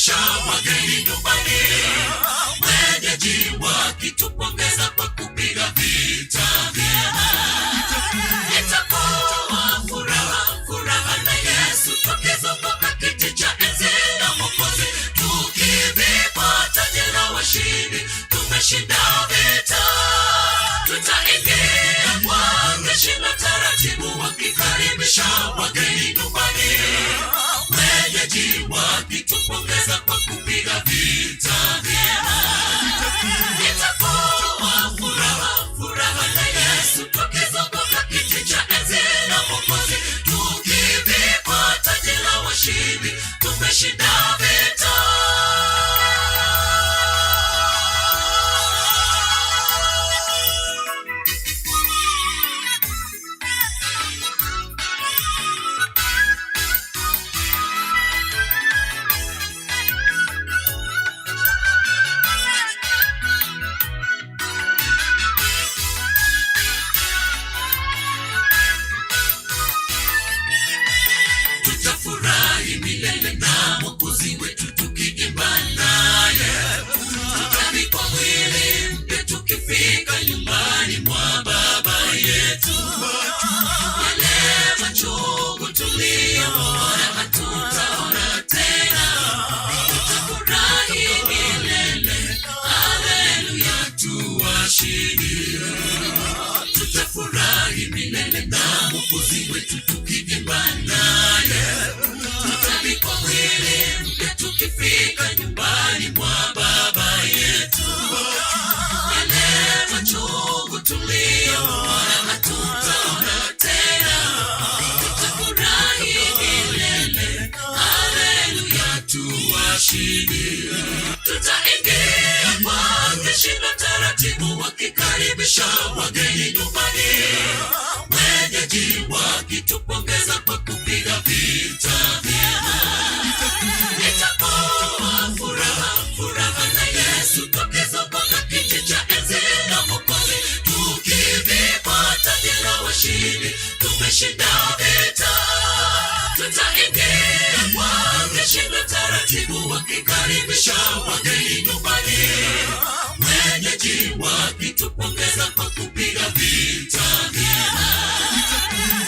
Wakikaribisha wageni nyumbani, wenyeji wakitupongeza kwa kupiga vita vyema. Itakuwa furaha, furaha na Yesu tukizunguka kiti cha enzi na Mwokozi, tukivikwa taji la washindi, tumeshinda vita. Tutaingia kwa heshima taratibu, wakikaribisha wageni nyumbani, wenyeji wakitupongeza kwa kupiga vita vyema. Itakuwa furaha, furaha na Yesu tukizunguka kiti cha enzi na Mwokozi, tukivikwa taji la washindi, tumeshinda vita. Tutafurahi milele na Mwokozi wetu tukiimba naye. Tutavikwa mwili mpya tukifika nyumbani mwa Baba yetu. Yale machungu tuliyoona hatutaona tena. Tutafurahi milele, haleluya, tuwashindi. Tutafurahi milele na Mwokozi wetu tukiimba naye. Tutavikwa mwili mpya tukifika nyumbani mwa Baba yetu. Yale machungu tuliyoona hatutaona tena. Tutafurahi milele, haleluya, tuwashindi. Tutaingia kwa heshima taratibu, wakikaribisha wageni nyumbani, wenyeji wakitupongeza kwa kupiga vita vyema. Itakuwa furaha, furaha na Yesu tukizunguka kiti cha enzi na Mwokozi, tukivikwa taji la washindi, tumeshinda vita. Tutaingia kwa heshima taratibu, wakikaribisha wageni nyumbani, wenyeji wakitupongeza kwa kupiga vita vyema.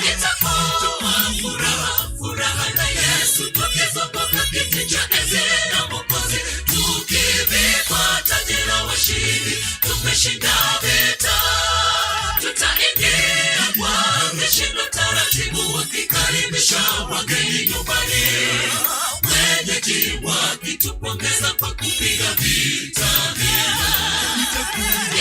Itakuwa furaha, furaha na Yesu tukizunguka kiti cha enzi na Mwokozi, tukivikwa taji la washindi, tumeshinda vita. Tutaingia kwa heshima taratibu, wakikaribisha wageni nyumbani, wenyeji wakitupongeza kwa kupiga vita vyema.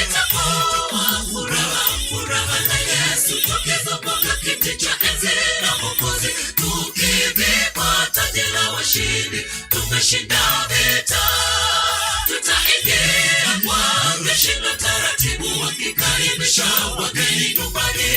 Itakuwa furaha, furaha na Yesu tukizunguka kiti cha enzi na Mwokozi, tukivikwa taji la washindi, tumeshinda vita. Tutaingia kwa heshima taratibu, wakikaribisha wageni nyumbani,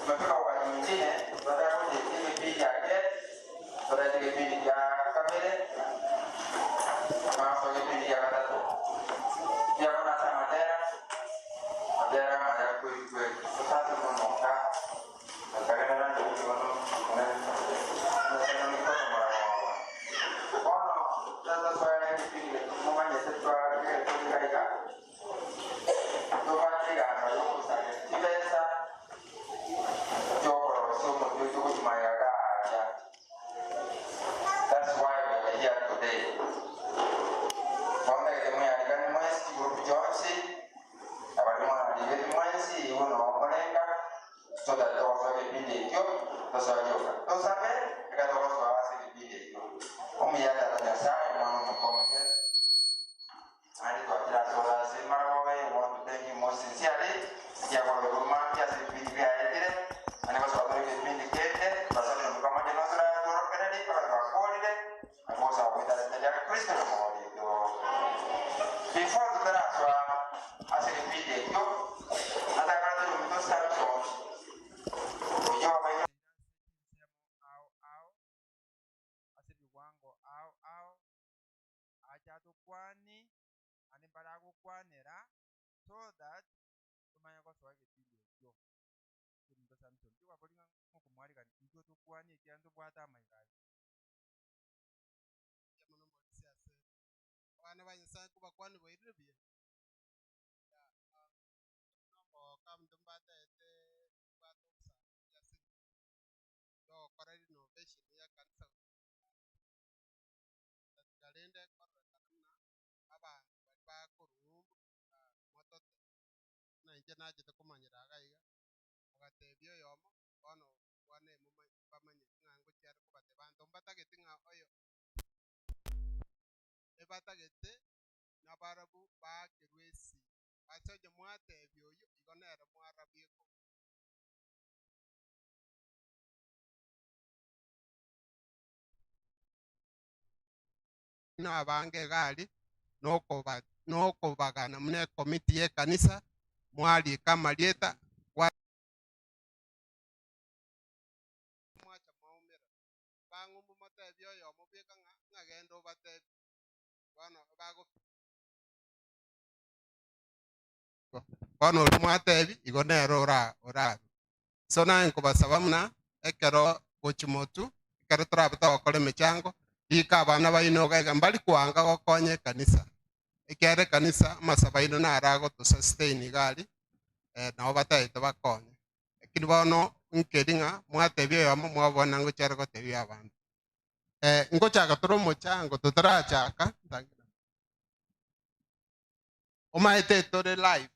Tumefika wakati mwingine tunataka kuje kipindi yake tunataka kipindi cha kabere maso kipindi cha katatu ya kuna sama tera matera maya kweli kweli sasa tunaondoka nataka na ndio kuna kuna mikono mara bono sasa swala kipindi mumanye setwa kile tukaika tukatika na yokusanya chibesa That's why we are here today. Fonda que muy alikani mwezi group jonsi abali mwana ligeti mwezi uno omulenga so that tokosoa kipindi ekyo tosoa kyoka tosabe eka tokosoa ase kipindi ekyo omuyata ta Nyasaye mwana omukomoke andi twakira sola ase maragobe. Want to thank you most sincerely sikiakola kurumambia ase ebipindi byaetire ane gosoa tore kipindi kende basore mukamoja nosora tworokereri mpaka twakorire akosa kwitareteria Kristo nomorito. Before tutaraswa ase kipindi ekyo natakara turi omuntu Samson oyo wabaire ao ao ase biwango ao ao acha tukwani ani baragukwanira so that tumanye gosoa gipindi ekio omonto Samson tiwakoringa ngokomwarigani intwe tukwani ekiagera ntobwate amaiga. Muno morisi ase abana ba Nyasaye kubakwani bwairire buya nomoka omonto mbatete bwate obusambi ase togokora renovation ya kanisa rende kororekana buna abanto bari bakorwa ng'umbu motote buna inche nachete komanyera iga iga ogatebia oyomo bono bwane bamanyete ng'a ngochiare kobatebia banto mbatagete ng'a oyo ebatagete nabarabu baakerwa esimi ase onye mwatebia oyo igo nere mwarabia eko. Na abange egari nokoba nokobagana muna ekomiti ya ekanisa mwarika amarieta mwacha mwaumera bang'umbu motebia oyomo bweka ng'a ng'agenda obatebi bono bago bono oria mwatebi igo nere ora oraru. So naye nkobasaba muna ekero gochimotu ekero torabe togokora emechango rika abana baino iga mbari kwanga gokonya ekanisa ekere ekanisa amasabo aino naro agotosustain iga aria nabo batagete bakonye lakini bono nkeri ng'a mwatebia oyomo mwabona ngochiare gotebia abanto ngochaka tore omochango totarachaka omaete tore live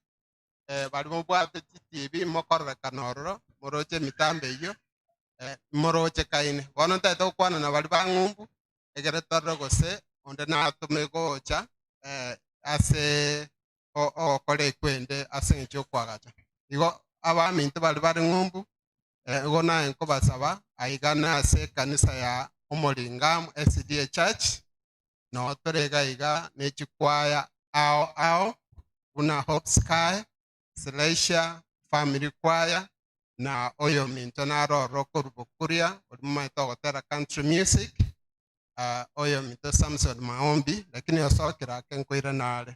bari mobwate chitibi mokororekana ororo moroche emitambo eywo moroche kaine bono ntaete gokwana na bari ba ng'umbu egere torore gose onde natome gocha ase ogokora ekwende ase eng'encho yokwagacha igo abaminto bari bari ng'umbu igo naye nkobasaba aiga ase ekanisa ya Omoringamu SDA Church no tore iga iga na echikwaya ao ao buna Hope Sky, Celestia Family Choir na oyo minto naroro korubo kuria ori momaete ogotera country music oyo minto Samson Maombi lakini osokera ake nkoira nare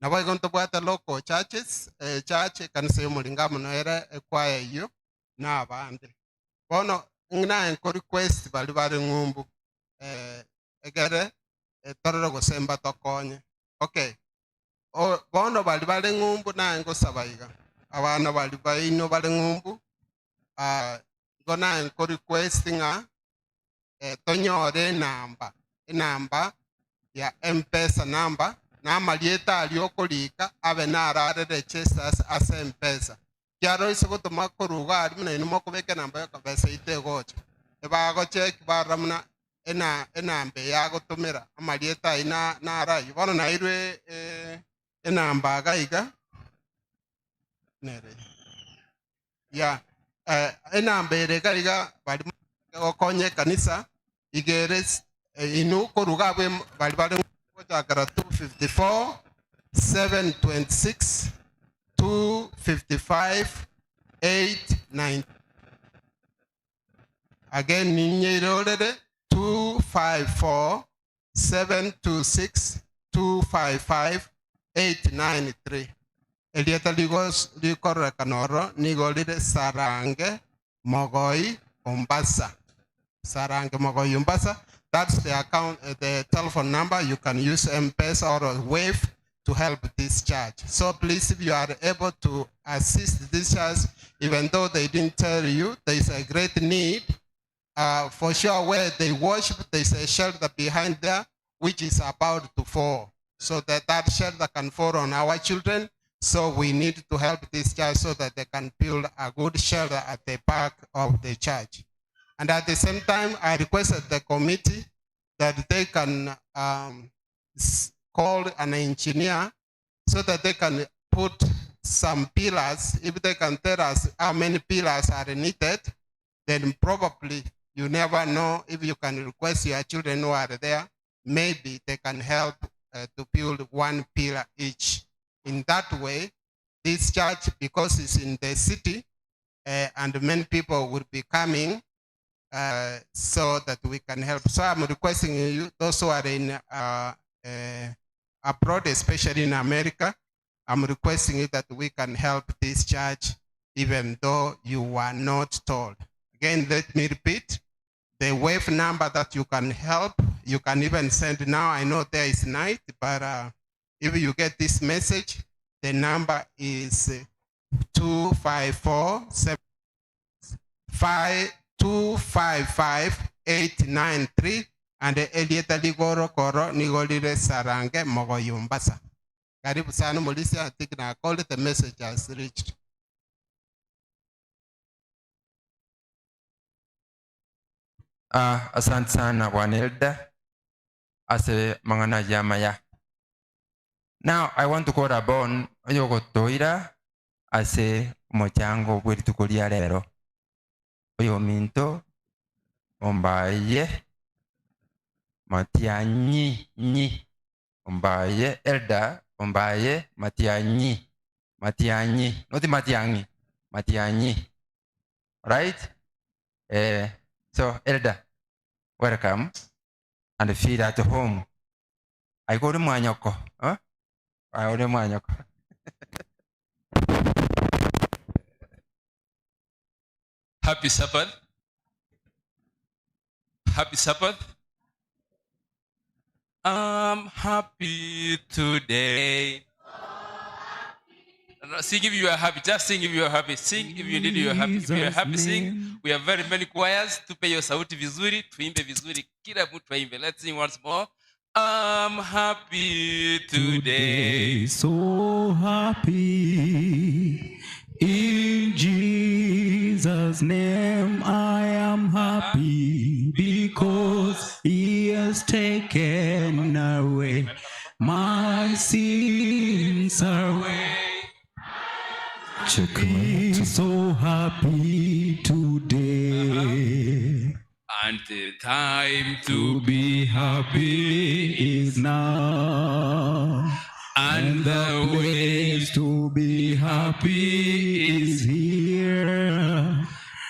nabo igo ntobwate local churches church ekanisa ya Omoringamu noere ekwaya eywo na abande bono naye nko request bari bari ng'umbu egere torore gose mbatokonye okay o, bono bari bari ng'umbu naye ngosaba iga abana bari baino bari ng'umbu igo naye nko request ng'a tonyore enamba enamba ya M-Pesa namba na amarieta aria okorika abe nararere chesas ase M-Pesa kiaro ase gotoma koruga aria buna inwe mokobeka enamba yoka besa ite egocha ebagocheki barora buna ena enamba eye agotomera amarieta aywo na narayo bono nairwe enamba iga iga nere ya enamba ere iga iga bari gokonya ekanisa igere inu koruga abwe bari bari gochakera 254 726 255 8 9. Again, ninyeirorere 254 726 255 893. Elieta likororekanoro nigolire Sarange Mogoi Ombasa. Sarange Mogoi Ombasa. That's the account, the telephone number. You can use M-Pesa or Wave to help this church. So please, if you are able to assist this church, even though they didn't tell you, there is a great need. For sure, where they worship, there's a shelter behind there, which is about to fall. So that shelter can fall on our children. So we need to help this church so that they can build a good shelter at the back of the church. And at the same time, I requested the committee that they can call an engineer so that they can put some pillars. If they can tell us how many pillars are needed, then probably you never know if you can request your children who are there, maybe they can help to build one pillar each. In that way, this church, because it's in the city, and many people will be coming, so that we can help. So I'm requesting you, those who are in abroad, especially in America, I'm requesting you that we can help this church, even though you were not told. Again, let me repeat, the Wave number that you can help, you can even send now. I know there is night, but if you get this message, the number is 254 255 893 and Elieta Ligoro Koro Nigolire Sarange Mogoyumbasa. Karibu sana Mulisia, I think I called it, the message has reached. Asante sana Bwana Elda ase mang'ana yamaya. Now I want to call upon oyogotoira ase omochango bw'erituko ria rero. Oyo minto ombaye Matianyi nyi ombaye Elda ombaye Matianyi Matianyi, not Matiangi, Matianyi, right? So Elda, welcome and feel at home. I go to Mwanyoko, huh? I go to Mwanyoko. Happy Sabbath. Happy Sabbath. I'm happy today. Sing if you are happy. Just sing if you are happy. Sing if you need you are happy. If you are happy, sing. We have very many choirs. Tupe hiyo sauti vizuri, tuimbe vizuri. Kila mtu aimbe. Let's sing once more. I'm happy today. So happy. In Jesus' name I am happy because he has taken away my sins away. So happy today. And the time to be happy is now. And the place to be happy is here.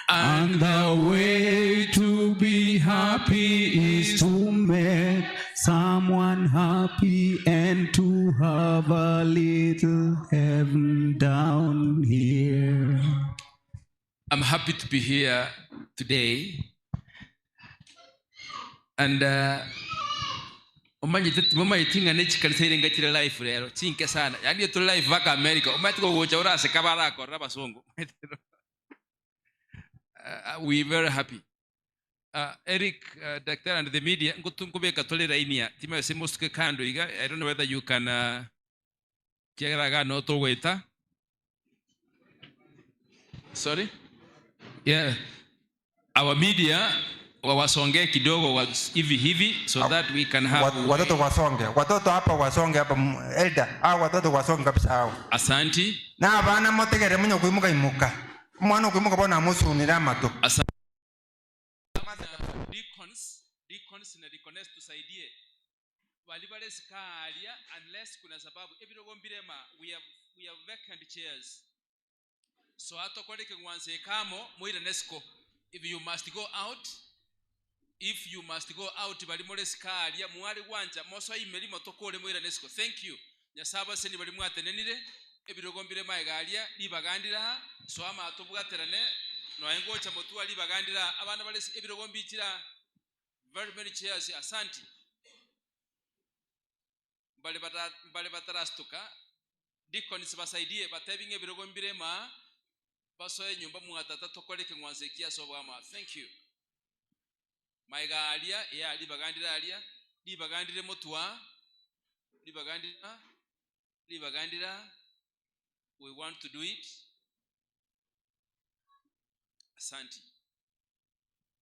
And the way to be happy is to make someone happy and to have a little heaven down here. I'm happy to be here today. And umanyitinga nechikanisa irenga chiri life rero chinke sana yani to life vaka America umatiko gocha urase kabara kora basungu. We very happy. Eric, Doctor and the media ngutungubeka tolera inia tima semosuke kando iga. I don't know whether you can kiagaraga no togweta. Sorry? Yeah. Our media wasonge kidogo hivi hivi so that we can have watoto wasonge. Watoto hapa wasonge hapa elder. Hao watoto wasonge kabisa hao. Asanti. Na bana motegere munyo kuimuka imuka. Mwana kuimuka bona musunira mato. Asante. Deacons na deaconess tusaidie. Walibale sikalia unless kuna sababu ebirogo mbirema we have vacant chairs. So atokoleke ngwanse kamo muire nesco. If you must go out, if you must go out, bali more sikalia mwali gwanja moso imeli motokole mwira nesiko. Thank you. Nyasaba seni bali mwatenenire ebirogombire maegalia libagandira so amatobwaterane noengocha motuwa libagandira abana bali ebirogombichira very many chairs. Asante. Bale batarastuka deacons basaidie batebinge ebirogombire ma basoye nyumba mwatata tokoleke ngwansekia sobwama. Thank you. Maigalia ya libagandira alia libagandire motwa libagandira libagandira. We want to do it. Asante.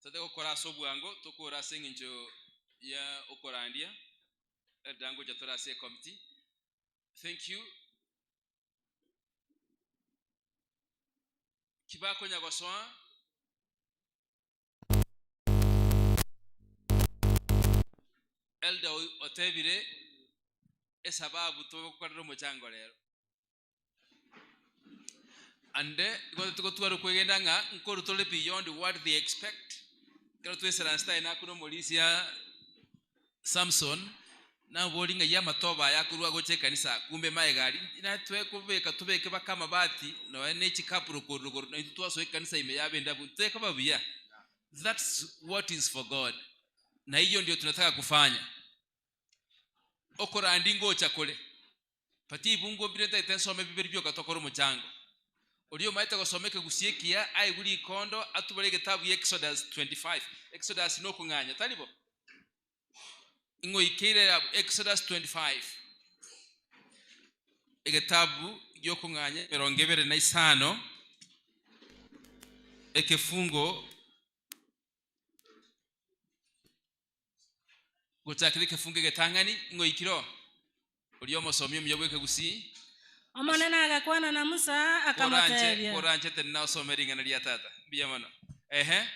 Tateko kora sobwango tokora senginjo ya okorandia dango jatora se committee. Thank you. Kibako nyagosoa elder otebire esababu tokorera omochango rero ande gotwara kwegenda nga nkorutole beyond what they expect. Kero tweseransta ina kuno molisia Samson na bolinga ya matoba yakurwa goche kanisa kumbe maegali ina twekubeka tubeke bakama bati no ene chikapuro korugoro na twaso kanisa ime yabenda buteka babuya. That's what is for God, na hiyo ndio tunataka kufanya. Okora ndingo chakole pati ibungo bireta itensome bibiri byo katokora umuchango Olio maita gosomeke gusiekia aiguri ikondo atubare getabu Exodus 25. Exodus no kunganya talibo ingo ikire Exodus 25 egetabu gyo kunganya 25 ekefungo gochakire kefunge getangani ingo ikiro olio mosomio myobweke gusi. Omonene agakwana na Musa akamotebia. Koranje tena osomeringa lia tata biyamano. Ehe.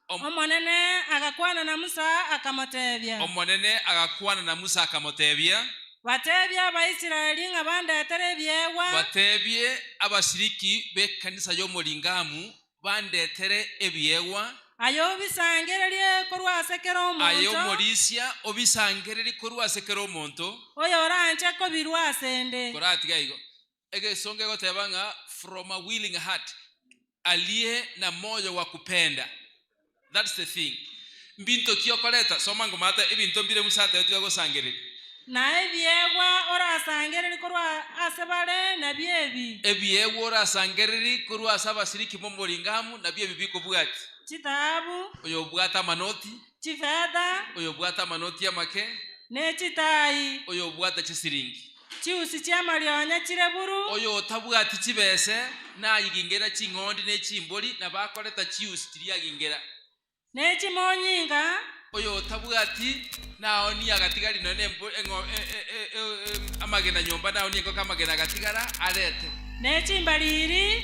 Omonene agakwana na Musa akamotebia. Omonene agakwana na Musa akamotebia. Batebia abaisiraeli nga bandetere ebyegwa. Batebie abashiriki be kanisa yomoringamu bandetere ebyegwa. Ayo bisangererie korwa asekera omonto. Ayo morisia obisangererie korwa asekera omonto. Oyo oranje kobirwa asende. Koratiga igo. Ege songe gotebanga from a willing heart, aliye na moyo wa kupenda. That's the thing. Mbinto kiokoleta soma ngomata ebinto mbire musate tuyagosangereri. Na ebyegwa orasangereri korwa asebare na byebi. Ebyegwa orasangereri korwa asabasiriki momoringamu na byebi bikobwati. Chitabu. Oyo bwata manoti. Chifedha. Oyo bwata manoti amake. Ne chitai. Oyo bwata chisiringi. Chiusi chiamarionya chireburu. Oyo otabwati chibese nayigingera chingondi ne chimbori nabakoleta chiusi chiriyagingera. Ne chimonyinga. Oyo otabwati naoni agatigari none amagena nyomba naoni engo kamagena agatigara arete. Ne chimbariri.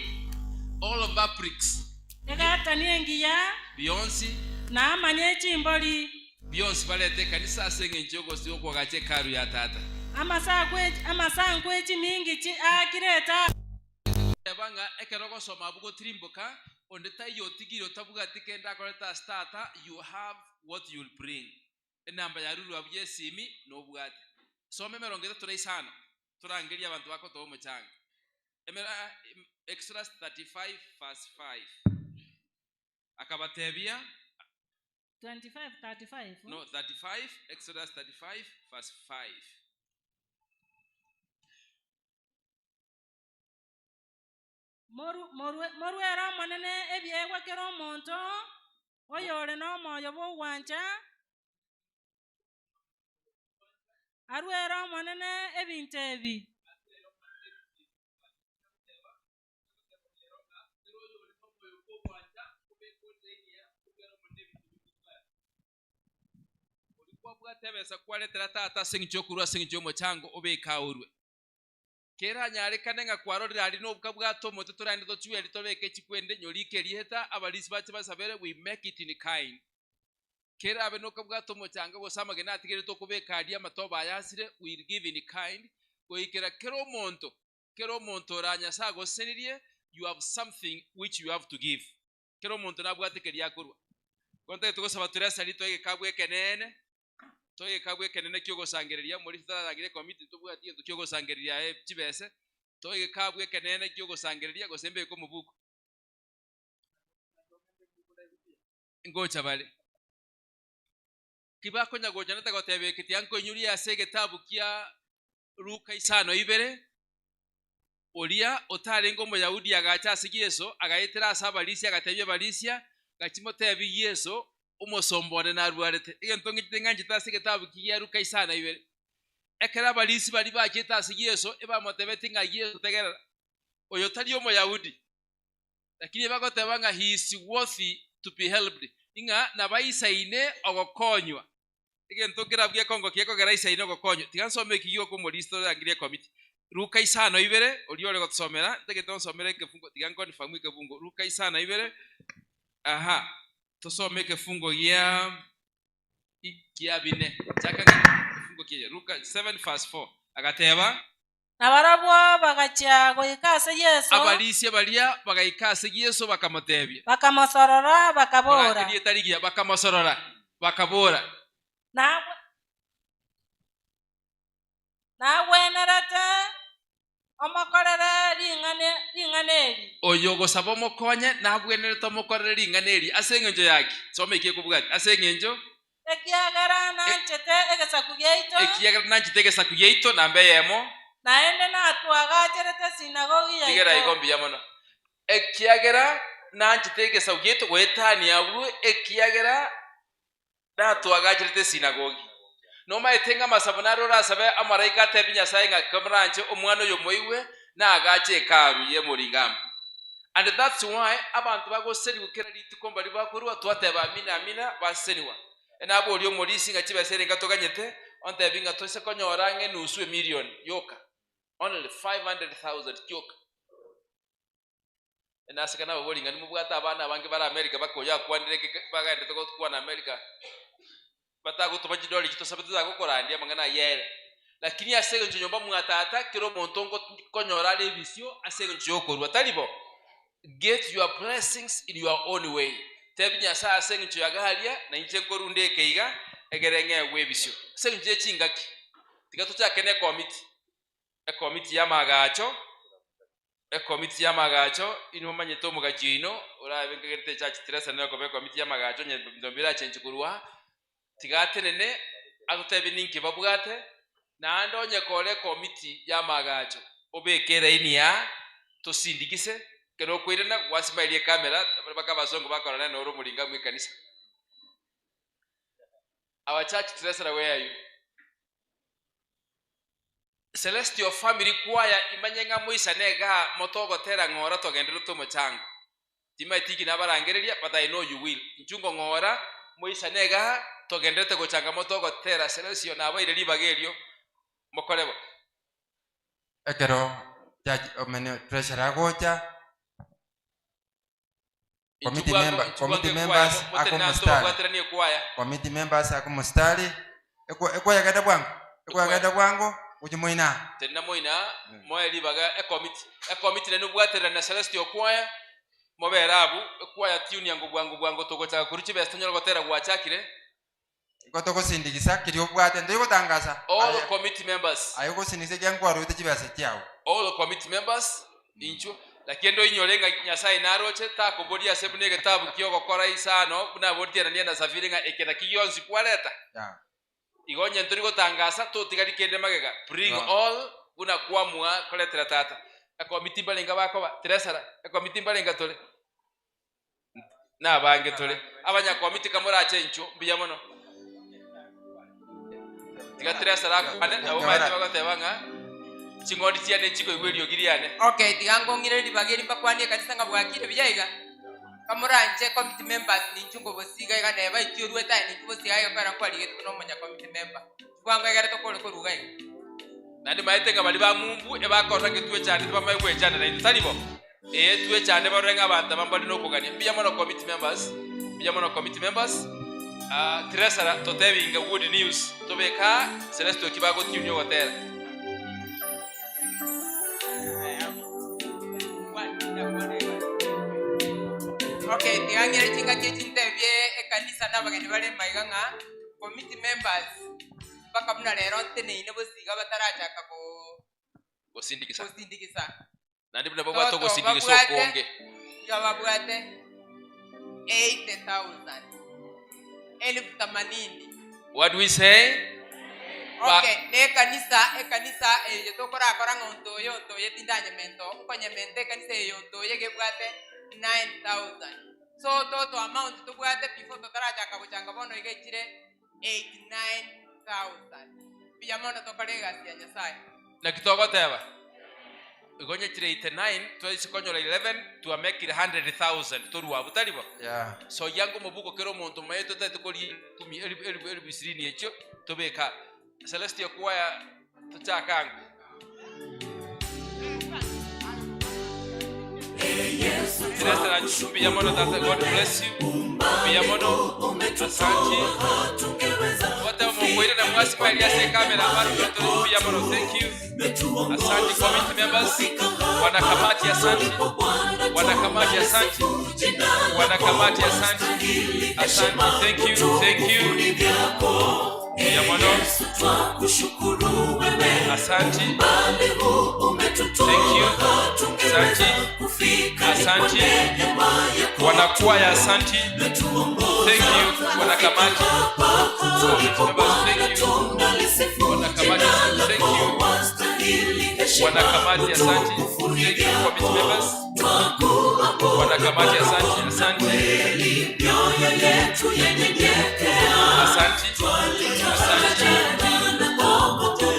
All of that bricks. Egatani engiya. Beyonce. Na amanye chimbori. Beyonce balete kanisa asenge njogo siyo kwa gache karu ya tata. Amasankwe chimingi chi akireta. Banga ekerogo soma bugo trimboka ondeta yotigiro tabuga tikenda koleta starter, you have what you'll bring. Enamba ya ruru abuye simi no bwate. Some merongeza turaisano. Turangeria abantu bako to muchanga. Exodus 35 verse 5. Akabatebia 25 35. No, 35, Exodus 35 verse 5. Moruera monene ebyegwa kero omonto oyore n'omwoyo bw'ogwancha arwera omonene ebintu ebi. Kwabwatebesa kwaletera tata singcho kurwa singcho mochango obekaurwe. Kera nyarekane nga kwarorera ali nobuka bwato moto torande tochwe litobeke chikwende nyolike lieta abalisi bache basabere, we make it in kind. Kera abe noka bwato mochanga gosama gena atigere tokobeka ali amatoba yasire, we give in kind. Goikera kero monto ranya sago senirie, you have something which you have to give. Kero omonto nabwate keria akorwa. Gonta tugosaba tresari twegekabwa ekenene. Twegekabwa ekenene kiogosangereria muri tararagire committee tobwati ento kiogosangereria chibese. Twegekabwa ekenene kiogosangereria gose mbeko mubuko. Ngocha bale. Kibakonya gocha natagotebeketi anko inyuri ase egetabu kia Luka 5:2 oria otarengo Omuyahudi agacha ase Yeso agaetera ase abarisia agatebia abarisia gachimotebi Yeso omosombone narwarete egento ng'ite ng'anchete ase egetabu kia Luka 5:2 ekero abarisi bari bachete ase Yeso ebamotebeti ng'a Yeso tegerera oyo tari Omuyahudi lakini bagoteba ng'a he is worthy to be helped ing'a nabaisaine ogokonywa egento kerabwie kongo kiekogera isaine ogokonywa tiga nsome ekigio komoristo yangirie committee Luka 5:2 ori ore gotusomera ntegete nsomere ekefungo tiga nkonfamu ekefungo Luka 5:2 aha tusome ekefungo gia bine chaka ekefungo kia Luka 7:4 agateba Nabarabwo bagachia goika ase Yeso abarisia baria bagaika ase Yeso bakamotebia bakamosorora bakabora erietarigia bakamosorora bakabora nagwenerete omokorere ring'ana eri oyo gosaba omokonye nabwenerete omokorere ring'ana eri ase eng'encho yaki soma eki ekobwati ase eng'encho ekiagera nanchete egesaku giaito ekiagera nanchete egesaku giaito namba eyemo naende natwagacherete sinagogi yaito tigera igo mbuya mono ekiagera nanchete egesaku giaito goetania abwo ekiagera natwagacherete sinagogi nomaete ng'a amasabo naro orasabe amaraika atebi Nyasaye ng'a komoranche omwana oyo moiwe nagache ekaru ye moringamo. And that's why abantu bagoseriwa kera rituko mbari bakorwa twateba amina amina baseriwa enabo ori omorisi ng'a chibesere nga toganyete ontebi ng'a tose konyora ng'e nusu emillion yoka only 500,000 yoka enaseka nabo boringa nimobwate abana abange bara America bakoya akwanire bagaendete gokwana America batagotoba chidoli chitosabe tuzagokorandia mang'ana yere lakini ase engencho nyomba mwatata kero omonto nkonyora are ebisio ase engencho yokorwa taribo. Get your blessings in your own way tebi Nyasaye ase engencho yagaria na inche nkorunde ekeiga egere ng'egwe ebisio ase engencho yechingaki tiga tochake na ekomiti y'amagacho ekomiti y'amagacho inwe omanyete omogachi oino orabe nkegerete echachi tiresana koba ekomiti y'amagacho ndombira achenchi korwa tigatenene agotebi ninki babwate naende onye kore komiti y'amagacho obeke eraini ya tosindikise kero okoirana gwasimairie ekamera baka abasongo bakorana noro omoringa mwa ekanisa. Our church treasurer, where are you? Celestial Family Choir imanye ng'a moisane ga motogotera ng'ora togendere tomochango timaitiki nabarangereria but I know you will nchungo ng'ora moisane ga togenderete gochanga motogotera Celestial nabaire ribaga erio mokorebo ekero judge omene treasurer agocha committee member committee members ako mustari committee members ako mustari ekwayagada bwangu ekwayagada bwangu ujimoina tena moina moe ribaga ekomiti nenu bwatera na Celestial Choir mobera abu ekwaya tune yango bwangu bwangu togochaka kuruchi best nyoro gotera gwachakire gotogosindikisa kiri obwate ndigotangasa all the committee members ayo gosindikisa kyangwarwete chibesa chiao all the committee members inchu lakini ndo inyorenga Nyasaye naroche takoboria ase bune getabu kyogokora isano buna botiana na safiri nga ekena kiyonzi kwaleta yeah. Igonye ntori gotangasa totigari kende magega bring all buna kwamua koletera tata ekomiti mbalenga bakoba tresara ekomiti mbalenga tore nabange tore abanya komiti kamorache inchu mbuya mono tiga tresara akwane nabo maete bagoteba ng'a ching'ondi chiane chikoigwa eriogi riane. Okay, tiga ngong'ire ribaga eri mbakwanie ekanisa ng'a bwakire buya iga kamoranje committee members ninchungo bosiga iga neba ichiorwete aye ninchu bosiga iga kwera nkwarigete buna omonya committee member bwango egere tokore koruga iga naende maete ng'a bari ba mumbu ebakorora ng'e twechane tibamae gwechana naintwe taribo twechane barore ng'a abanto aba mbari nokogania mbuya mono committee members mbuya mono committee members treasurer totebinga good news tobeka Celestial kibagotiunia ogotera. Okay, tigang'ire chingaki chintebie ekanisa n'abageni bare maiga ng'a committee members mpaka buna rero nteneine bosiga batarachaka Gosindikisa. gosindikisa. Nandi buna babwate Toto ogosindikisa babwate okonge. yo babwate 80,000. 80,000. What do we say? Okay, ne ekanisa ekanisa eyo tokorakora ng'a ontoyo ontoye tindanyemento okonyementa ekanisa eyo ontoye gebwate 9,000. So toto amount tobwate before totarachaka gochanga bono iga echire 89,000. Mbuya mono tokore egasi ya Nyasaye. Na kitogoteba igonyechire 89 twaisi konyora 11 twamekire 100,000 torwa butaribo. Yeah. So yango mobuko kero omonto maye totete kori kumi elifu elifu elifu ishirini ekyo tobeka Celestial Choir tuchakanga. Celestial mbuya mono tata, God bless you. Mbuya mono. Asante. Wote mukwire na mwasi kwa Elias kamera abantu mbuya mono. Thank you. Asante committee members. Wanakamati asante. Wanakamati asante. Wanakamati asante. Asante. Thank you. Thank you. Mbuya mono. Asante. Thank you. Asante. Asante. Wanakwaya asante. Thank you. Wanakamati. Committee members, thank you. Wanakamati asante. Thank you. Wanakamati asante. Thank you committee members. Wanakamati asante. Asante. Asante. Asante.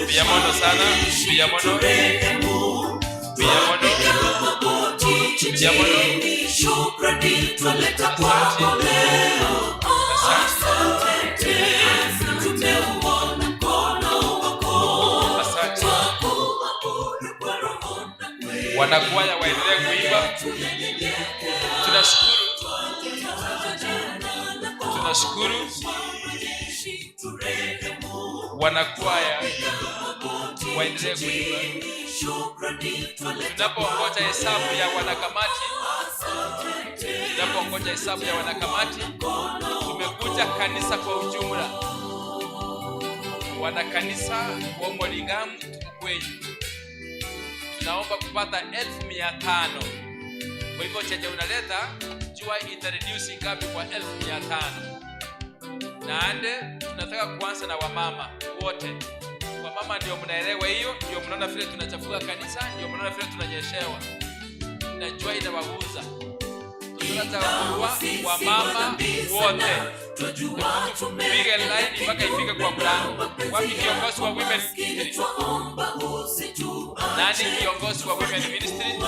Mbuya mono sana. Mbuya mono. Mbuya mono. Mbuya mono. Asante. Asante. Asante. Wanakwaya waendelee kuimba. Tunashukuru. Tunashukuru. Wanakwaya waendelee kuimba. Tunapoongoja hesabu ya wanakamati, tunapoongoja hesabu ya wanakamati, tumekuja kanisa kwa ujumla. Wanakanisa wa Moringamu tuko kwenyu, tunaomba kupata 500,000. Kwa hivyo chenye unaleta jua itareduce ngapi kwa 500,000. Naande tunataka kuanza na wamama wote. Wamama ndio mnaelewa hiyo, ndio mnaona vile tunachafua kanisa, ndio mnaona vile tunanyeshewa. Najua inawaguza. Tunataka kuwa wamama wote. Tupige line mpaka ifike kwa mlango. Wapi kiongozi wa women ministry? Nani kiongozi wa women ministry?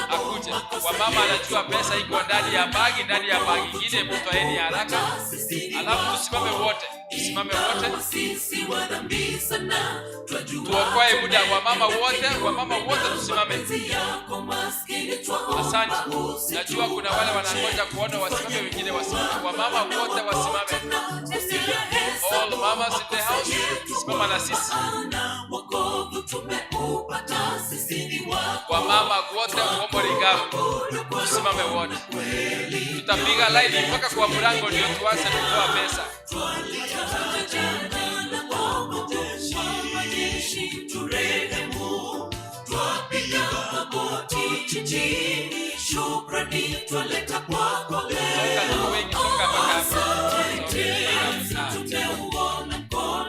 Akuje. Wamama anajua pesa iko ndani ya bagi, ndani ya bagi ingine, mtoeni haraka. Alafu tusimame wote, tusimame wote, tuokoe muda. Wamama wote, wamama wote tusimame. Asante. Najua kuna wale wanangoja kuona wasimame, wengine wasimame. Wamama wote wasimame. All mamas in the house, simama na sisi. Wamama wote Womoringamu, tusimame wote. Tutapiga line mpaka kwa mlango ndio tuanze kutoa pesa. Songa, tuko wengi, songa mpaka hapa. Songa mpaka hapa.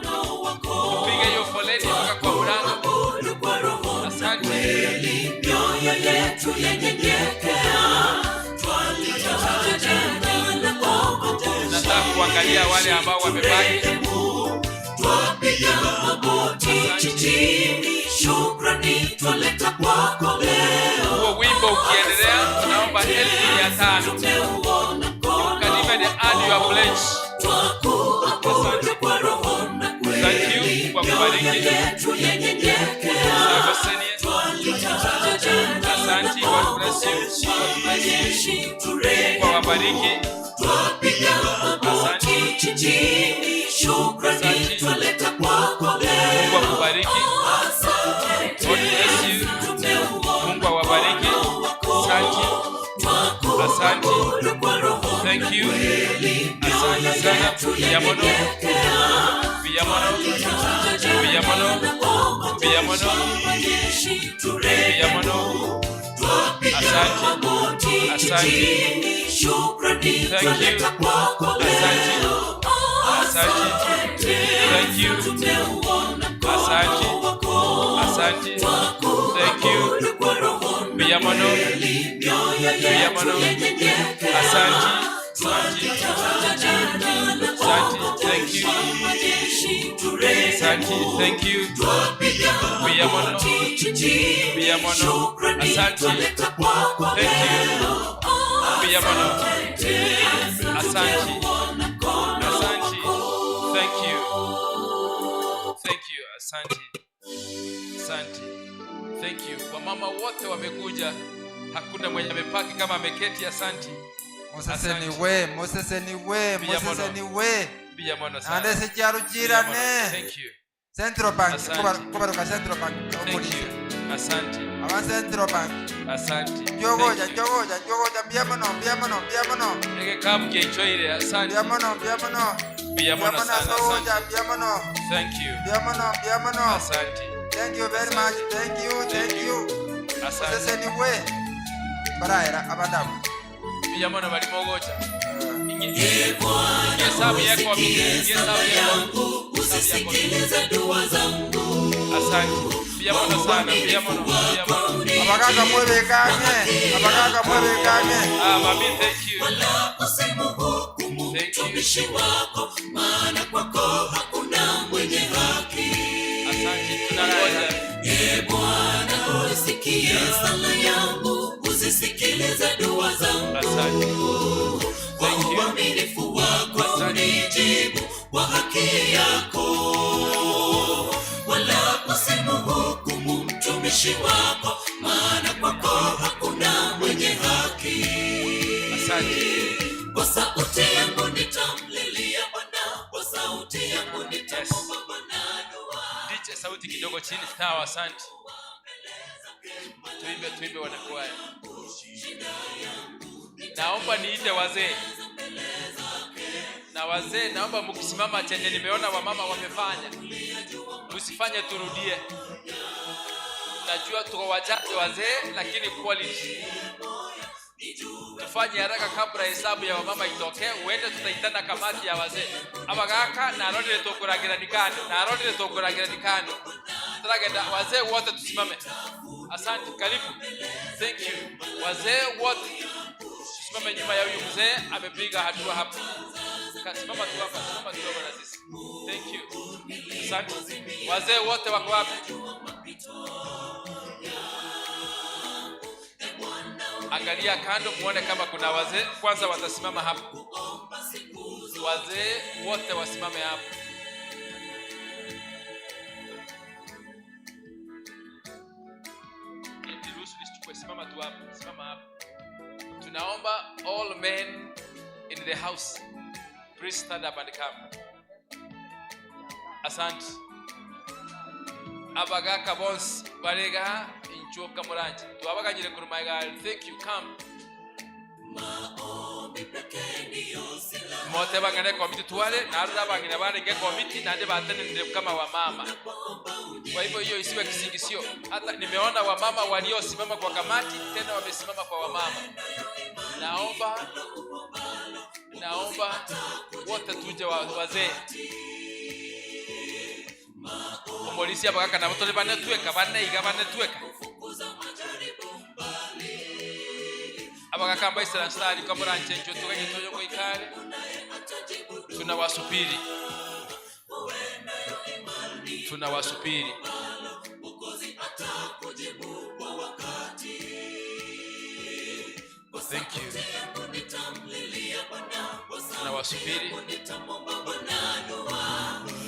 Tupige hiyo foleni mpaka kwa mlango. Asante. Nataka kuangalia wale ambao wamebaki. Asante. Huo wimbo ukiendelea, tunaomba 500,000. You can even add your pledge. Asante. Thank you kwa kubariki. Sako senior. Asante. God bless you. God bless you. Mungu awabariki. Asante. Asante. Mungu akubariki. God bless you. Mungu awabariki. Asante. Thank you. Asante sana. Biyamono. Biyamono. Biyamono. Biyamono. Biyamono. Asante. Asante. Thank you. Asante. Asante. Thank you. Asante. Asante. Thank you. Biyamono. Biyamono. Asante. Asante. Asante. Thank you. Asante. Thank you. Biyamono. Biyamono. Asante. Thank you. Biyamono. Asante. Asante. Thank you. Thank you. Asante. Asante. Thank you. Wamama wote wamekuja. Hakuna mwenye amepaki kama ameketi. Asante. Museseniwe, museseniwe, Biyamono. museseniwe. Biyamono sana. Ande sekyalo Biyamono. kirane. Thank you. Central Bank, Asante. kubaruka Central Bank. Thank you. Asante. Aba Central Bank. Asante. Njogoja, Thank you. njogoja, njogoja, mbiamono, mbiamono, mbiamono. Ege kamu keichoire. Asante. Mbiamono, mbiamono. Biyamono Mbiamono sana. soja, Asante. mbiamono. Thank you. Mbiamono, mbiamono. Asante. Thank you very much. Thank you, thank you. Asante. Museseniwe. Barayera abandabu. Biyamono balimogocha. Hesabu yako hesabu yako. Usisikilize dua zangu. Asante. Biyamono sana. Biyamono. Biyamono. Abagaga mwebekanye, abagaga mwebekanye. Ah, mami, thank you. Wala usimhukumu Thank you. mtumishi wako, maana kwako hakuna mwenye haki. Asante. Tunangoja. E Bwana, usikie sala yangu, uzisikilize dua zangu. Asante. Kwa Thank you. uaminifu wako Asante. unijibu kwa haki yako, wala usimhukumu mtumishi wako, maana kwako hakuna mwenye haki. Asante. Kwa sauti yangu nitamlilia Bwana, kwa sauti yangu nitamwomba Bwana dua. DJ, sauti kidogo chini. Sawa, asante. Tuimbe, tuimbe wanakwaya. Naomba niite wazee. Na wazee naomba mkisimama chenye nimeona wamama wamefanya. Msifanye turudie. Najua tuko wachache wazee, lakini quality. Tufanye haraka kabla hesabu ya wamama itokee, uende tutaitana kamati ya wazee. Abagaka narondire tukuragira nikando, narondire tukuragira nikando. Turagenda wazee wote tusimame. Asante, karibu. Thank you. Wazee wote tusimame nyuma ya huyu mzee amepiga hatua hapa. Simama tu hapa, simama tu hapa na sisi. Thank you. Asante. Wazee wote wako wapi? Angalia kando muone kama kuna wazee. Kwanza watasimama hapa. Wazee wote wasimame hapa. Niruhusu nisichukue, simama tu hapa, simama hapa. Tunaomba all men in the house, please stand up and come. Asante. Abagaka bonsi barega inchoka muranje. Twabaganyire kurumaiga. Thank you. Come. Mote bangane komiti tuwale na bangine barenge komiti na batenende kama wamama. Kwa hivyo hiyo isiwe kisingisio. Hata nimeona wamama waliosimama kwa kamati tena wamesimama kwa wamama. Naomba wote tuje wazee. Omolisi abagaka nabo tole banetweka baneiga banetweka. Abagaka mbaisera nsari kamuranje njo tuganye toyo koikare. Tunawasubiri. Tunawasubiri. Thank you. Tunawasubiri.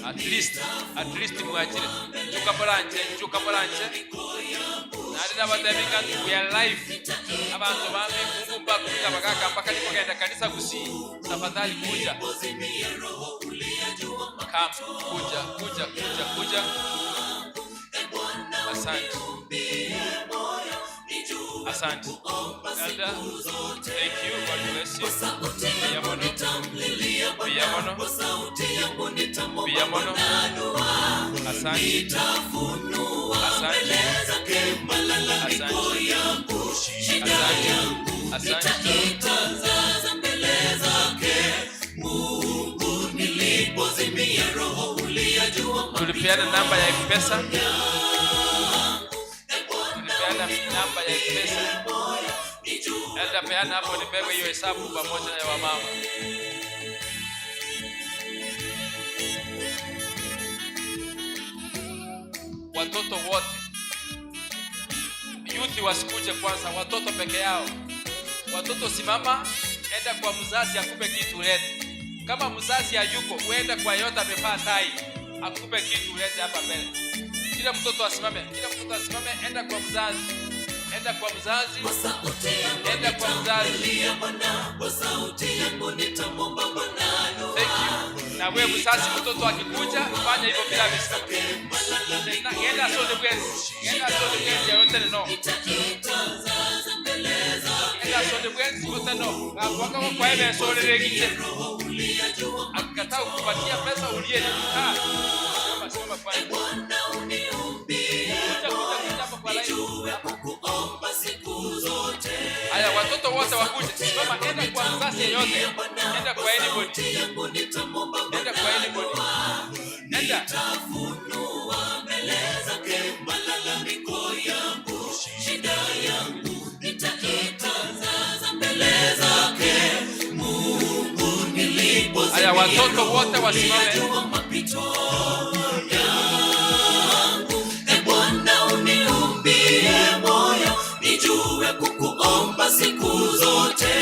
At least mwachire. Njuka muranje. Nari n'abadabika we are live. Abantu bambi Mungu mbakuga bagaka mpaka nikogenda kanisa gusi. Tafadhali kuja. Come, kuja, kuja, kuja, kuja. Asante. Asante. Elder, thank you. God bless you. Mbuya mono. Mbuya mono. Mbuya mono. Asante. Asante. Asante. Asante. Asante. Tulipeana namba ya M-Pesa. Tulipeana namba ya M-Pesa. Elda, peana hapo nipewe hiyo hesabu pamoja na ya wamama. Watoto wote, youth wasikuje kwanza, watoto peke yao. Watoto simama, enda kwa mzazi akupe kitu ulete. Kama mzazi hayuko, uende kwa yote amevaa tai, akupe kitu ulete hapa mbele. Kila mtoto asimame, kila mtoto asimame, enda kwa mzazi. Enda kwa mzazi. Enda kwa mzazi. Thank you. Na wewe mzazi, mtoto akikuja, fanya hivyo bila amesimama. Enda sote bwenzi. Enda sote bwenzi ya yote no. Enda sote bwenzi yote no. Waka kwa ebe sole regite. Akikataa kukupatia pesa ulie. Ah. Simama, simama kwanza. Kuja, kuja, kuja hapa kwa line. Haya, watoto wote wakuje. Simama, enda kwa mzazi yeyote. Enda kwa anybody. Enda kwa anybody. Enda. Haya, watoto wote wasimame. Bwana uniumbie moyo, nijue kukuomba siku zote.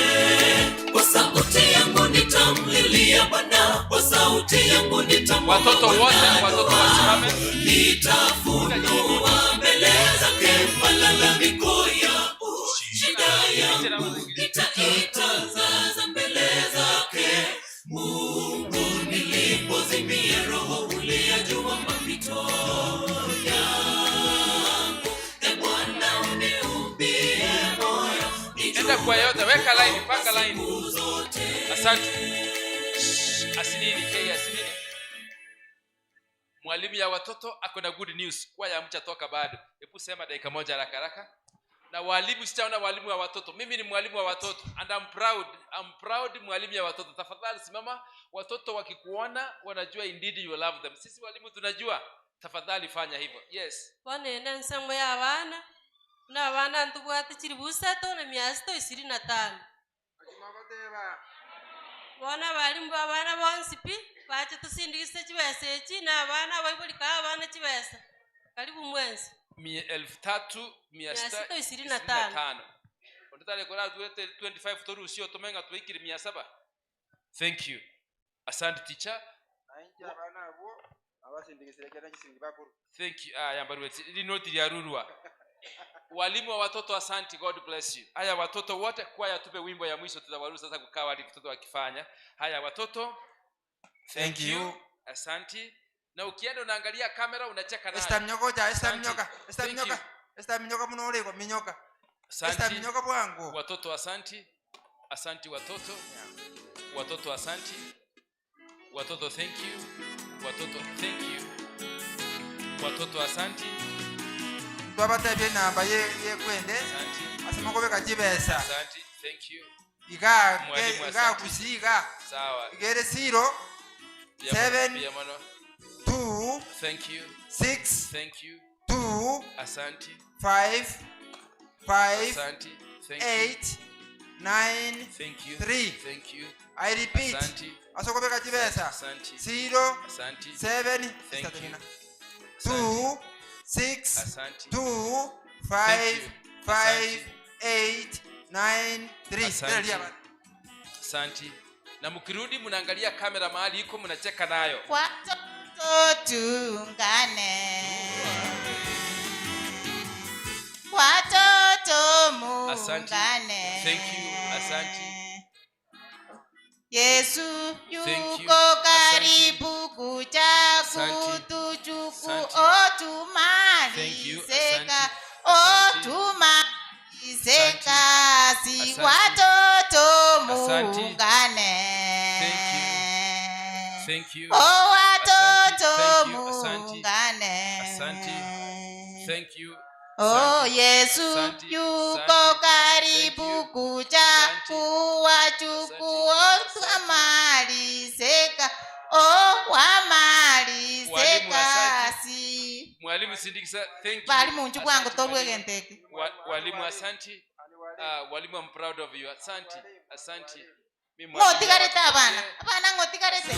Kwa sauti yangu nitamlilia Bwana, kwa sauti yangu nitamwomba Watoto wote, Bwana. watoto wasimame. Nitafunua mbele zake malalamiko yangu, shida yangu nitaitangaza mbele zake. Mungu, nilipozimia roho uliyajua mapito yangu. E Bwana, uniumbie moyo, Enda kwa yote, weka line, panga line. Asante. Shh, asinini, kei asinini. Mwalimu ya watoto ako na good news. Kwa ya mchatoka bado. Hebu sema dakika moja haraka haraka. Na walimu, sijaona walimu wa watoto. Mimi ni mwalimu wa watoto and I'm proud. I'm proud mwalimu ya watoto. Tafadhali simama, watoto wakikuona wanajua indeed you love them. Sisi walimu tunajua. Tafadhali fanya hivyo. Yes. Bonene nsengo ya abana na abana ntubwate chiri busato na 625. Bona balimu ba abana bonsi pi bache tusindikise chibesa echi na abana baibulika abana chibesa. Karibu mwenzi. 3625. 625. Onditale kora 25 torushio tomenga tuikiri 700. Thank you. Asante teacher. Nainji abana abo abasindikisire kena chisingi bakuru. Thank you. Ah, yambaruwe. Ili noti ya rurwa. Walimu wa watoto, asante, God bless you. Haya watoto wote, kwaya tupe wimbo ya mwisho, tutawaruhusu sasa kukaa wali watoto wakifanya. Haya watoto, thank Thank you. you. Asante. Na ukienda unaangalia kamera unacheka nayo. Esta minyoka, esta Asante. minyoka, esta Thank minyoka. you. Esta minyoka muno uliko minyoka. Esta Asante. minyoka bwangu. Watoto asante. Asante watoto. Watoto asante. Watoto thank you. Watoto thank you. Watoto asante. Twabatebye namba ye yekwende. Asante. Asema kobeka chibesa. Asante. Thank you. Iga Mwalimu, iga asante. kusiga. Sawa. Igere 0 Pia mono, 7 pia mono. 2 Thank you. 6 Thank you. 2 Asante. 5 5 Asante. Thank you. 8 9 Thank you. 3. Thank you. I repeat. Asante. Asokobeka chibesa. Asante. 0 Asante. 7 Thank you. 2 6 Asante. 2 Thank 5 you. 5 8 9 3. Asante. Asante. Na mkirudi mnaangalia kamera mahali iko mnacheka nayo. Watoto tuungane, watoto Asante. muungane. Thank you. Asante. Yesu Thank you. yuko karibu kuja Asante. kutuchukua, Thank you. tumalize Asante. o tumalize Asante. kazi, Asante. watoto Asante. muungane. Thank you. Thank you. Oh, watoto Asante. Thank you. Asante. muungane. Asante. Thank you. Oh, Asante. Yesu Asante. yuko Asante. karibu Thank you. kuja Asante. kuwachukua Asante. wamalizeka. Oh, Walimu, wamalizeka asante. si. Mwalimu Sindikisa, thank you. Bali munju bwangu Asante, mwalimu. torwegenteke. Walimu asante. Walimu, I'm proud of you. Asante. Asante. Mimi mwalimu Ng'otigarete abana. watoto. Abana ng'otigarete.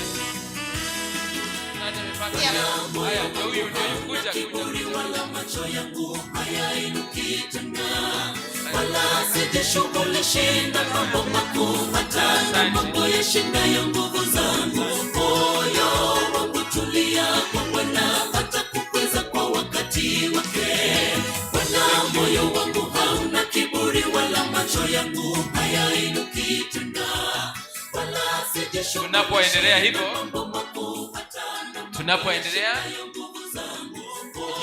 Nani amepata? Yeah. Haya, ndio huyu, ndio huyu. Kuja, kuja, kuja. Wala macho yangu hayainuki tena, wala sijishughulishi na mambo makuu, hata na mambo yashindayo nguvu zangu. Moyo wangu tulia kwa Bwana, atakukweza kwa wakati wake. Bwana, moyo wangu hauna kiburi, wala macho yangu hayainuki tena, wala sijishughulishi Tunapoendelea na hivyo, mambo makuu, hata na mambo tunapoendelea, yashindayo nguvu zangu.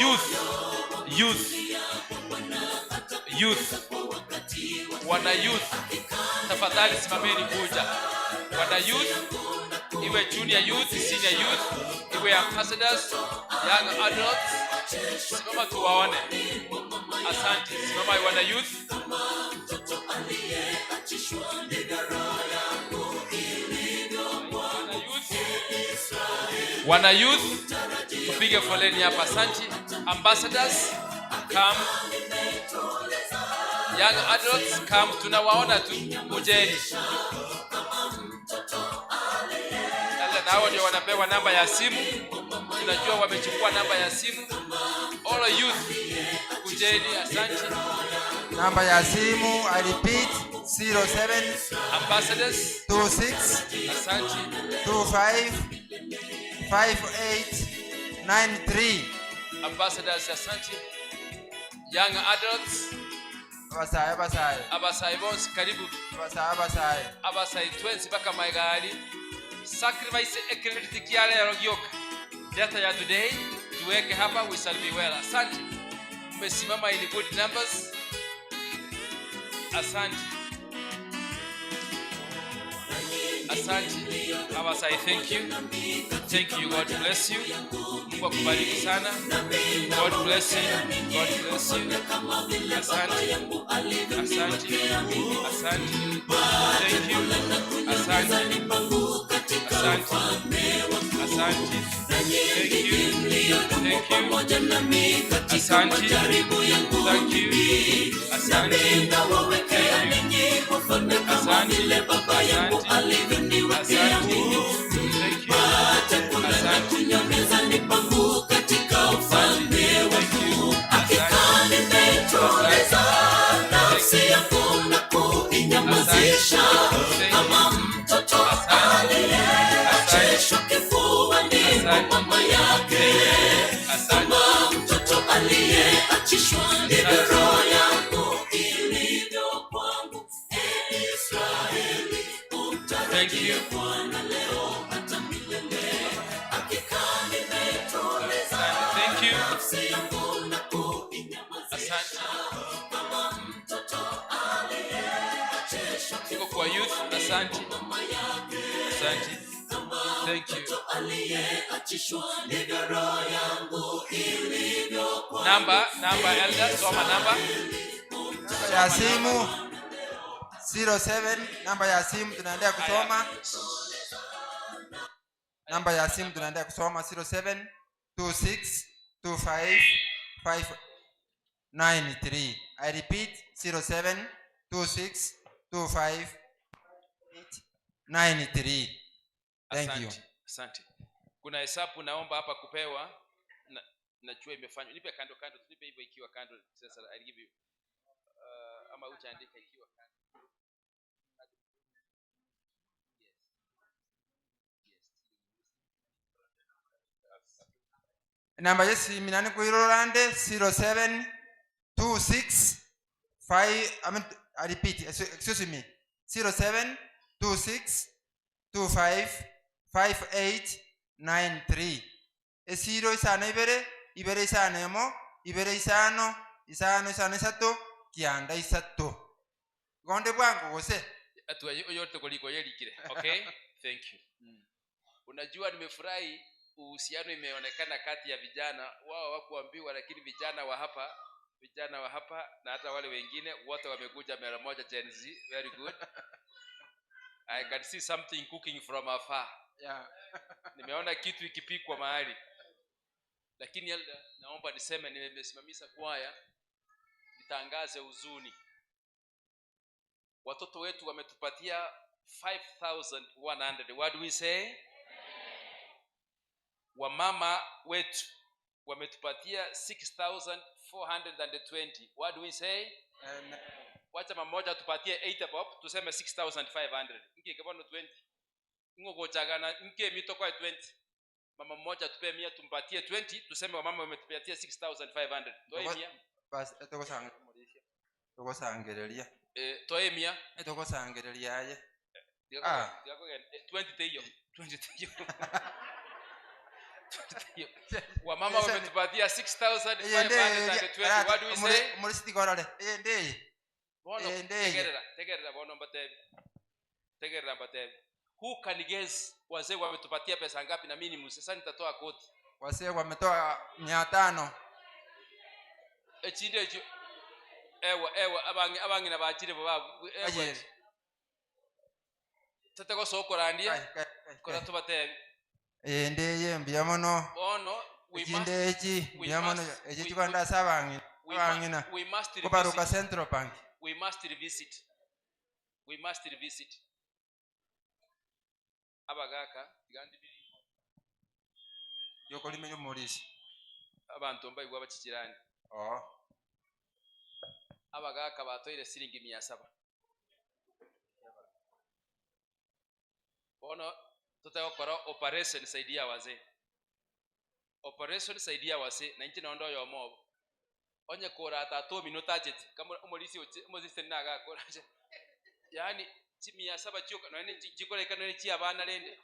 youth, youth, youth, wana youth, tafadhali simameni kuja. Wana youth, iwe junior youth, senior youth, iwe ambassadors, young adults, simama tuwaone. Asante, simama wana youth. Wana youth, wana youth, tupige foleni hapa. Asante. Ambassadors, come. Young adults, come. Tunawaona tu, kujeni. Sasa na hao ndio wanapewa namba ya simu, tunajua wamechukua namba ya simu. All youth, kujeni. Asante. Namba ya simu, I repeat, 07 Ambassadors, 26 asante. 25 58 93. Ambassadors, asante. Young adults, Abasaye, abasaye. Abasayi bonsi karibu. Abasaye, abasaye. Abasayi twensi baka maigari. Sacrifice ekereti kia lero gioka. Data ya today tuweke hapa, we shall be well. Asante. Mmesimama in good numbers. Asante. Asante. Abasai, thank you. Thank you. God bless you. Mungu akubariki sana. God bless you. God bless you. Asante. Asante. Asante. Thank you. Asante. Asante. Asante. Thank you. Thank you. Asante. Thank you. Asante. Thank you. Asante. Asante. Asante. Thank you. Asante. Thank you. Asante. Nafsi yangu na kuinyamazisha kama mtoto aliyeachishwa kifuani mwa mama yake, kama mtoto aliyeachishwa ndivyo roho yangu ilivyo kwangu. E Israeli, umtarajie Bwana leo hata milele. Hakika nimetuliza Thank you. nafsi yangu na kuinyamazisha kama mtoto aliyeachishwa Tuko kwa youth. Asante. Asante. Thank you. aliyeachishwa ndivyo roho yangu ilivyo kwangu. Namba, namba elder, soma namba. Ya simu 07, namba ya simu tunaendelea kusoma. Namba ya simu tunaendelea kusoma 07 26 25 593. I repeat, 07 26 25 893. Thank you. Asante. Asante. Kuna hesabu naomba hapa kupewa na najua imefanywa. Nipe kando kando, nipe hivyo ikiwa kando. Sasa I'll give you. Ama utaandika ikiwa kando. Yes. Namba yesimu nani kuilolande 07 26 5, I mean, I repeat, excuse me, 07 26 25 58 93. Esiro isano ibere ibere isano emo ibere isano isano isano isato kianda isato gonde bwangu gose. Atu yote kuliko yelikile. Okay? Thank you. Unajua nimefurahi uhusiano imeonekana kati ya vijana wao hawakuambiwa, lakini vijana wa hapa na hata wale wengine wote wamekuja mara moja. Gen Z, very good. I can see something cooking from afar. Yeah. Nimeona kitu ikipikwa mahali. Lakini naomba niseme, nimesimamisha kwaya nitangaze huzuni. Watoto wetu wametupatia 5,100. What do we say? Wamama wetu wametupatia 6,420. What do we say? Amen. Wacha mama moja tupatie 8 bob, tuseme 6,500. Nge kebono 20. Ngogochagana nge mito kwa 20. Mama mmoja tupe 100, tumpatie 20, tuseme wamama wametupatia 6,500. Toe 100. Bas tokosangereria. Toe 100. Tokosangereria aye. Ah. 20 teyo. 20 teyo. Wamama wametupatia 6,520. What do we say? Murisiti korore. Ende. Bono tegerera bono mbatebi. Tegerera mbatebi. Who can guess wazee wametupatia pesa ngapi? Na mimi ni sasa nitatoa koti. Wazee wametoa 500. Echinde echo. Ewa abangi na bachire babu. Ewa. Tatego sokorandia. Kora tubatebi. Ende mbiya mono. Bono we must mbiya mono eje chibanda sabangi. Bangina. We must revisit. Kubaruka Central Bank. We must revisit. We must revisit. Abagaka gandi biri. Yoko limenyo morisi. Abantu mbayi gwabachikirani. Oh. Abagaka batoire siringi 700. Bono tutayokora operation saidia wazee. Operation saidia wazee na nchi naondo yomo. Onye kora tatu minuta jet kama omolisi omozise naga kora. Yaani chimia saba chioka no ne chikoreka no chi abana rende.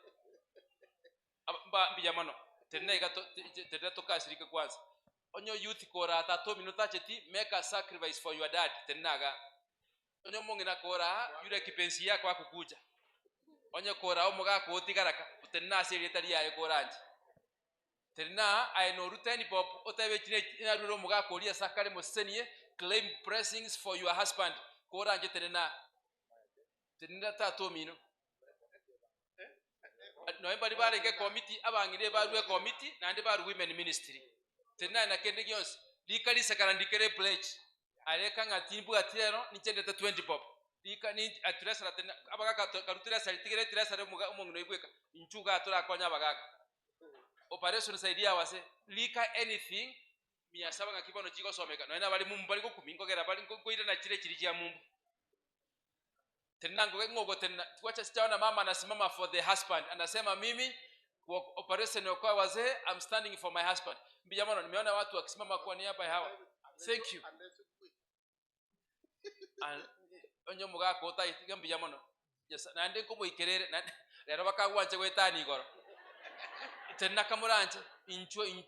Mba mbiyamano tena igato tena tokashirika kwanza. Onyo youth kora tatu minuta jet make a sacrifice for your dad tenaga. Onyo mongina kora yule kipenzi yako akukuja. Onye kora omugaka otigaraka tena serieta riaye koranje. Tena aino ruteni pop otebe chine inaruro omugaka oria sakare mosenie claim blessings for your husband koranje tena. Tena tato mino. No embari barenge committee abangire barwe committee nande baru women ministry. Tena na kende gyonse likalisa karandikere pledge. Areka ngatimbu atirero nichendete 20 pop. Lika ni aturesa tena abagaka karutiresa litigere tiresa omongino ibweka inchuga turakonya abagaka. Operation saidia wase lika anything 700 ngakibono chigosomeka no ena bali mumbu bali gokumingogera bali ngoira na chire chiri chia mumbu. Tena ngogo tena tuacha sijaona mama anasimama for the husband anasema mimi kwa operation kwa wazee I'm standing for my husband. Mbijamano nimeona watu wakisimama kwa niaba ya hawa. Thank you. Onyo mugako utaitiga mbijamano. Yes, nande komoikerere lero bakagwanje gwetani igoro. Tena kamuranje inchwe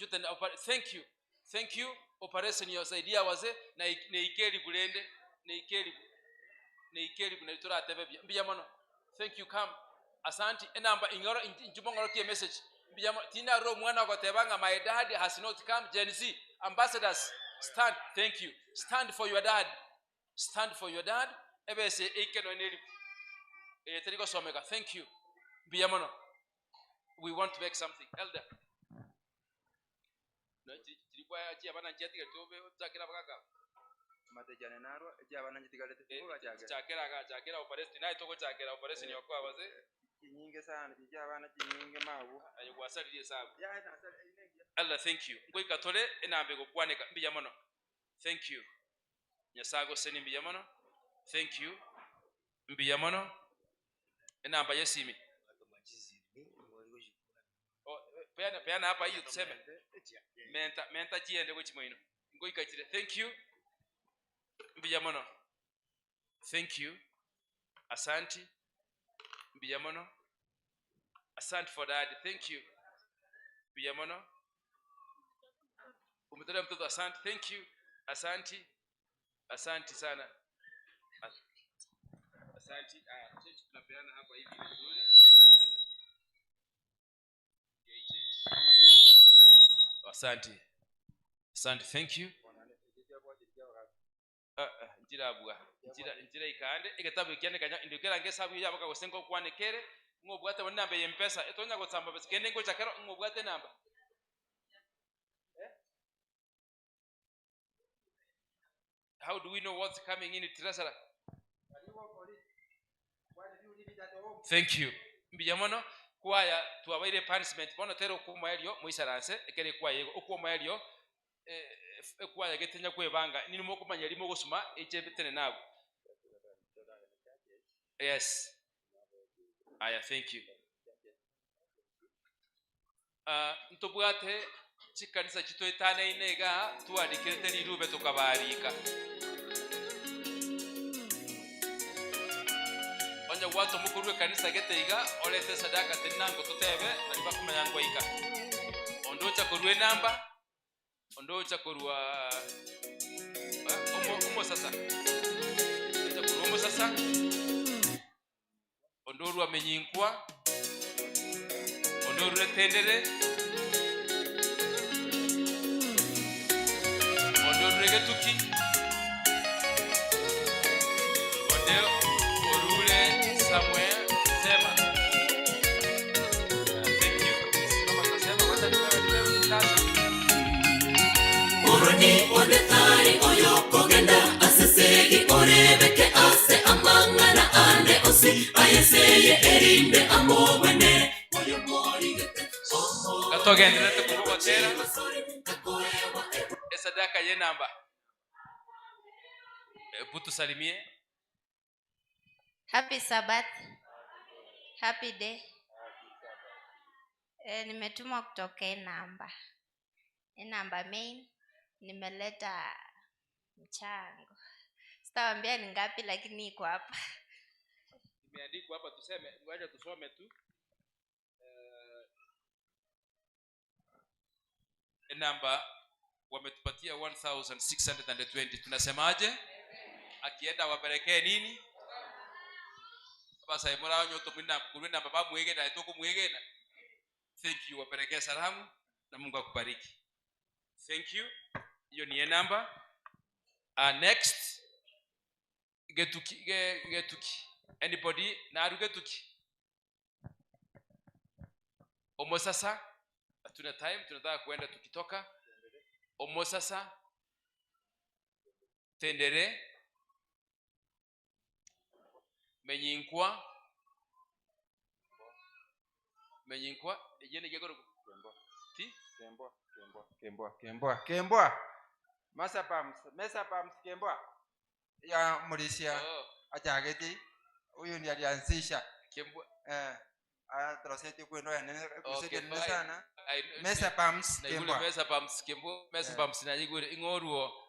tena thank you. Thank you. Operation yosaidia wazee na neikeri kulende neikeri kuna turatebe mbijamano. Thank you come. Asante enamba ingoro injumongoro kie message. Mbijamano tina ro mwana gotebanga my dad has not come. Gen Z ambassadors stand. Thank you. Stand for your dad. Stand for your dad. Ebese ikeno neri teriko someka. Thank you. Mbijamano. We want to make something. Elder. No chirikwa chi abana nchiatika tobe chakira bakaka. Matejane naro chi abana nchitikale chakira chakira operation nayo toko chakira operation yokoa waze. Chinyinge sana chi abana chinyinge mabu. Ayo gwasaririe sabu. Ya na sari inengi. Elder thank you. Ngoi katole enambe gokwaneka mbijamano. Thank you. Nyasago seni mbijamano. Thank you. Mbijamano. Enamba yesimi. Peana hapa hiyo tuseme. Menta chiende kwa chimoino. Ngoi kachire. Thank you. Mbijamano. Thank you. Asante. Mbijamano. Asante for that. Thank you. Mbijamano. Umetolea mtoto asante. Thank you. Asante. Asante sana. Asante. Church tunapeana hapa hivi vizuri. Asante. Asante, thank you. Njira bwa. Njira ikande eketabu kyane kanya ndikera ngesabu yabo kagosenga kwanekere ngobwate namba ya mpesa etonya gotsamba basi kende ngocha kero ngobwate namba. How do we know what's coming in treasurer? Thank you. Mbiyamono kwaya tuwabaire punishment bono tero kumaelio muisaranse ekere kwaya okumaelio kwaya getenya kwebanga nini mokumanya limo gosuma echebetene nabo. Yes. Aya, thank you. Ntobwate chikanisa chitoetane inega tuadikirete rirube tukabarika. Onye watu mukuru kanisa geteiga olete sadaka tenango totebe na bakumanya ngoika. Ondocha kurwe namba ondocha kurwa omo sasa. Ondocha kurwa omo sasa. Ondorwa menyinkwa. Ondorwe tendere. Ondorwe getuki. Onde orure somewhere sema. Thank you. Simama kasema wacha nipewe tatu. Oroni ondetari oyo kogenda asesegi orebeke ase amangana ande osi ayeseye erinde amobene oyo morigete omo Katogenderete kurubotera esadaka ye namba. Hebu tusalimie. Happy Sabbath. Happy day. Nimetumwa kutoka namba. Namba main nimeleta mchango. Sitawaambia ni ngapi lakini iko hapa. Imeandikwa hapa, tuseme, ngoja tusome tu. Namba wametupatia 1620. Tunasemaje? Akienda wapelekee nini? Basa imora nyoto mwina kurwina baba mwegena etoko mwegena. Thank you, wapelekee salamu na Mungu akubariki. Thank you. Hiyo ni namba. Next getuki getuki. Anybody na getuki? Omo sasa hatuna time, tunataka kuenda tukitoka. Omo sasa tendere menyinkwa yene gegoro ti Kemboa masa pams mesa pams kemboa ya mulisia. Achageti huyu ndiye alianzisha Kemboa. Atroseti kwendo ya nene Okay, kusete sana mesa pams Kemboa mesa pams Kemboa mesa pams na yigure ingoruo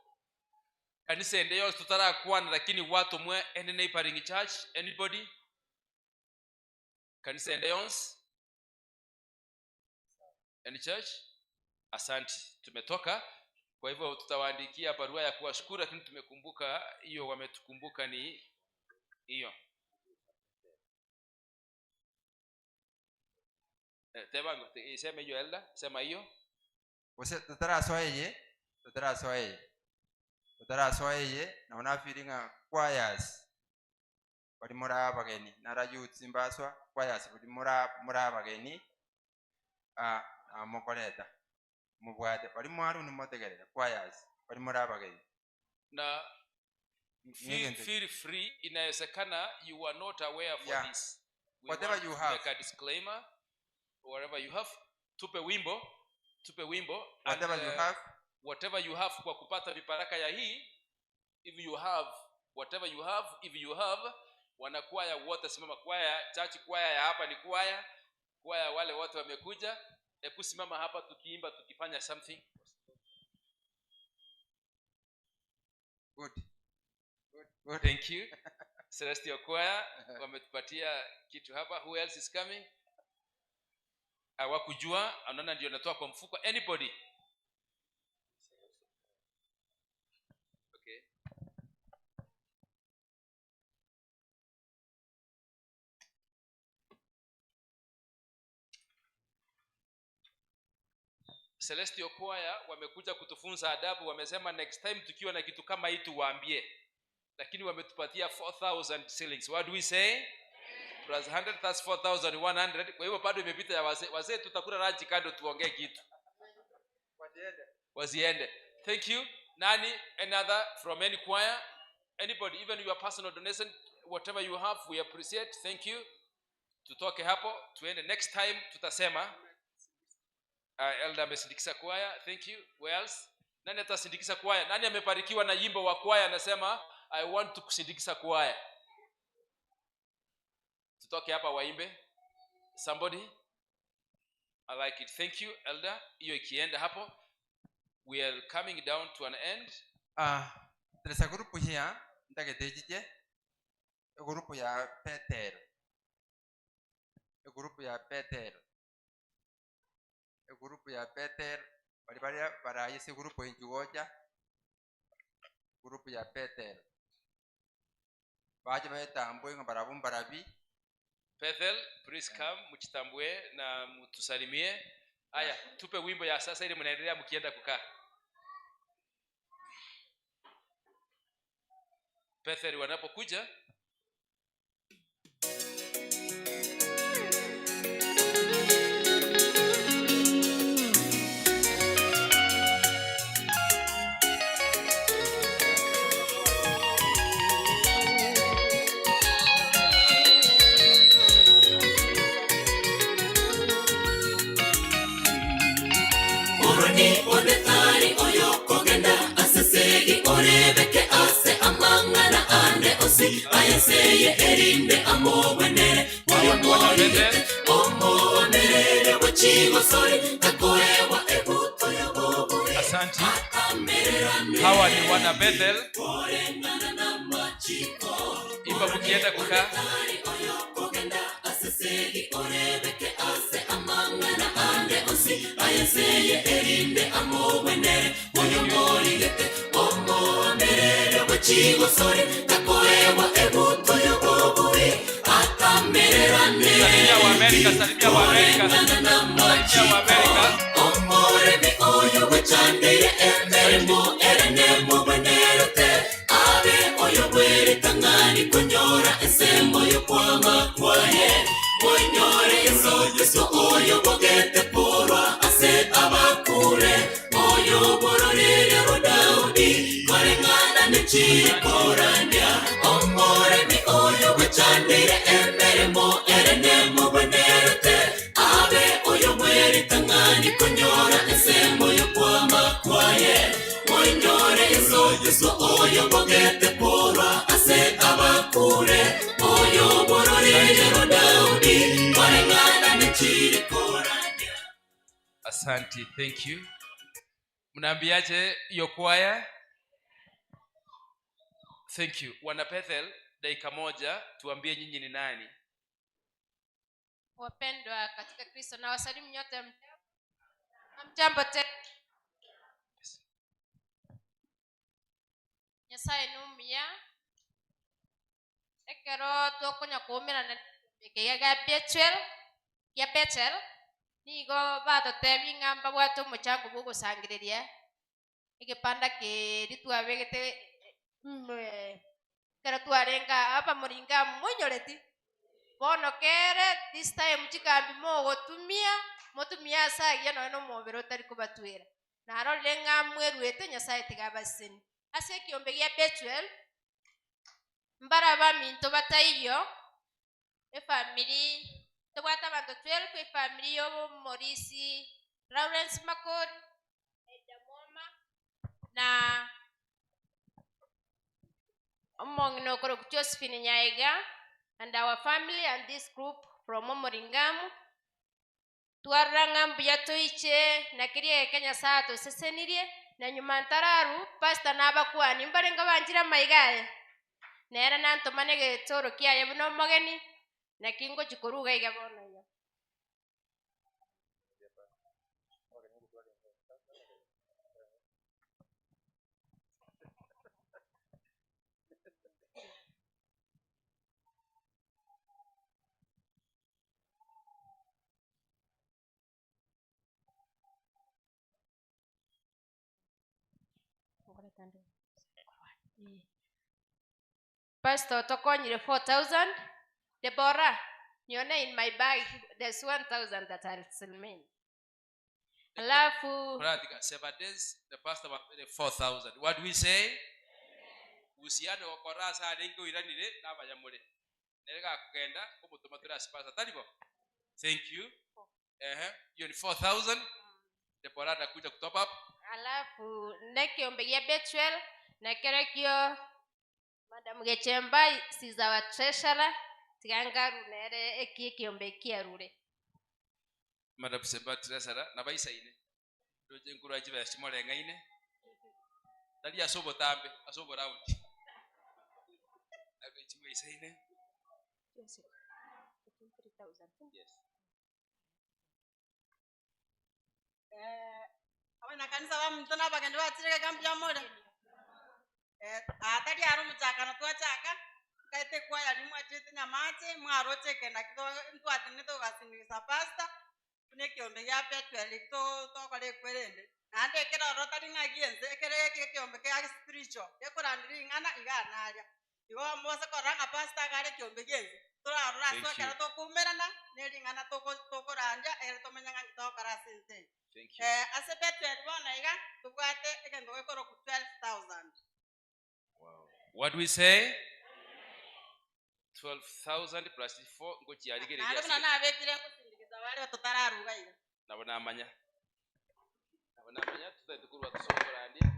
kanisa ende yose tutarakwana lakini watu mwe ende neighboring church. Anybody kanisa ende yose any church? Asante, tumetoka. Kwa hivyo tutawaandikia barua ya kuwashukuru, lakini tumekumbuka hiyo, wametukumbuka ni hiyo. Tebango iseme hiyo elda, sema hiyo. Wose tutarasoeye na una feeling choirs bali mura abageni nara youth mbaswa choirs bali mura abageni mokoreta mubwate bali mwaru ni motegerera choirs bali mura abageni na feel free. Inawezekana you are not aware for this. We whatever you have, make a disclaimer. Whatever you have, tupe wimbo whatever and, you have, whatever you have kwa kupata vibaraka ya hii. If you have whatever you have, if you have, wanakwaya wote simama. Kwaya church kwaya ya hapa ni kwaya wale wote wamekuja, hebu simama hapa tukiimba tukifanya something good. Good. Thank you. Celestial Choir wametupatia kitu hapa. Who else is coming? Hawakujua, anaona ndio natoa kwa mfuko. Anybody? Okay. Celestial Choir wamekuja kutufunza adabu, wamesema next time tukiwa na kitu kama hii tuwaambie, lakini wametupatia 4000 shillings. What do we say? Plus 100, that's 4100. Kwa hivyo bado imepita ya wazee. Wazee tutakula lunch kando tuongee kitu. Waziende. Thank you. Nani, another from any choir? Anybody, even your personal donation, whatever you have, we appreciate. Thank you. Tutoke hapo, tuende next time tutasema. Elder amesindikisha choir. Thank you. Who else? Nani atasindikisha choir? Nani amebarikiwa na yimbo wa choir anasema I want to kusindikisha choir? Tutoke hapa waimbe. Somebody? I like it. Thank you, Elder. Hiyo ikienda hapo, we are coming down to an end. There's a group here, ndagete group ya Peter. Group ya Peter. Group ya Peter bali bali barayese group injuoja. Group ya Peter. Baje betambwe nga barabumbarabi. Bethel, please come, mchitambue na mtusalimie. Aya, tupe wimbo ya sasa ili mnaendelea mkienda kukaa. Bethel wanapokuja. Orebeke ase amang'ana ande osi ayeseye erinde amobwenere oyo morigete omomerere bwechigosori takoewa ebuto yabobure. Asante. Hawa ni wana Bethel. Imba mkienda kukaa. Asesegi orebeke ase amang'ana ande osi ayeseye erinde amobwenere oyo morigete omomerere bwechigosori takoewa ebuto yobobure atamererane. Salimia wa Amerika, salimia wa Amerika. Salimia wa Amerika. Omoremi oyo wechandire emeremo erene mobwenerete abe oyo bweritang'ani konyora ensemo yokwama kwaye monyore Yesu Kristo oyo bogete porwa ase abakure oyo bororere ro Daudi koreng'ana nechikorania omoremi oyo wechandire emeremo erene mobwenerete abe oyo bweritang'ani konyora ensemo yokwama kwaye monyore Yesu Kristo oyo bogete porwa ase abakure oyo bororere ro Daudi koreng'ana nechikorania. Asante, thank you. Mnaambiaje hiyo choir? Thank you. Wana Bethel, dakika moja tuambie nyinyi ni nani? Wapendwa katika Kristo, na wasalimu nyote mjambo tena. Nyasaye numia ekero tokonya kuumirana ga Bethel ya Bethel nigo batotebi ng'amba bwate omuchango bw'ogosangiriria egepanda keri twabegete kero twarenga aba moringa monyoreti bono kere this time chikambi mogotumia motumia asagia noe nomobere otari kobatwera narorire ng'a mweruete Nyasaye tigabaseni ase ekiombe gia Bethel mbaraba minto bataiyo efamily tobwata abanto 12 efamily yobo Morisi Lawrence Makori Eda Mwoma na omong'ina okoroku Josephine Nyaiga and our family and this group from Omoringamu twarora ng'a mbuya toiche na kiria eke Nyasaye atosesenirie na nyuma ntararu pastor nabakwani mbarenga banjira maigaye nera nantomane getoro kiaye buna omogeni na kingo chikoruga iga bono iga. Pastor tokonyire 4000. Deborah, nione in my bag there's 1000 that I'll remain. Alafu Practical 7 days the pastor wapele 4000. What do we say? Uhusiano gokora ase arenge oiranire n'abanyamure nere gakogenda omotoma tore ase pastor taribo. Thank you. Ehe, hiyo ni 4000. Deborah atakuja kutop up. Alafu nekiombe gia Bethuel nekerekio Madam Gechemba is our treasurer tigangaru nere eki ekiombe kiarure. Madam Semba treasurer nabaisaine ndoche nkurwa chibesa chimoreng'aine tari ase obotambe ase oboraundi abe chimwaisaine. Yes. Abanakanisa bamuntu n'abageni batireke kambi amore atari ari omuchakano twachaka kaite kwaya rimwachete nyamache mwarocheke naki ntwatine togasinigisa pastor buna ekiombe gia Bethuel tokora ekwerende naende ekero oro tari ng'aki ense ekere eke ekiombe kia spiritual gekorandera ring'ana iga naria igo mose korora ng'a pastor agare ekiombe gia ense torarora ase Thank you. ekero tokumerana na ering'ana tokorandia ere tomenya ng'aki togokora ase ense eye. Thank you. Ase Bethuel bono iga tobwate egento gekoroku 12,000. What do we say? 12,000 plus 4 ngochiarigereria. Naende buna nabekire nkosindikiza bare totararuga iga. Nabo namanya, nabo namanya tutaite kurwa tusokorandia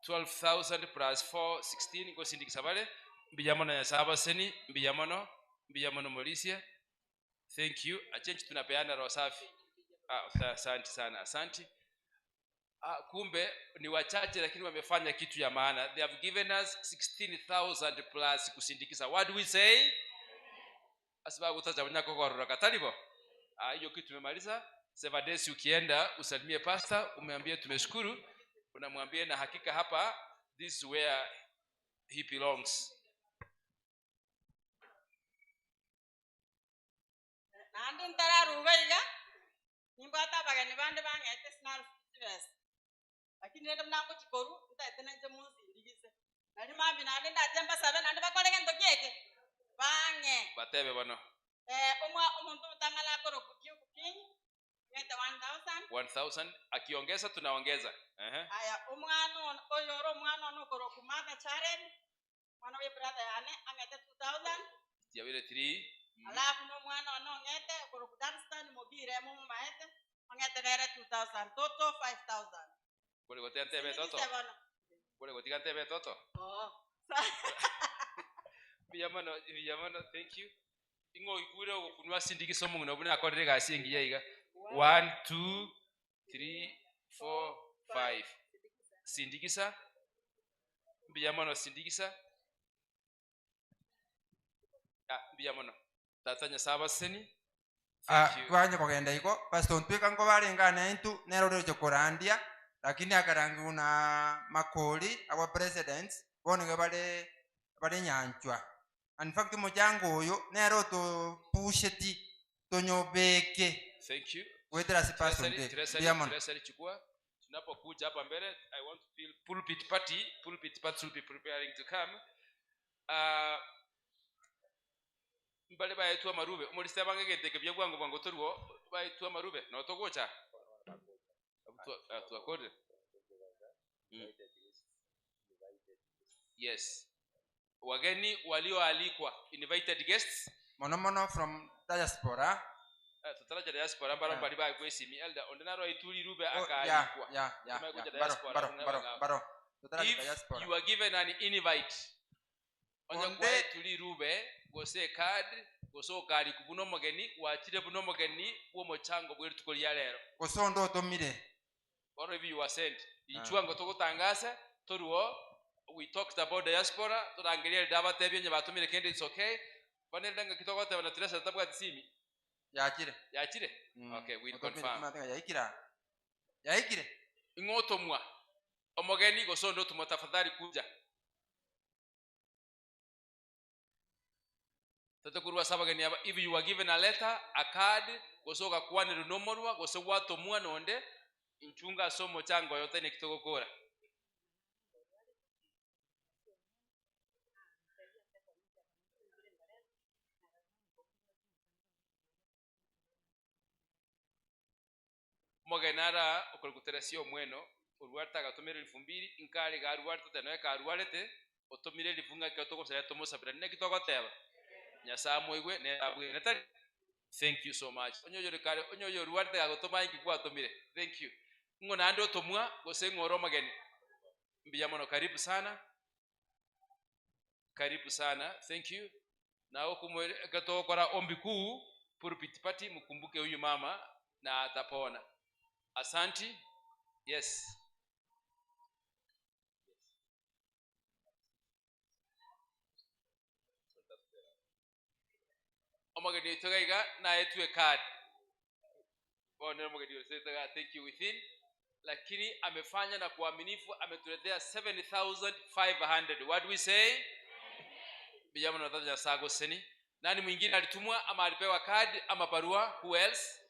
12,000 plus 4 16 ngosindikisa bare mbiyamono nyasaye abaseni mbiyamono mbiyamono molisia. Thank you. Achenchi tunapeana roho safi. Ah, asante sana, asante. Ah, kumbe ni wachache lakini wamefanya kitu ya maana. They have given us 16,000 plus kusindikisa. What do we say? Asibabu tatabunyako katalibo. Ah, hiyo kitu tumemaliza. 7 days ukienda usalimie pastor, umeambie tumeshukuru, unamwambia na hakika hapa this is where he belongs. Naende ntararuga iga nimbwate abageni bande bang'ete sinarufutibesa lakini rende buna ngochikoru ntaete nainche munsindigise nari mambi naende ndache mbasabe naende bakore gento kieke bang'e. Batebe bano. Omwa omonto otang'ala akoroku King ng'ete 1000. 1000 akiongeza tunaongeza. Ehe. Aya omwana oyo ore omwana ono okoroku Martha Charen mwana we brother yane ang'ete 2000. Yabire 3. Alafu nomwana ono ong'ete okoroku Danstan Mogire mumaete ong'ete nere 2000, total 5000. Kule gotia ntebe toto. Sindikise bono. Kule gotiga ntebe toto. Oh. Biyamano biyamano, thank you. Ingo ikure okunwa sindikiso omong'ina buna akorire egasi engiya iga. 1 2 3 4 5 sindikisa mbiyamono sindikisa. Ah, mbiyamono tata nyasaye abaseni. Thank you. Twanye kogenda igo pastor ntwika ngo barengana intu nero roche kurandia lakini akarangi na makori our presidents bono bare bare nyanchwa. In fact muchango uyu nero tupusheti tunyobeke Thank you. gwetera si pastor Treasury, ntwika Treasury, mbiyamono. Treasury chukua. Tunapokuja hapa mbele, I want to feel pulpit party. Pulpit party will be preparing to come. Mbale baetwa marube omorisia bange geteke bya bwango bwango toruo baetwa marube no togocha tuakode. Yes, wageni walioalikwa, invited guests. Mono mono from diaspora. Tutaraja diaspora mbaro. Ah. Mbali bakwesimi elder ondenaro ituri rube Oh, yeah, akaalikwa. yeah. Tumekuja Baro, diaspora, baro, tunaweza baro, ngao. baro. Tutaraja If diaspora. you are given an invite onye Onde- kwae tuli rube gose card gose okari buno omogeni wachire buno omogeni bw'omochango bwe rituko ria rero. Gose onde otomire. Or if you were sent ichwango togotangasa toruo. We talked about diaspora turangeria ndabatebie nye batumire kende. It's okay banelanga kitogoteba na turesa tabwati simi. Yakire. Yakire. Okay, we'll Otomire confirm. kumatenga yaikira yaikire. Ing'otomwa omogeni gose onde otumwa tafadhali kuja tatakurwa sabageni aba. If you were given a letter, a card gose ogakwanirwa nomorwa gose gwatomwa nonde inchunga ase omochango oyo tene kitogokora. Omogenara okorikuteresia omweno orwarete agatumira 2000 nkari garwarete tenoe karwarete otumire 1000 ng'aki otogosera tomosabira naki togoteba Nyasaye moigwe nerabwene tari. Thank you so much. Onyoyore kare onyoyo orwarete gagotoma inki gwatumire. Thank you. Ng'o naende otomwa gose ng'ore omogeni. Mbuya mono, karibu sana. Karibu sana. Thank you. Na okumwe ombi kuu pulpit party, mkumbuke huyu mama na atapona. Asanti. Yes. Omogeni togaiga na etwe card. Bona omogeni yote thank you within. Lakini amefanya na kuaminifu, ametuletea 7,500. What do we say? Bijama na tata sago seni. Nani mwingine alitumwa ama alipewa kadi ama barua? Who else?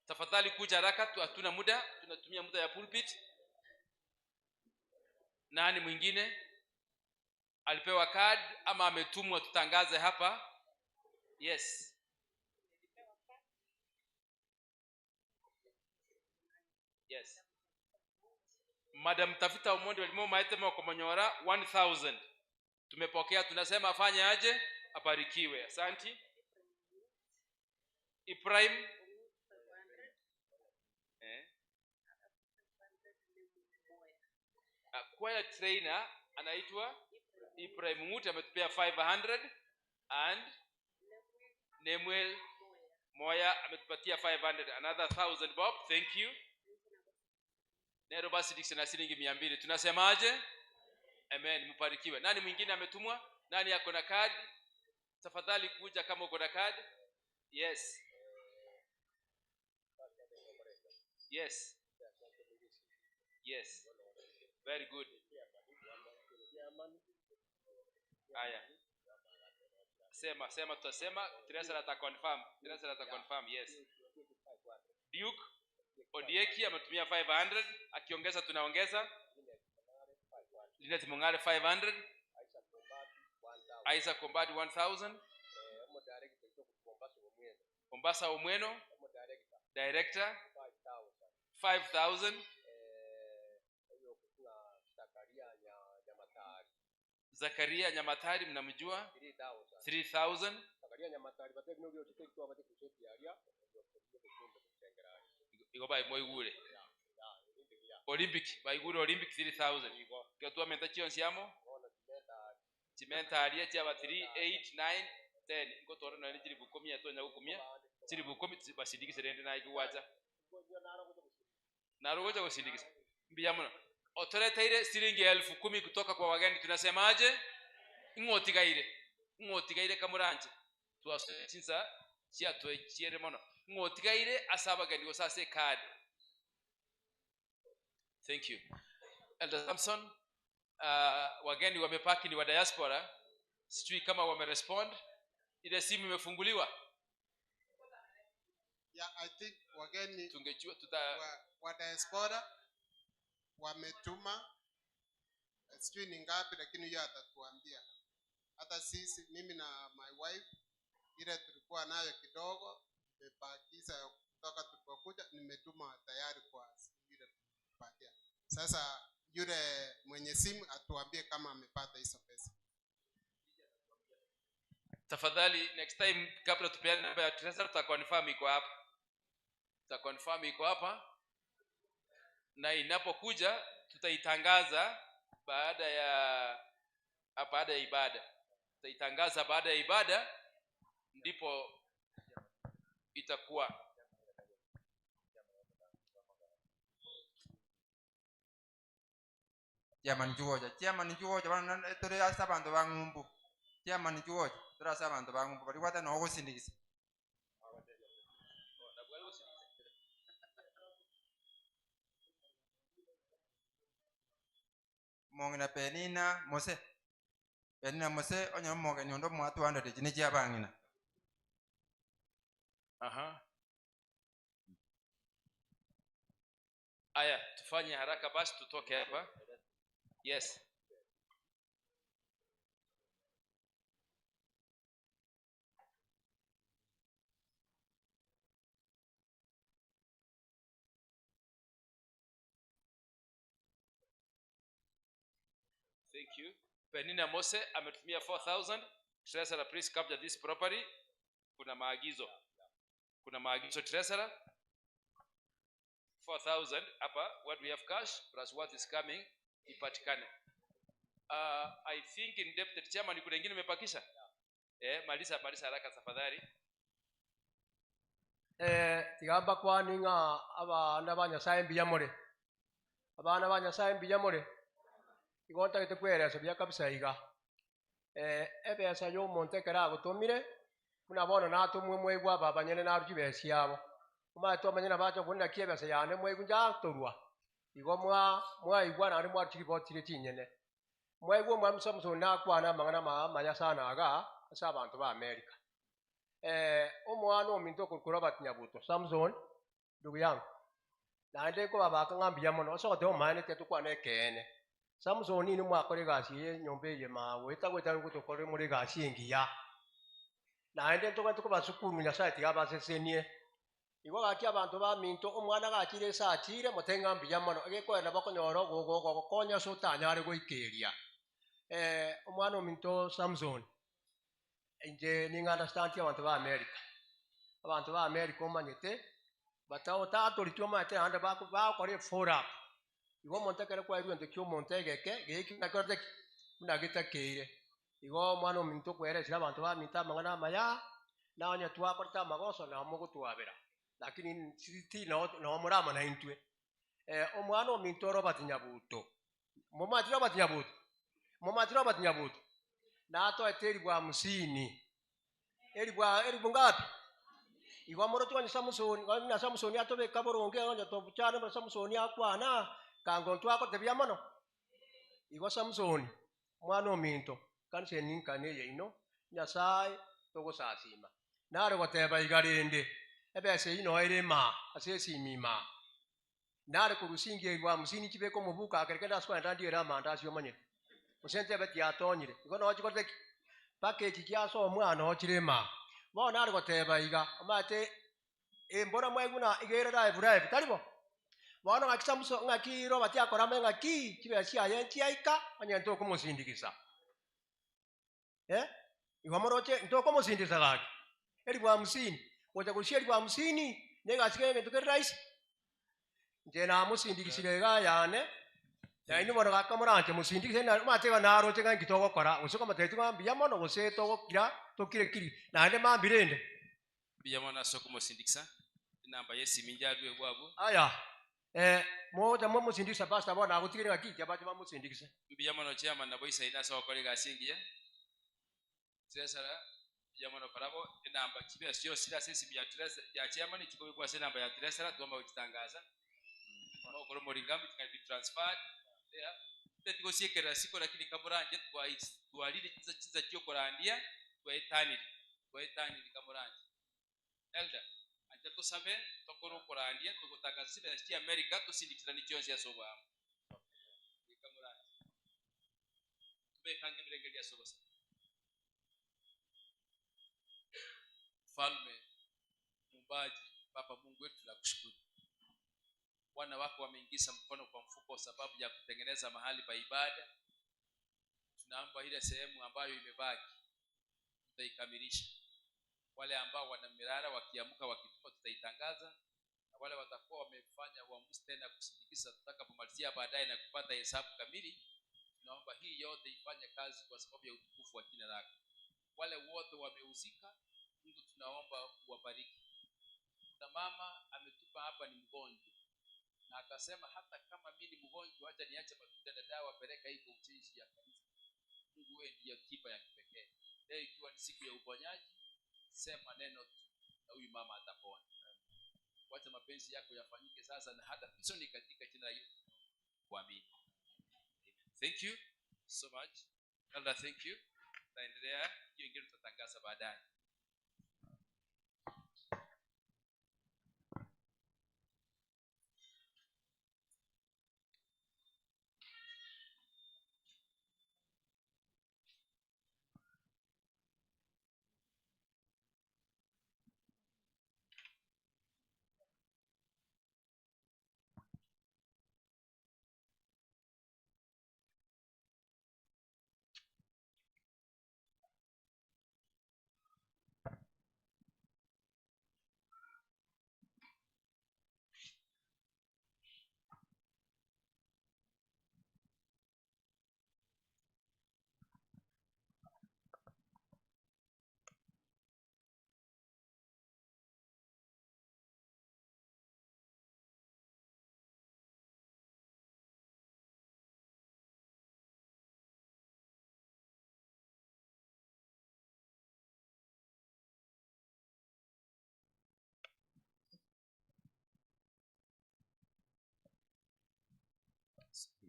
Tafadhali kuja haraka, hatuna muda, tunatumia muda ya pulpit. Nani mwingine alipewa kadi ama ametumwa tutangaze hapa? Yes. Yes. Madam Tafita Omondi walimo maitema wakomonyora 1000. Tumepokea, tunasema afanye aje? Abarikiwe. Asanti. Ibrahim. Choir trainer anaitwa Ibrahim Muti ametupea 500 and Nemuel Moya ametupatia 500, another 1000 bob. Thank you. Nero basi Dixon na shilingi 200. Tunasemaje? Amen, mbarikiwe. Nani mwingine ametumwa? Nani yako na kadi? Tafadhali kuja kama uko na kadi. Yes. Yes. Yes. Very good. Haya. Sema, sema tutasema. Teresa ata confirm. Teresa ata confirm. Yes. Duke Odieki ametumia 500, akiongeza tunaongeza. Linet Mongare 500. Isaac Kombati 1000. Mombasa Omweno director 5000. Zakaria Nyamatari mnamjua 3000. Iko bai moigure Olympic baigure Olympic 3000. Kyo menta chionsiamo chimentaria chiaba 3 8 9 10 ngo toro na chiri bukomia tonya gukumia chiri bukomi basindikise rende na ikuwacha narogoja gusindikisa mbiya muno otoreteire shilingi 10,000 kutoka kwa wageni. Tunasemaje? Ng'otigaire kamuranje twashinsa chiatwe mono ng'otigaire asabageni gosase card. Thank you Elder Samson. Wageni wamepaki ni wa diaspora, sijui kama wamerespond. Ile simu imefunguliwa. Yeah, I think wageni tungejua tuta wa diaspora wametuma, sijui ni ngapi, lakini yeye atatuambia. Hata sisi, mimi na my wife, ile tulikuwa nayo kidogo nimebakiza kutoka tulipokuja, nimetuma tayari kwa ile kupatia. Sasa yule mwenye simu atuambie kama amepata hizo pesa. Tafadhali next time kabla tupeane namba ya Teresa tutaconfirm iko hapa. Tutaconfirm iko hapa. Na inapokuja tutaitangaza baada ya ibada. Tutaitangaza baada ya ibada ndipo itakuwa. Chairman Juoja, Chairman Juoja, bana tore asa bantu bangumbu. Chairman Juoja, tore asa bantu bangumbu bali kwata no gusindikisa. Mongina Penina Mose. Penina Mose onyo moge nyondo mwa 200 chine chia bangina. Aha. Aya, tufanye haraka basi tutoke hapa. Yes. Thank you. Penina Mose ametumia 4000. Treasurer, please capture this properly. Kuna maagizo. Kuna maagizo treasurer. 4000 hapa, what we have cash plus what is coming ipatikane. I think in deputy chairman kuna wengine umepakisha? Maliza maliza haraka tafadhali. Tigamba kwaninga abana ba Nyasaye mbiyamore. Abana ba Nyasaye mbiyamore. Igonta gete kweresa bya kabisa iga. Ebesa yo omonto ekero agotomire buna bono natomwe mwaigwa aba banyene naruchi besi yabo. Omanyete omanyene bacha kobuna naki ebesa yane mwaigwa njatorwa. Igo mwaigwa naende mwaruchi riboti chinyene. Mwaigwa omwami Samson nakwana amang'ana maya sana aga ase abanto ba America. Omwana ominto okorokwa Robert Nyabuto Samson ndugu yangu naende nkobabaka ng'a mbuya mono ase ogoteba omaanete tokwane ekeene. Samson ini mwakora egasi ye nyomba eye mawe etagwetari gotokora more egasi engiya naende ntogende kobasukuru Nyasaye tiga abasesenie. Igo gaki abanto baminto omwana gachire ase achire mote ng'a mbuya mono egekoenda bakonyora ogogogokonya ase otanyare goikeria. Omwana ominto Samson inje ninga-understand abantu ba America. Abantu ba America omanyete bataotatorithia omanyete naende bakora efollow up. Igo omonto ekero kwairwe ento kia omonto egeke geki nakorete ki buna getakeire. Igo omwana ominto okweresera abanto baminto amang'ana amaya naonya twakorete amagoso nabo mogotwabera lakini ti nao morama naintwe. Omwana ominto Robert Nyabuto momanyete Robert Nyabuto momanyete Robert Nyabuto natoete elfu hamsini. Elfu ngapi? Igo morocho wa Samson, na Samson atobeka boronge onye tobuchana na Samson akwana kango twako tebya mono. Igo Samson mwana ominto kanse ninkane yeino Nyasaye togosasima. Nare goteba igarende ebese ino erema ase simima. Nare kurusingi elfu hamsini chibeko mubuka akereke ndaswa ndandira amanda omanyete. Osente beti atonyire. Igo no chikorete package kiaso omwana ochirema. Bono nare goteba iga omate embora mwaiguna igere live live taribo. Bono ng'aki Samson ng'aki Robert akorame ng'aki chibesa chiaye chiaika onye ntokomosindigisa. Igo moroche ntokomosindisa gaki. Elfu hamsini. Gocha kurusia elfu hamsini negasike egento kere rahisi. Nche namosindigisire iga yane. Nainwe bono gaka moranche mosindikise mateba naroche ng'a nki togokora gose komatebeti ng'a mbuya mono gose togokira tokire kiri naende mambire ende. Mbuya mono ase okomosindikisa enamba ya esimi njarwe bwabo. Aya moja momosindikisa pastor bono agotigire ng'aki ki abache bamosindikise. Mbuya mono chairman nabo isaine ase ogokora egasi engiya. Treasurer mbuya mono korabo enamba chibesa chionsi ase esimi ya treasurer ya chairman chikobekwa ase enamba ya treasurer twamba gochitangaza. Okoro moringambi it can be transferred. Tetigosiekerera siko lakini kamuranje twarire chiza chiokorandia twetanire twetanire kamuranje. Elder anja tusabe tokoro okorandia tugotangaza chibesa chia America tusindikisirani chionsi ase obwamo. Kamuranje tubekange ebirenge bia ase obosaba. Mfalme muumbaji Baba Mungu wetu tunakushukuru. Wana wako wameingiza mkono kwa mfuko sababu ya kutengeneza mahali pa ibada. Tunaomba ile sehemu ambayo imebaki tutaikamilisha. Wale ambao wana mirara wakiamka wakitupa tutaitangaza, na wale watakuwa wamefanya uamuzi tena kusindikiza tutakapomalizia baadaye na kupata hesabu kamili. Tunaomba hii yote ifanye kazi kwa sababu ya utukufu wa jina lako. Wale wote wamehusika, Mungu tunaomba uwabariki. Na mama ametupa hapa ni mgonjwa na akasema hata kama mimi ni mgonjwa acha niache matunda na dawa peleka hii kwa ujenzi ya kanisa. Mungu wewe ndiye tiba ya kipekee. Leo ikiwa ni siku ya uponyaji, sema neno tu na huyu mama atapona. Wacha mapenzi yako yafanyike sasa na hata usoni katika jina la Yesu. Kuamini. Thank you so much. Elder, thank you. Tutaendelea, hiyo ingine tutatangaza baadaye.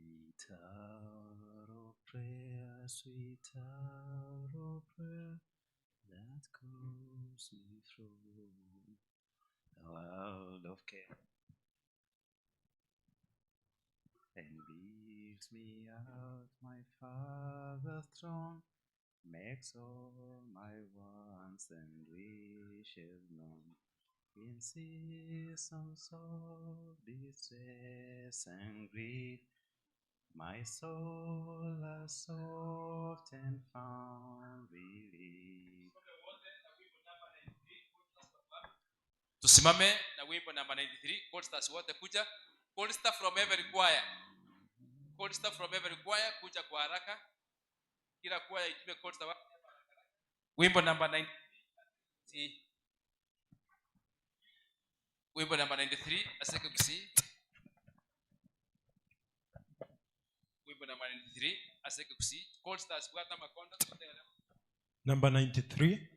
Sweet hour of prayer, sweet hour of prayer, that calls me from the world of care and leads me out my Father's throne, makes all my wants and wishes known. In seasons of distress and grief, my soul has often found relief. Tusimame na wimbo namba 93, choristers wote kuja. Chorister from every choir. Chorister from every choir kuja kwa haraka. Kila choir itume chorister wa. Wimbo namba 93. Wimbo namba 93 aseke kusi. Wimbo namba 93 aseke kusi. Choristers bwata makondo. Number 93.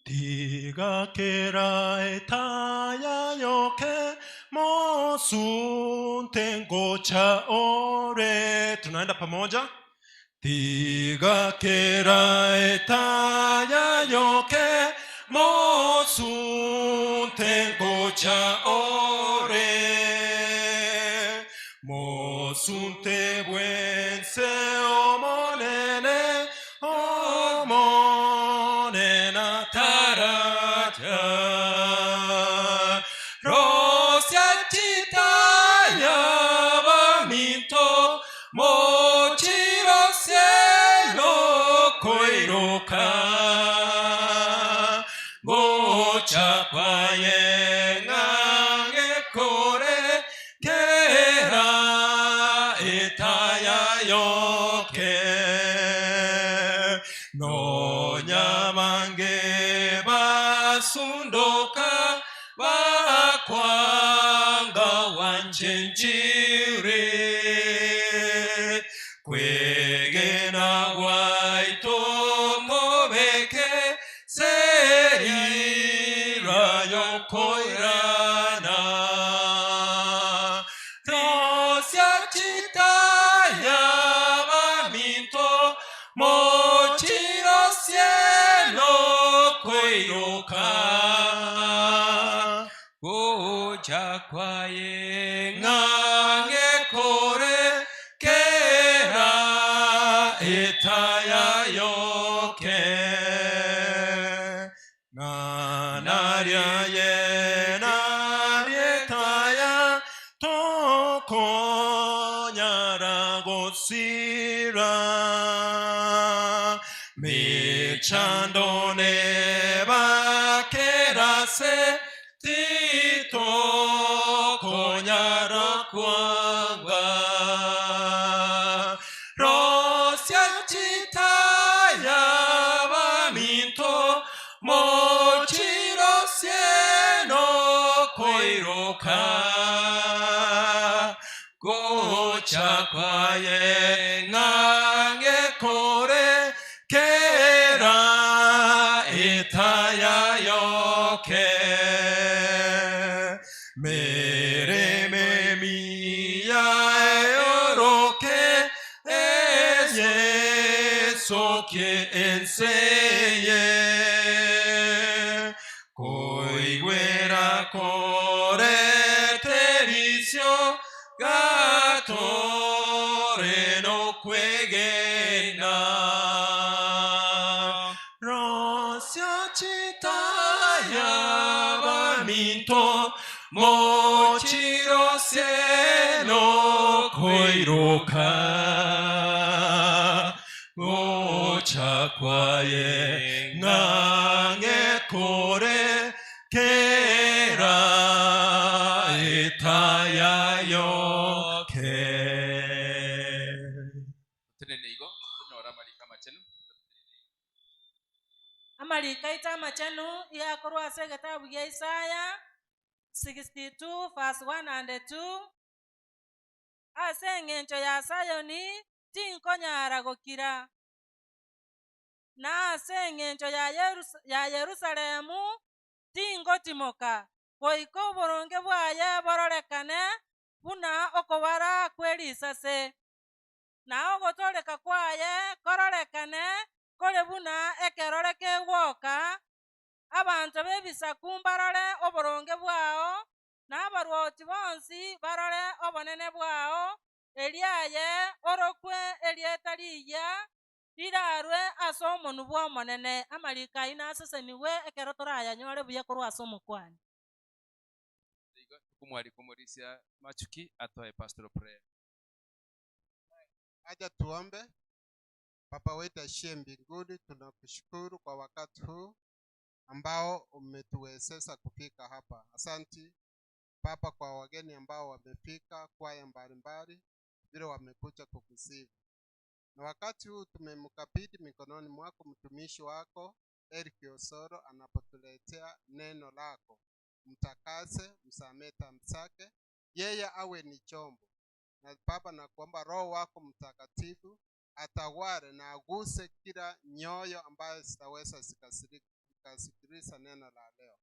Tiga kera etaya yoke mosun tengo cha ore. Tunaenda pamoja. Tiga kera etaya yoke mosun tengo cha ore. Mosun te buen se omonene omonena taraja. Rosia chitaya vaminto mochiro cielo koiroka. Gocha payenga kore kera etaya yoke. No nyamange basundoka bakwanga wanchenjire. Kwegena gwaito mobeke serira yokoirana. Rosia chitaya maminto mochiro cielo koiroka. Goja kwaye ngange kore kera etaya yoke. Nanaria ye narietaya tokonyara gosira. Michandone bakerase tito konyara kwanga. Rosia chitaya vaminto mochiro cieno koiroka. Gocha kwaye ngange kore kera etaya yoke. Mere me mia eoroke soke enseye. Koiguera kore terisio gatore no kwegena. Rosia chitaya vaminto mochiro cielo koiroka. Gocha kwaye ngange kore kera etaya yoke. Tenene igo tunyora marika machenu. Amarika ita machenu yakorwa ase egetabu gia Isaya 62 verse 1 and 2. Ase eng'encho ya Sayoni tinkonyara gokira. Na ase eng'encho ya Yerusalemu tingotimoka goika oboronge bwaye bororekane buna okobara kw'erisase na ogotoreka kwaye kororekane kore buna ekerore kegwoka. Abanto b'ebisaku mbarore oboronge bwao na abarwoti bonsi barore obonene bwao. Eriaye orokwe erieta riya rirarwe ase omonu bw'omonene. Amariko ayio naseseniwe ekero torayanyore buya korwa ase omokwani. Kumwalikumurisia Machuki atoe pastoral prayer. Acha tuombe. Baba wetu asiye mbinguni, tunakushukuru kwa wakati huu ambao umetuwezesha kufika hapa. Asanti Baba kwa wageni ambao wamefika, kwaya mbalimbali vile wamekuja kukusifu. Na wakati huu tumemkabidhi mikononi mwako mtumishi wako Eric Osoro anapotuletea neno lako. Mtakase, msamee dhambi zake, yeye awe ni chombo. Na Baba, nakuomba Roho wako Mtakatifu atawale na aguse kila nyoyo ambayo zitaweza zikasikiliza neno la leo.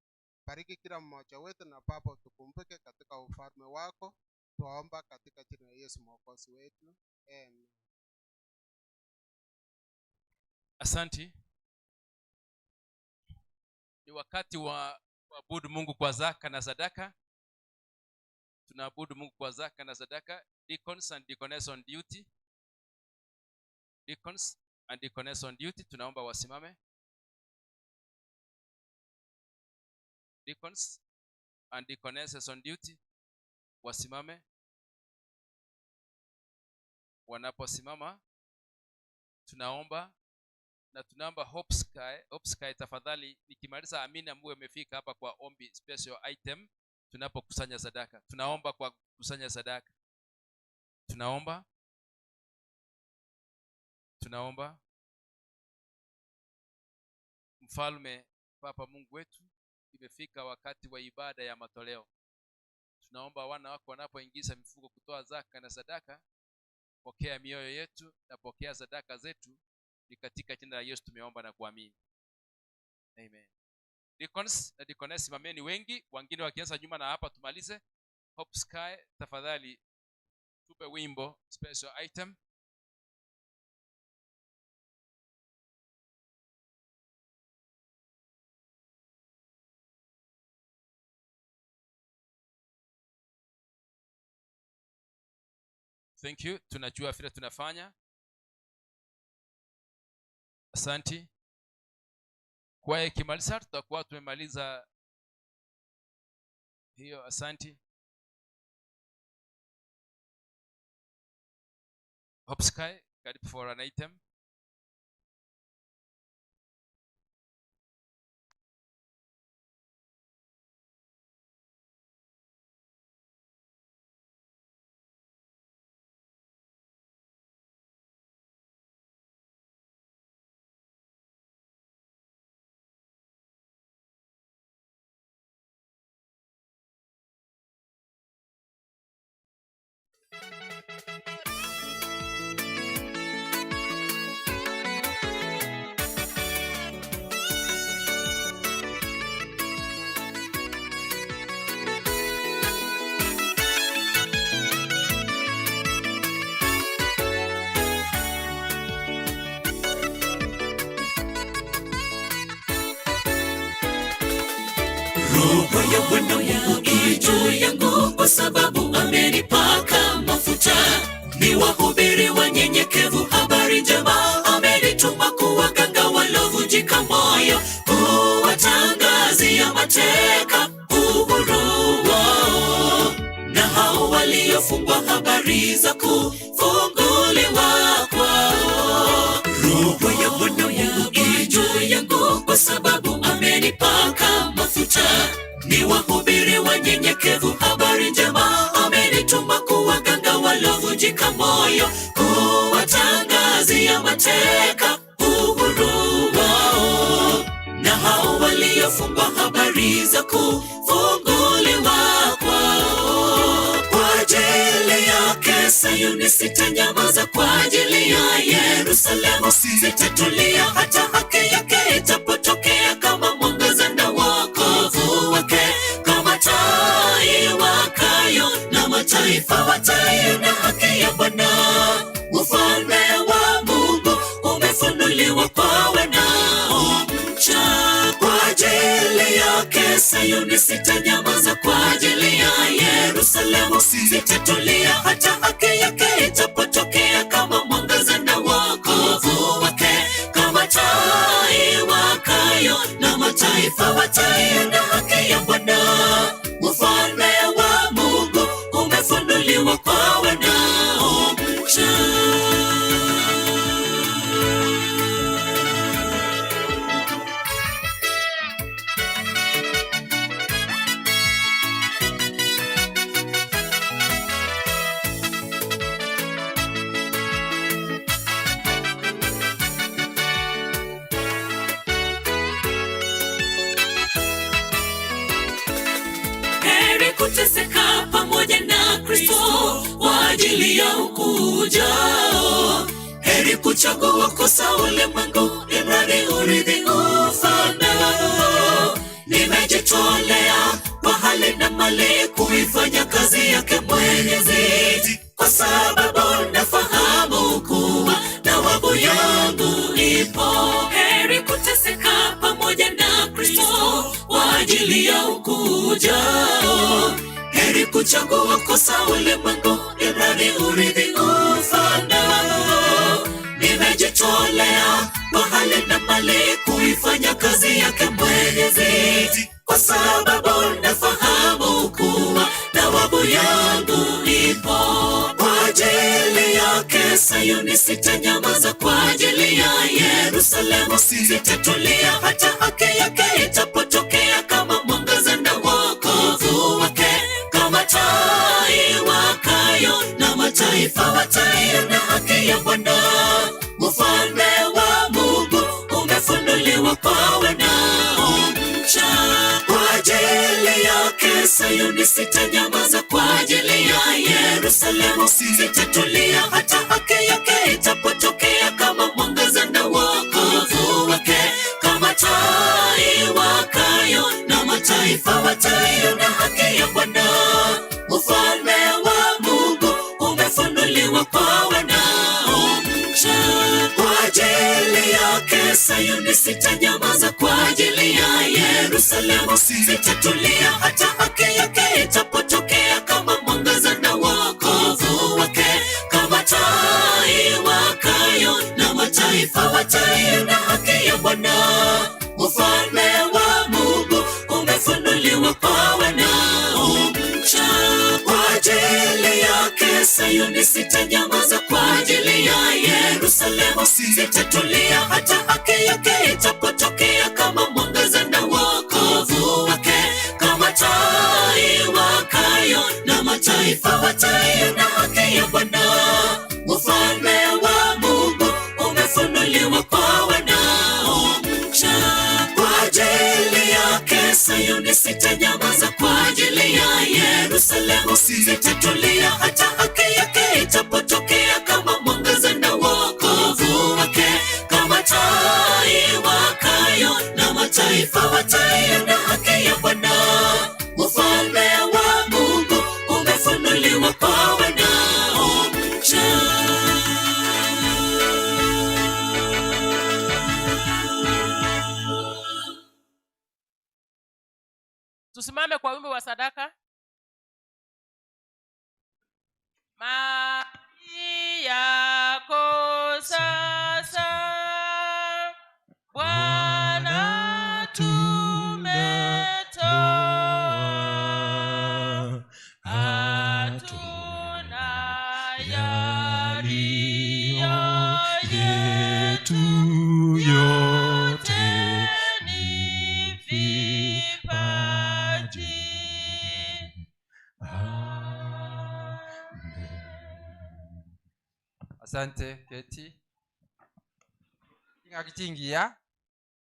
Bariki kila mmoja wetu na Baba tukumbuke katika ufalme wako. Tuomba katika jina la Yesu Mwokozi wetu. Amen. Asanti. Ni wakati wa kuabudu Mungu kwa zaka na sadaka. Tunaabudu Mungu kwa zaka na sadaka. Deacons and deaconess on duty. Deacons and deaconess on duty, tunaomba wasimame. Deacons and deaconesses on duty wasimame. Wanaposimama tunaomba, na tunaomba Hope Sky. Hope Sky, tafadhali nikimaliza amina muwe mmefika hapa kwa ombi special item tunapokusanya sadaka. Tunaomba kwa kukusanya sadaka. Tunaomba. Tunaomba. Mfalme Papa Mungu wetu, imefika wakati wa ibada ya matoleo. Tunaomba wana wako wanapoingiza mifuko kutoa zaka na sadaka, pokea mioyo yetu na pokea sadaka zetu. Ni katika jina la Yesu tumeomba na kuamini. Amen. Deacons na deaconess, simameni wengi, wengine wakianza nyuma na hapa tumalize. Hope Sky, tafadhali tupe wimbo special item. Thank you. Tunajua vile tunafanya. Asanti. Kwa ikimaliza tutakuwa tumemaliza hiyo. Asanti. Hope Sky, karibu for an item. Roho ya Bwana Mungu i juu yangu, kwa sababu amenipaka mafuta niwahubiri wanyenyekevu habari njema. Amenituma kuwaganga walovunjika moyo, kuwatangazia mateka uhuru wao, na hao waliofungwa habari za kufunguliwa kwao. Roho ya Bwana Mungu i juu yangu, kwa sababu amenipaka mafuta niwahubiri wanyenyekevu habari njema. Amenituma kuwaganga walovunjika moyo, kuwatangazia mateka uhuru wao, na hao waliofungwa habari za kufunguliwa kwao. Kwa ajili yake Sayuni sitanyamaza, kwa ajili ya Yerusalemu sitatulia, hata haki Sayuni, sitanyamaza kwa ajili ya Yerusalemu, sitatulia hata haki yake itapotokea kama mwangaza na wokovu wake kama taa iwakayo, na mataifa wataiona haki ya Bwana. Ufalme wa Mungu umefunuliwa kwa wanaomcha. Heri kuteseka pamoja na Kristo kwa ajili ya ukujao. Heri kuchagua kosa ulimwengu, imradi urithi ufalme wako. Nimejitolea kwa hali na mali kuifanya kazi yake Mwenyezi, kwa sababu nafahamu kuwa thawabu yangu ipo. Heri kuteseka pamoja na Kristo kwa ajili ya ukujao. Heri kuchagua kosa ulimwengu, imradi urithi ufalme wako. Nimejitolea kwa hali na mali kuifanya kazi yake Mwenyezi, kwa sababu nafahamu kuwa thawabu yangu ipo. Kwa ajili yake Sayuni sitanyamaza, kwa ajili ya Yerusalemu sitatulia hata haki yake itapotokea kama mwangaza na wokovu wake kama taa iwakayo, na mataifa wataiona haki ya Bwana. Ufalme wa Mungu umefunuliwa kwa wanaomcha. Kwa ajili yake Sayuni sitanyamaza, kwa ajili ya Yerusalemu sitatulia hata haki yake itapotokea kama mwangaza na wokovu wake kama taa iwakayo, na mataifa wataiona haki ya Bwana. Ufalme wa Mungu umefunuliwa kwa wanaomcha. Kwa ajili yake Sayuni sitanyamaza, kwa ajili ya Yerusalemu sitatulia hata haki yake itapotokea kama mwangaza na wokovu wake kama taa iwakayo, na mataifa wataiona haki ya Bwana. Ufalme wa Mungu umefunuliwa kwa wanaomcha. Kwa ajili yake Sayuni sitanyamaza, kwa ajili ya Yerusalemu sitatulia hata haki yake itapotokea kama mwangaza na wokovu wake kama taa iwakayo, na mataifa wataiona haki ya Bwana. Ufalme wa Mungu umefunuliwa kwa wanaomcha. Kwa ajili yake Sayuni sitanyamaza, kwa ajili ya Yerusalemu sitatulia hata haki yake itapotokea kama mwangaza na wokovu wake kama taa iwakayo, na mataifa wataiona haki ya Bwana. Ufalme wa Mungu umefunuliwa kwa wanaomcha. Tusimame kwa wimbo wa sadaka. Mali yako sasa Bwana tumetoa, hatuna yaliyo yetu, yote ni vipaji. Asante Keti. Ing'aki chingiya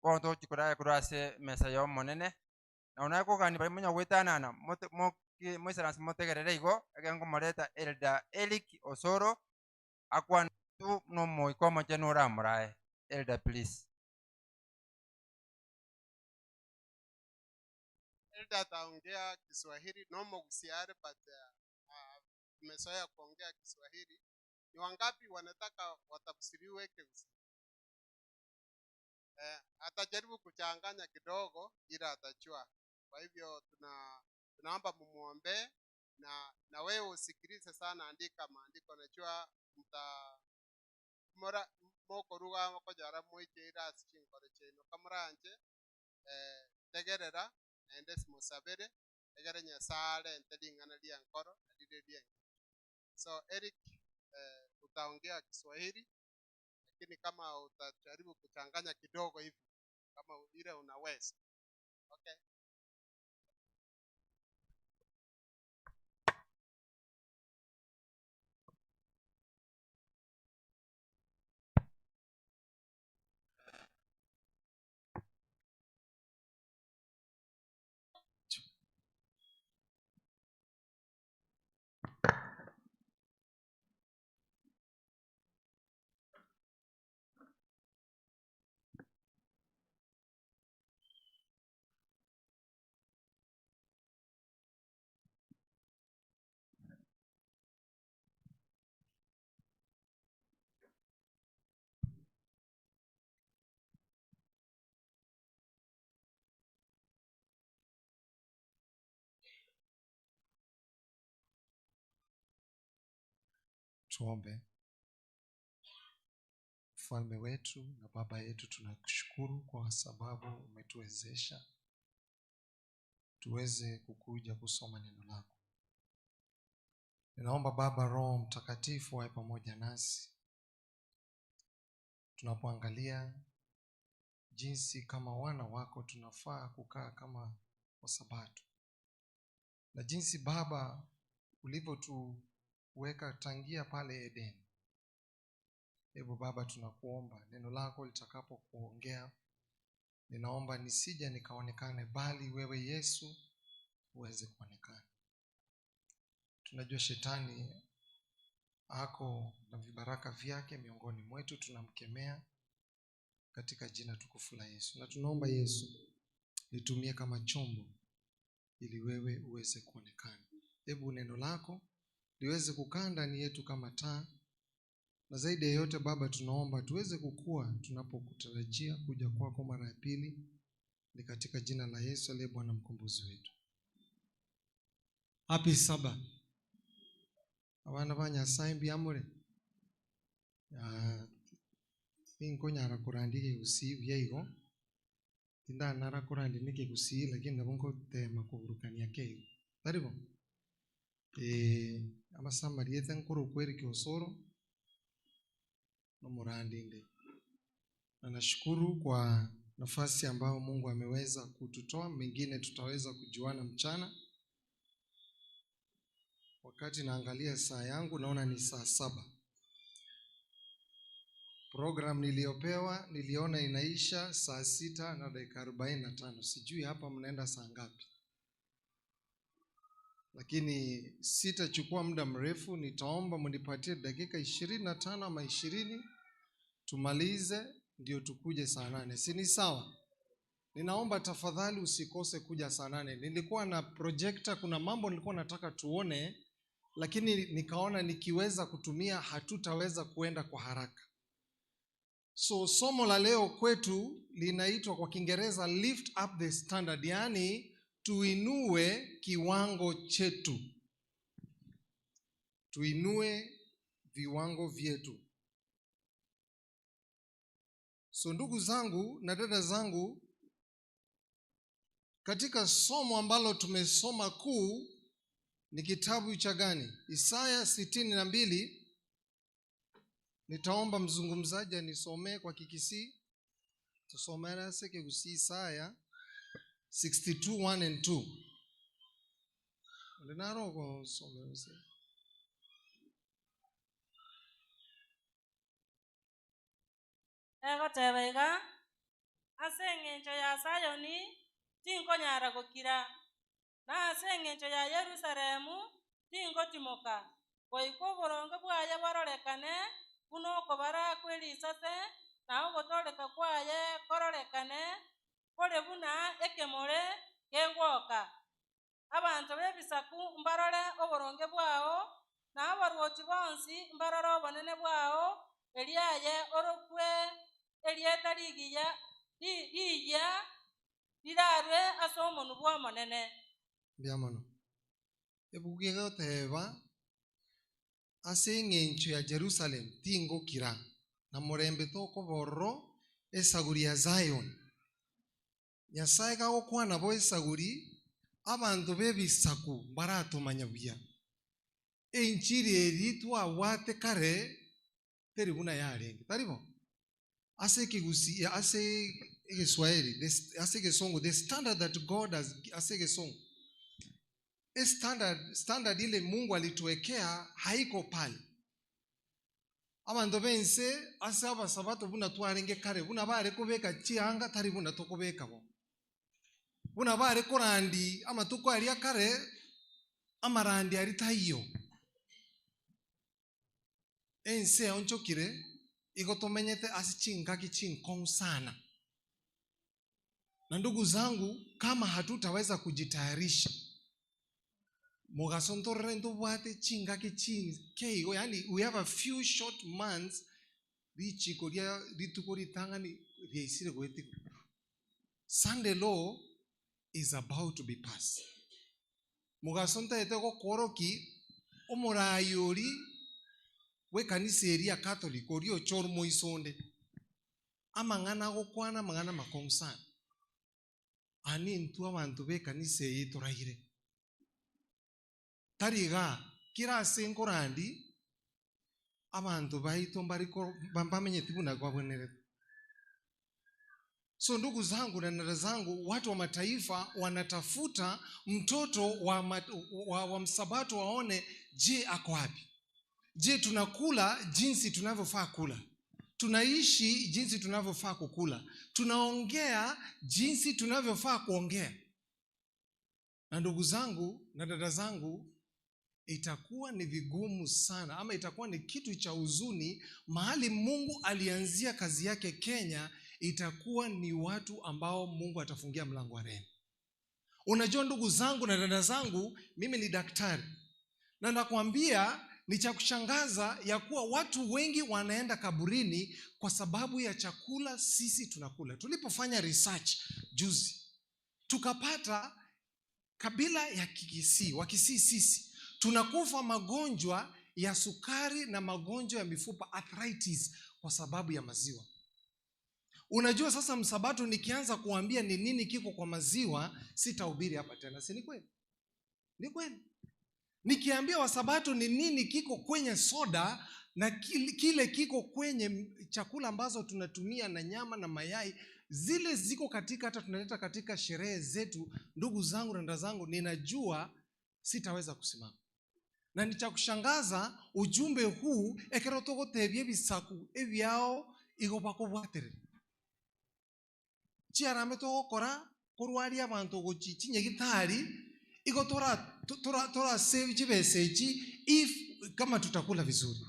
bono tochikora kurase mesa ya omonene na onakogani bari monya gwetanana moisaransi motegerere igo egengomoreta Elder Eric Osoro akwana tu nomoiko omoche noramorae. Elder please. Elder ataongea Kiswahili nomo gusiare but tumezoea kuongea Kiswahili. Ni wangapi wanataka watafsiriwe Kigusii? Atajaribu kuchanganya kidogo ila atajua. Kwa hivyo tunaomba mumuombee, na wewe usikilize sana, andika maandiko. Najua mta mokoruga kojora moicheira ase chinkoro chiaino kamoranje tegerera naende simusabere egere Nyasaye arente ring'ana ria nkoro na rire ria engencho. So Eric, utaongea Kiswahili, lakini kama utajaribu kuchanganya kidogo hivi kama ile unaweza. Okay. Tuombe. Mfalme wetu na Baba yetu, tunakushukuru kwa sababu umetuwezesha tuweze kukuja kusoma neno lako. Ninaomba Baba, Roho Mtakatifu awe pamoja nasi tunapoangalia jinsi kama wana wako tunafaa kukaa kama Wasabato, na jinsi Baba ulivyotuweka tangia pale Edeni. Hebu Baba, tunakuomba neno lako litakapokuongea, ninaomba nisije nikaonekane, bali wewe Yesu uweze kuonekana. Tunajua shetani ako na vibaraka vyake miongoni mwetu, tunamkemea katika jina tukufu la Yesu. Na tunaomba Yesu litumie kama chombo ili wewe uweze kuonekana. Hebu neno lako liweze kukaa ndani yetu kama taa, na zaidi ya yote Baba, tunaomba tuweze kukua tunapokutarajia kuja kwako mara ya pili. Ni katika jina la Yesu aliye Bwana mkombozi wetu. Happy Sabbath. Abana ba Nyasaye mbiamure. Inkonyara kurandike gusii byaigo. Tindanara kurandike gusii, lakini nabo nkotema kuburukania keigo. Taribo. Amasamariete nkuru kweri kiosoro no murandinde. Na nashukuru kwa nafasi ambayo Mungu ameweza kututoa. Mengine tutaweza kujuana mchana. Wakati naangalia saa yangu naona ni 7:00. Program niliyopewa niliona inaisha 6:45. Sijui hapa mnaenda saa ngapi, lakini sitachukua muda mrefu. Nitaomba mnipatie dakika 25 ama 20 tumalize, ndio tukuje 8:00. Si ni sawa? Ninaomba tafadhali usikose kuja 8:00. Nilikuwa na projector, kuna mambo nilikuwa nataka tuone, lakini nikaona nikiweza kutumia hatutaweza kuenda kwa haraka. So somo la leo kwetu linaitwa kwa Kiingereza lift up the standard, yani tuinue kiwango chetu. Tuinue viwango vyetu. So ndugu zangu na dada zangu, katika somo ambalo tumesoma kuu ni kitabu cha gani? Isaya 62. Nitaomba mzungumzaji anisomee kwa Kikisii. Tusomee seke Isaya 62:1 and 2. Ndinaro kwa someo. Ego tebega ase eng'encho ya Sayoni tinkonyara gokira, na ase eng'encho ya Yerusalemu tingotimoka, goika oboronge bwaye bororekane buna okobara kw'erisase, na ogotoreka kwaye kororekane kore buna ekemore kegwoka. Abanto b'ebisaku mbarore oboronge bwao, na abarwoti bonsi mbarore obonene bwao, eriaye orokwe erieta rigiya riya Rirarwe ase omonu bwa omonene. Mbiamono. Ebuku egoteba ase eng'encho ya Jerusalem tingokira na murembe tokoborro esaguri ya Zion. Nyasaye gagokwana bo esaguri abantu b'ebisaku baratumanya buya. Enchiri eri twabwate kare teri buna yarenge. Taribo? Ase ekigusi, ase egeswahili, ase egesongo, the standard that God has, ase egesongo. Standard ile Mungu alituwekea haiko pale. Abantu bense ase abasabato buna twarenge kare buna bare kubeka chianga tari buna tokobeka bo. Buna bare korandi amatuko aria kare amarandi ari taiyo. Ense onchokire igo tomenyete ase chingaki chinkong sana. Na ndugu zangu, kama hatutaweza kujitayarisha mugasontorre ntubwate chingaki chinkeigo, yani we have a few short months richiko ria rituko ritangani rieisire goetiko. Sunday law is about to be passed. Mugasonta etego koroki omorayori we kanisa eri ya Catholic ori ochor moisonde amang'ana gokwana amang'ana makong'u sana. Ani ntu abantu be kanisa eyi toraire tariga kira ase nkorandi abantu baito mbariko bamenyeti buna gwabwenerete. So ndugu zangu na dada zangu, watu wa mataifa wanatafuta mtoto wa msabato waone, je ako wapi? Je tunakula jinsi tunavyofaa kula? Tunaishi jinsi tunavyofaa kukula? Tunaongea jinsi tunavyofaa kuongea? Na ndugu zangu na dada zangu, itakuwa ni vigumu sana, ama itakuwa ni kitu cha huzuni. Mahali Mungu alianzia kazi yake Kenya, itakuwa ni watu ambao Mungu atafungia mlango wa rehema. Unajua ndugu zangu na dada zangu, mimi ni daktari. Na nakwambia ni cha kushangaza ya kuwa watu wengi wanaenda kaburini kwa sababu ya chakula sisi tunakula. Tulipofanya research juzi, tukapata kabila ya Kikisii, Wakisii sisi tunakufa magonjwa ya sukari na magonjwa ya mifupa, arthritis, kwa sababu ya maziwa. Unajua sasa msabato nikianza kuambia ni nini kiko kwa maziwa, sitahubiri hapa tena, si ni kweli? Ni kweli. Nikiambia wasabato ni nini kiko kwenye soda na kile kiko kwenye chakula ambazo tunatumia na nyama na mayai, zile ziko katika hata tunaleta katika sherehe zetu, ndugu zangu na dada zangu, ninajua sitaweza kusimama. Na ni cha kushangaza ujumbe huu ekero togotebia ebisaku ebyao igo bakobwaterera. Chiarame togokora korwaria abantu gochi chinyegitari igo tora save chibesechi if kama tutakula vizuri.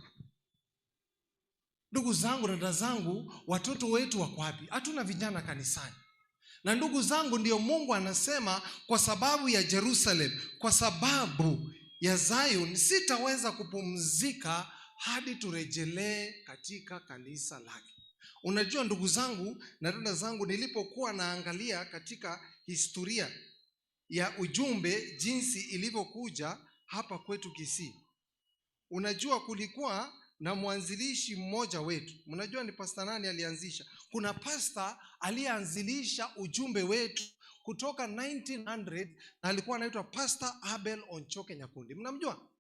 Ndugu zangu na dada zangu, watoto wetu wako wapi? Hatuna vijana kanisani. Na ndugu zangu, ndio Mungu anasema kwa sababu ya Jerusalem, kwa sababu ya Zion, sitaweza kupumzika hadi turejelee katika kanisa lake. Unajua ndugu zangu na dada zangu, nilipokuwa naangalia katika historia ya ujumbe jinsi ilivyokuja hapa kwetu Kisii, unajua kulikuwa na mwanzilishi mmoja wetu. Mnajua ni pastor nani alianzisha? Kuna pastor aliyeanzilisha ujumbe wetu kutoka 1900 na alikuwa anaitwa Pastor Abel Onchoke Nyakundi. Mnamjua?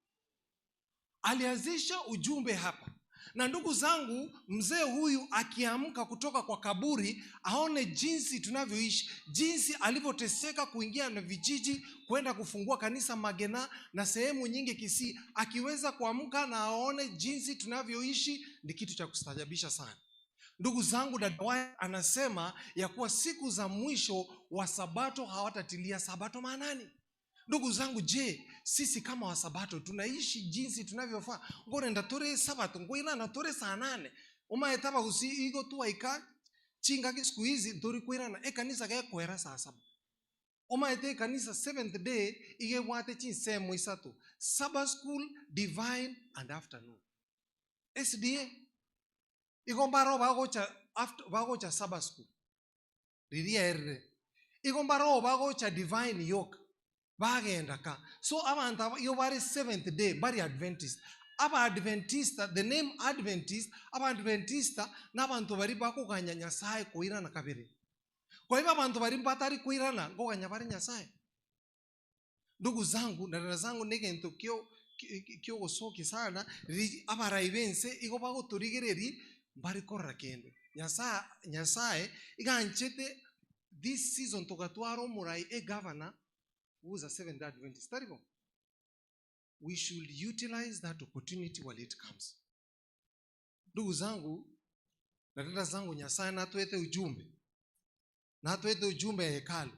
Alianzisha ujumbe hapa. Na ndugu zangu, mzee huyu akiamka kutoka kwa kaburi, aone jinsi tunavyoishi, jinsi alivyoteseka kuingia na vijiji, kwenda kufungua kanisa Magena na sehemu nyingi Kisii, akiweza kuamka na aone jinsi tunavyoishi ni kitu cha kustaajabisha sana. Ndugu zangu, dada anasema ya kuwa siku za mwisho wa Sabato hawatatilia Sabato maanani. Ndugu zangu, je, sisi kama wasabato tunaishi jinsi tunavyofaa? Ngorenda tore sabato, ngoirana tore saa 8. Umaetaba gusi igo tuwaika chinga siku hizi tori kuirana ekanisa gekwera saa 7. Omaete kanisa seventh day igebwate chinsemo isato. Sabbath school, divine and afternoon. SDA igo mbaro bagocha after bagocha Sabbath school. Riria erre. Igo mbaro bagocha divine yoke bagenda ka. So abantu aba iyo bari seventh day bari Adventist. Aba Adventista, the name Adventist, aba Adventista n'abantu bari bakuganya Nyasaye kuirana kabiri. Kwa hivyo abantu bari batari kuirana ngoganya bari Nyasaye. Ndugu zangu na dada zangu negento kyo kyo gosoki sana abarai bense igo bagoturigereri bari korra kende. Nyasaye iganchete this season togatwara omurai e governor who is a Seventh Day Adventist. Taribo. We should utilize that opportunity while it comes. Ndugu zangu na dada zangu, Nyasaye natuete ujumbe. Natuete ujumbe ya hekalu.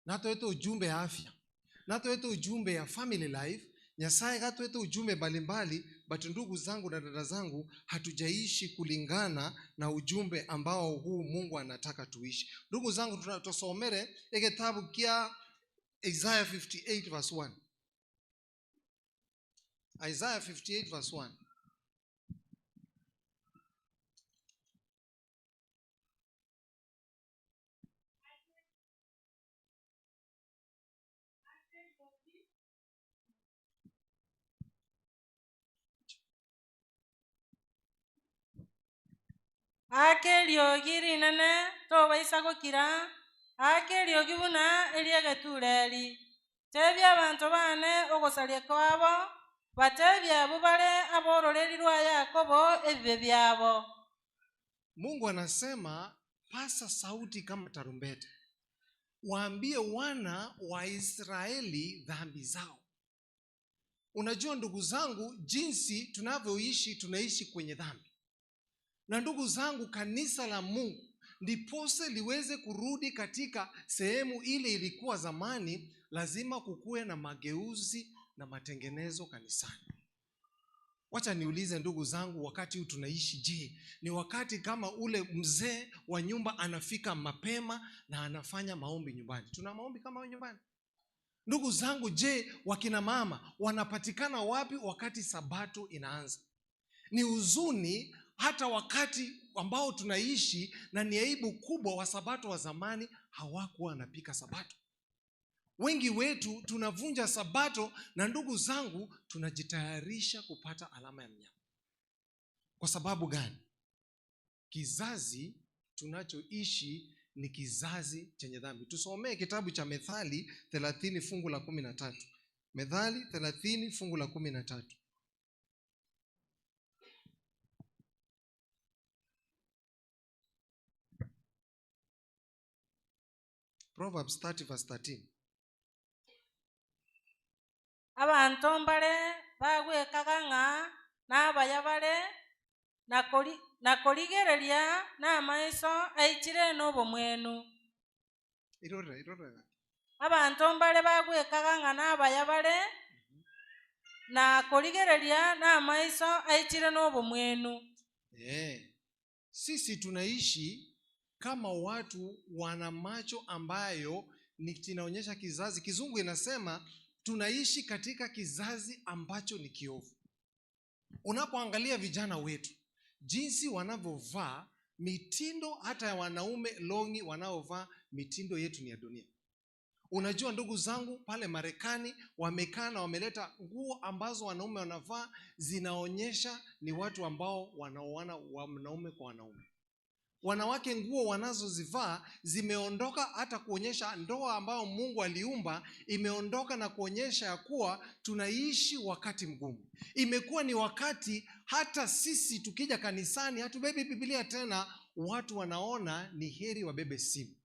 Natuete ujumbe ya afya. Natuete ujumbe ya family life. Nyasaye gatuete ujumbe mbalimbali, but ndugu zangu na dada zangu hatujaishi kulingana na ujumbe ambao huu Mungu anataka tuishi. Ndugu zangu, tusomere ekitabu kia Isaiah 58 verse 1. Isaiah 58 verse 1. Ake riogi rinene tobaisa gokira, ake riogi buna eriegetureri. Tebia abanto bane ogosaria kwabo, batebia abo bare abororeri rwa Yakobo ebibe byabo. Mungu anasema pasa sauti kama tarumbeta, waambie wana wa Israeli dhambi zao. Unajua ndugu zangu, jinsi tunavyoishi, tunaishi kwenye dhambi. Na ndugu zangu, kanisa la Mungu ndipose liweze kurudi katika sehemu ile ilikuwa zamani, lazima kukuwe na mageuzi na matengenezo kanisani. Wacha niulize ndugu zangu, wakati huu tunaishi, je, ni wakati kama ule mzee wa nyumba anafika mapema na anafanya maombi nyumbani? Tuna maombi kama hayo nyumbani? Ndugu zangu, je, wakina mama wanapatikana wapi wakati sabato inaanza? Ni huzuni hata wakati ambao tunaishi, na ni aibu kubwa, wa sabato wa zamani hawakuwa wanapika sabato. Wengi wetu tunavunja sabato, na ndugu zangu tunajitayarisha kupata alama ya mnyama. Kwa sababu gani? Kizazi tunachoishi ni kizazi chenye dhambi. Tusomee kitabu cha Methali 30 fungu la 13. Methali 30 fungu la 13. Proverbs 30 verse 13. Abantu mbare bagwekaga ng'a n'abaya bare nakorigereria n'amaiso aichire n'obomwenu. Irore, irore. Abantu mbare bagwekaga ng'a n'abaya bare nakorigereria n'amaiso aichire n'obomwenu. Sisi tunaishi kama watu wana macho ambayo ni kinaonyesha kizazi. Kizungu inasema tunaishi katika kizazi ambacho ni kiovu. Unapoangalia vijana wetu jinsi wanavyovaa, mitindo hata ya wanaume longi wanaovaa, mitindo yetu ni ya dunia. Unajua ndugu zangu, pale Marekani wamekaa na wameleta nguo ambazo wanaume wanavaa zinaonyesha ni watu ambao wanaoana wanaume kwa wanaume. Wanawake nguo wanazozivaa zimeondoka hata kuonyesha ndoa ambayo Mungu aliumba imeondoka na kuonyesha ya kuwa tunaishi wakati mgumu. Imekuwa ni wakati hata sisi tukija kanisani hatubebi Biblia tena, watu wanaona ni heri wabebe simu.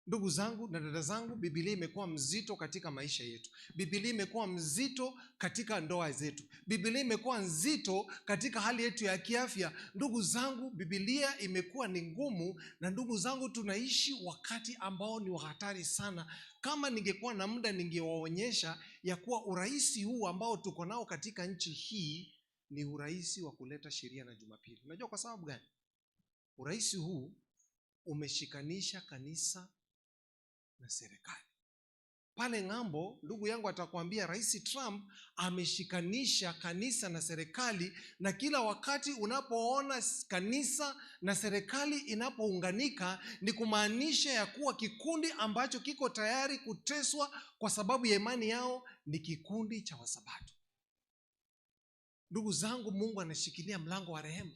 Ndugu zangu na dada zangu, Biblia imekuwa mzito katika maisha yetu. Biblia imekuwa mzito katika ndoa zetu. Biblia imekuwa nzito katika hali yetu ya kiafya. Ndugu zangu, Biblia imekuwa ni ngumu, na ndugu zangu tunaishi wakati ambao ni wa hatari sana. Kama ningekuwa na muda ningewaonyesha ya kuwa uraisi huu ambao tuko nao katika nchi hii ni uraisi wa kuleta sheria na Jumapili. Unajua kwa sababu gani? Uraisi huu umeshikanisha kanisa na serikali. Pale ng'ambo, ndugu yangu atakwambia Rais Trump ameshikanisha kanisa na serikali, na kila wakati unapoona kanisa na serikali inapounganika ni kumaanisha ya kuwa kikundi ambacho kiko tayari kuteswa kwa sababu ya imani yao ni kikundi cha Wasabato. Ndugu zangu, Mungu anashikilia mlango wa rehema,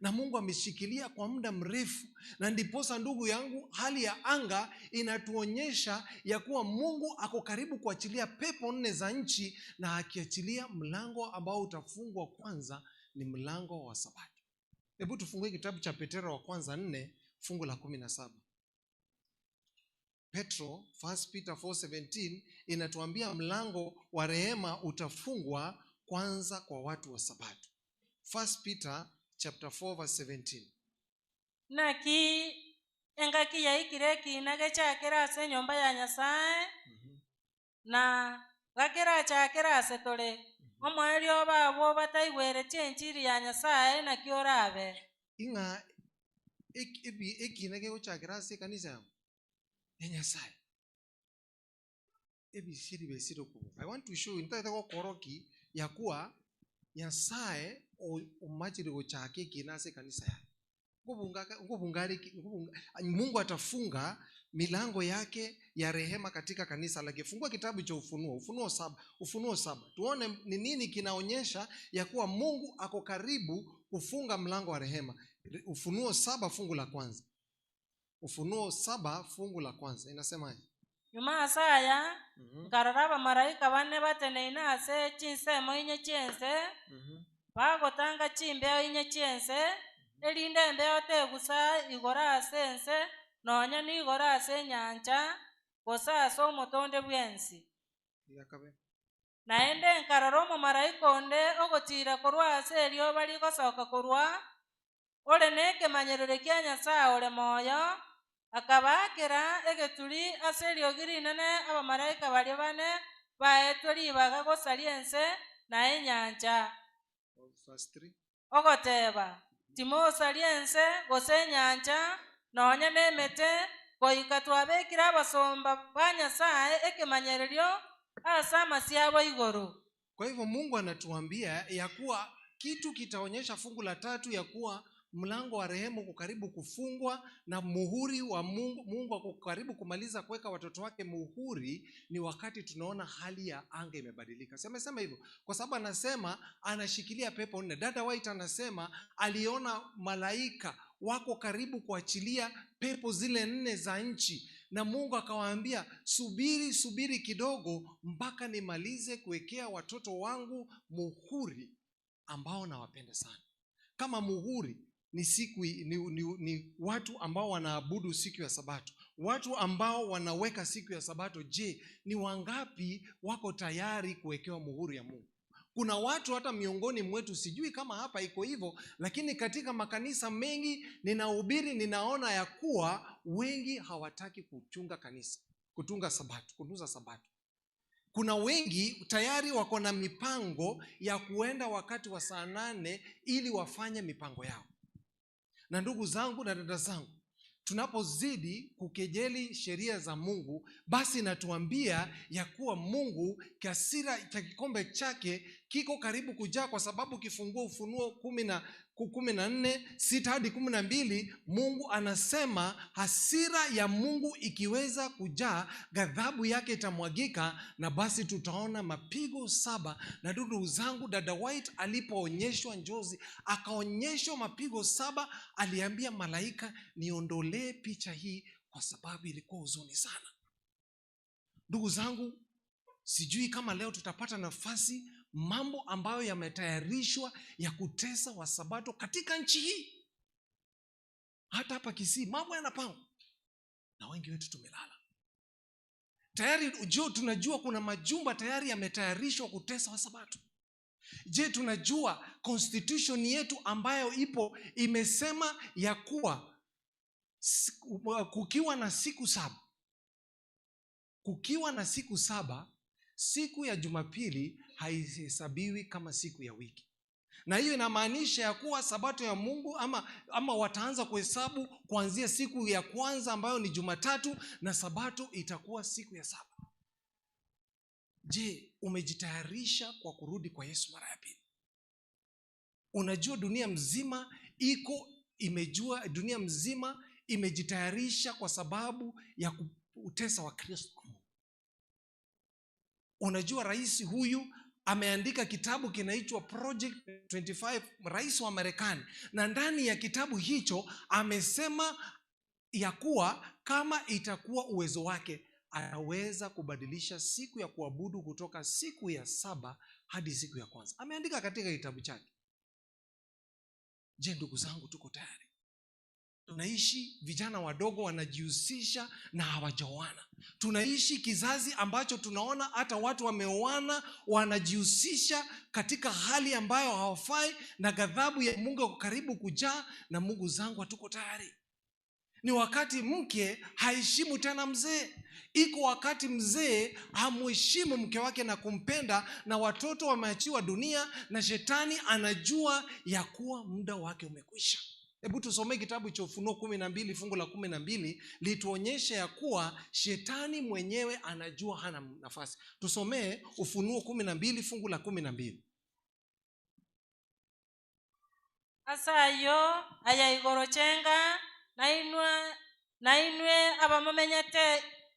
na Mungu ameshikilia kwa muda mrefu, na ndiposa ndugu yangu, hali ya anga inatuonyesha ya kuwa Mungu ako karibu kuachilia pepo nne za nchi, na akiachilia mlango ambao utafungwa kwanza ni mlango wa Sabato. Hebu tufungue kitabu cha Petero wa kwanza 4 fungu la 17. Petro, 1 Peter 4:17 inatuambia mlango wa rehema utafungwa kwanza kwa watu wa Sabato. 1 Peter chapter 4 verse 17. Naki engaki yaikire ekina gechakera ase enyomba ya Nyasaye, na gakerachakera ase tore omweri obabo bataigweretie enchiri ya Nyasaye naki orabe. Ing'a ekina gegochakera ase ekanisa yabo ya Nyasaye ebisiri besire okubuka. I want to show you ntaete gokoroki ya kuwa Nyasaye umachiri gochaka ekina ase ekanisa yaye. Mungu atafunga milango yake ya rehema katika kanisa lake. Fungua kitabu cha Ufunuo, Ufunuo 7. Tuone ni nini kinaonyesha ya kuwa Mungu ako karibu kufunga mlango wa rehema. Ufunuo 7 fungu la kwanza. Ufunuo 7 fungu la kwanza inasemaje? Nyuma asaya nkarora abamaraika bane bateneine ase chinsemo inye chiense, bagotanga chimbeo inye chiense, erinde embeo tegusa igoro ase ense nonya nigoro ase enyancha gose ase omotonde bwensi. Naende nkarora omomaraika onde ogotira korwa ase erioba rigosoka korwa ore nekemanyerero kia Nyasaye ore moyo, akabakera egeturi ase eriogi rinene abamaraika baria bane baetwe ribaga gosaria ense na enyancha. Verse 3. Ogoteba timosaria ense gose enyancha nonya nemete goika twabekire abasomba ba Nyasaye ekemanyererio ase amasiabo igoro. Kwa hivyo Mungu anatuambia ya kuwa kitu kitaonyesha fungu la tatu ya kuwa mlango wa rehema uko karibu kufungwa na muhuri wa Mungu, Mungu ako karibu kumaliza kuweka watoto wake muhuri, ni wakati tunaona hali ya anga imebadilika. Si amesema hivyo? Kwa sababu anasema anashikilia pepo nne. Dada White anasema aliona malaika wako karibu kuachilia pepo zile nne za nchi, na Mungu akawaambia subiri, subiri kidogo mpaka nimalize kuwekea watoto wangu muhuri ambao nawapenda sana. Kama muhuri ni siku ni watu ambao wanaabudu siku ya Sabato, watu ambao wanaweka siku ya Sabato. Je, ni wangapi wako tayari kuwekewa muhuri ya Mungu? Kuna watu hata miongoni mwetu, sijui kama hapa iko hivyo, lakini katika makanisa mengi ninahubiri, ninaona ya kuwa wengi hawataki kuchunga kanisa, kutunga Sabato, kutunza Sabato. Kuna wengi tayari wako na mipango ya kuenda wakati wa saa 8 ili wafanye mipango yao. Na ndugu zangu na dada zangu, tunapozidi kukejeli sheria za Mungu, basi inatuambia ya kuwa Mungu kasira cha kikombe chake kiko karibu kujaa, kwa sababu kifungua Ufunuo 14:6 hadi 12, Mungu anasema hasira ya Mungu ikiweza kujaa, ghadhabu yake itamwagika, na basi tutaona mapigo 7. Na ndugu zangu, dada White alipoonyeshwa njozi, akaonyeshwa mapigo 7, aliambia malaika, niondolee picha hii kwa sababu ilikuwa huzuni sana. Ndugu zangu, sijui kama leo tutapata nafasi, mambo ambayo yametayarishwa ya kutesa Wasabato katika nchi hii, hata hapa Kisii mambo yanapangwa na wengi wetu tumelala tayari. Je, tunajua kuna majumba tayari yametayarishwa kutesa Wasabato? Je, tunajua constitution yetu ambayo ipo imesema ya kuwa kukiwa na siku 7, kukiwa na siku 7, siku ya Jumapili haihesabiwi kama siku ya wiki. Na hiyo inamaanisha ya kuwa Sabato ya Mungu ama wataanza kuhesabu kuanzia siku ya kwanza ambayo ni Jumatatu, na Sabato itakuwa siku ya 7. Je, umejitayarisha kwa kurudi kwa Yesu mara ya pili? Unajua dunia mzima iko imejua, dunia mzima imejitayarisha kwa sababu ya kutesa wa Kristo. Unajua rais huyu ameandika kitabu kinaitwa Project 25, rais wa Marekani, na ndani ya kitabu hicho amesema ya kuwa kama itakuwa uwezo wake anaweza kubadilisha siku ya kuabudu kutoka siku ya 7 hadi siku ya kwanza. Ameandika katika kitabu chake. Je, ndugu zangu, tuko tayari? Tunaishi vijana wadogo wanajihusisha na hawajaoana. Tunaishi kizazi ambacho tunaona hata watu wameoana wanajihusisha katika hali ambayo hawafai, na ghadhabu ya Mungu iko karibu kujaa. Na Mungu zangu, hatuko tayari. Ni wakati mke haheshimu tena mzee. Iko wakati mzee hamheshimu mke wake na kumpenda, na watoto wameachiwa dunia, na shetani anajua ya kuwa muda wake umekwisha. Hebu tusomee kitabu cha Ufunuo 12 fungu la 12 lituonyeshe ya kuwa shetani mwenyewe anajua hana nafasi. Tusomee Ufunuo 12 fungu la 12. Asayo aya igoro chenga na inwe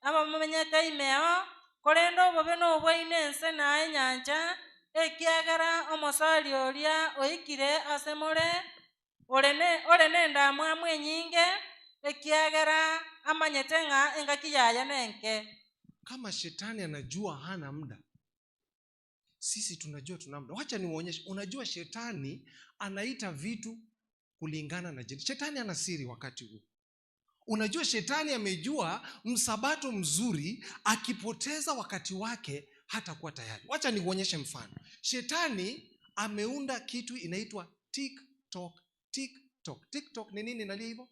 abamumenyete imeo korendo obobe nobwaine ense na enyancha ekiagera omosori oria oikire ase more ore nenda mwamwe nyinge ekiagera amanyete ng'a engaki yaya nenke. Kama shetani anajua hana muda, sisi tunajua tuna muda. Wacha niwaonyeshe. Unajua shetani anaita vitu kulingana na jina. Shetani ana siri wakati huu. Unajua shetani amejua msabato mzuri akipoteza wakati wake hatakuwa tayari. Wacha nikuonyeshe mfano. Shetani ameunda kitu inaitwa TikTok. TikTok. TikTok ni nini nalia hivyo?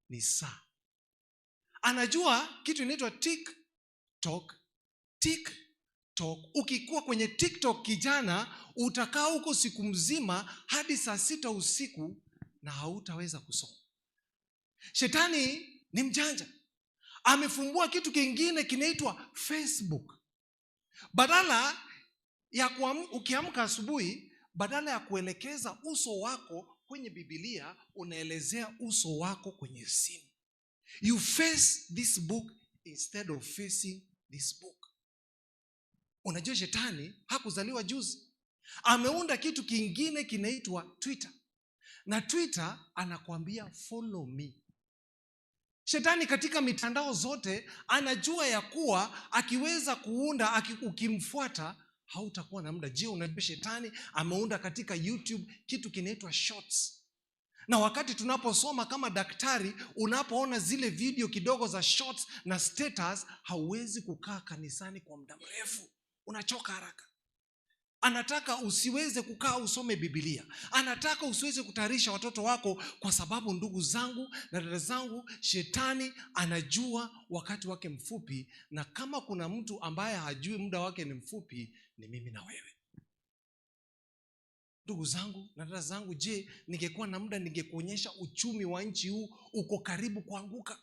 Ni saa. Anajua kitu inaitwa TikTok. TikTok. Ukikuwa kwenye TikTok kijana, utakaa huko siku mzima hadi saa 6 usiku na hautaweza kusoma. Shetani ni mjanja. Amefumbua kitu kingine kinaitwa Facebook. Badala ya ukiamka asubuhi, badala ya kuelekeza uso wako kwenye Biblia, unaelezea uso wako kwenye simu. You face this book instead of facing this book. Unajua shetani hakuzaliwa juzi. Ameunda kitu kingine kinaitwa Twitter. Na Twitter anakuambia follow me. Shetani katika mitandao zote anajua ya kuwa akiweza kuunda, ukimfuata hautakuwa na muda. Je, unajua shetani ameunda katika YouTube kitu kinaitwa shorts. Na wakati tunaposoma kama daktari, unapoona zile video kidogo za shorts na status, hauwezi kukaa kanisani kwa muda mrefu. Unachoka haraka. Anataka usiweze kukaa usome Biblia. Anataka usiweze kutayarisha watoto wako, kwa sababu ndugu zangu na dada zangu, shetani anajua wakati wake mfupi, na kama kuna mtu ambaye hajui muda wake ni mfupi, ni mimi na wewe. Ndugu zangu na dada zangu, je, ningekuwa na muda ningekuonyesha uchumi wa nchi huu uko karibu kuanguka.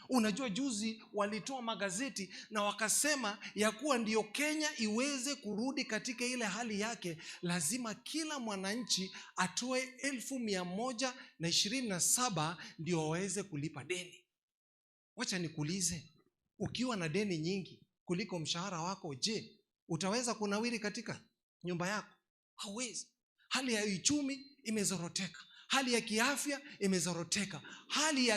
Unajua juzi walitoa magazeti na wakasema ya kuwa ndio Kenya iweze kurudi katika ile hali yake, lazima kila mwananchi atoe 1,127 ndio waweze kulipa deni. Wacha nikuulize, ukiwa na deni nyingi kuliko mshahara wako, je, utaweza kunawiri katika nyumba yako? Hauwezi. Hali ya uchumi imezoroteka. Hali ya kiafya imezoroteka. Hali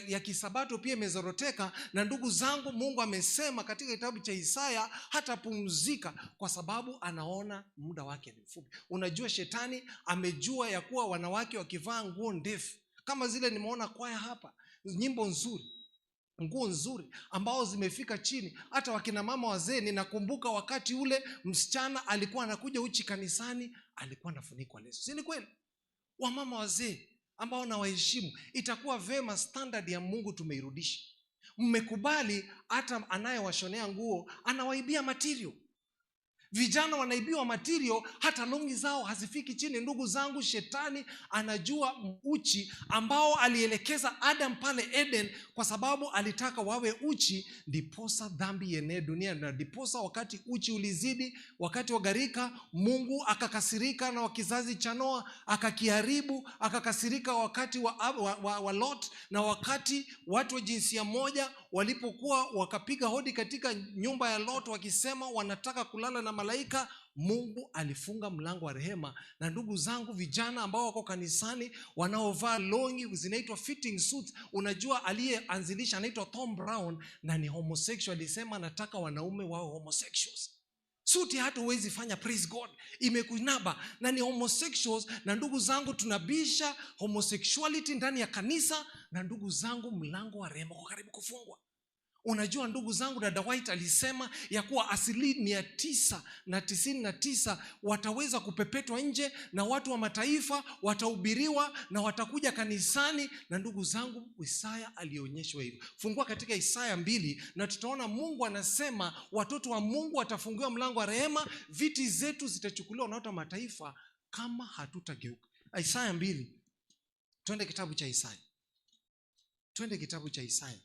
ya kisabato pia imezoroteka. Na ndugu zangu, Mungu amesema katika kitabu cha Isaya hatapumzika kwa sababu anaona muda wake ni mfupi. Unajua shetani amejua ya kuwa wanawake wakivaa nguo ndefu kama zile nimeona kwaya hapa, nyimbo nzuri, nguo nzuri ambao zimefika chini, hata wakina mama wazee. Ninakumbuka wakati ule msichana alikuwa anakuja uchi kanisani, alikuwa anafunikwa leso. Si ni kweli? Wamama wazee ambao nawaheshimu, itakuwa vema standard ya Mungu tumeirudisha. Mmekubali hata anayewashonea nguo anawaibia material. Vijana wanaibiwa material, hata longi zao hazifiki chini. Ndugu zangu, shetani anajua uchi ambao alielekeza Adam pale Eden, kwa sababu alitaka wawe uchi, ndiposa dhambi ienee dunia, na ndiposa wakati uchi ulizidi, wakati wa gharika, Mungu akakasirika na wa kizazi cha Noa akakiharibu, akakasirika wakati wa Lot, na wakati watu wa jinsia moja walipokuwa wakapiga hodi katika nyumba ya Lot wakisema wanataka kulala na malaika, Mungu alifunga mlango wa rehema. Na ndugu zangu, vijana ambao wako kanisani wanaovaa longi zinaitwa fitting suits, unajua aliyeanzilisha anaitwa Tom Brown na ni homosexual, alisema anataka wanaume wawe homosexuals. Suti hata huwezi fanya, praise God, imekunaba na ni homosexuals. Na ndugu zangu, tunabisha homosexuality ndani ya kanisa, na ndugu zangu, mlango wa rehema uko karibu kufungwa. Unajua ndugu zangu, dada White alisema ya kuwa 99.99% wataweza kupepetwa nje na watu wa mataifa watahubiriwa na watakuja kanisani. Na ndugu zangu, Isaya alionyeshwa hivyo. Fungua katika Isaya 2 na tutaona Mungu anasema watoto wa Mungu watafungiwa mlango wa rehema, viti zetu zitachukuliwa na watu wa mataifa kama hatutageuka. Isaya 2. Twende kitabu cha Isaya. Twende kitabu cha Isaya.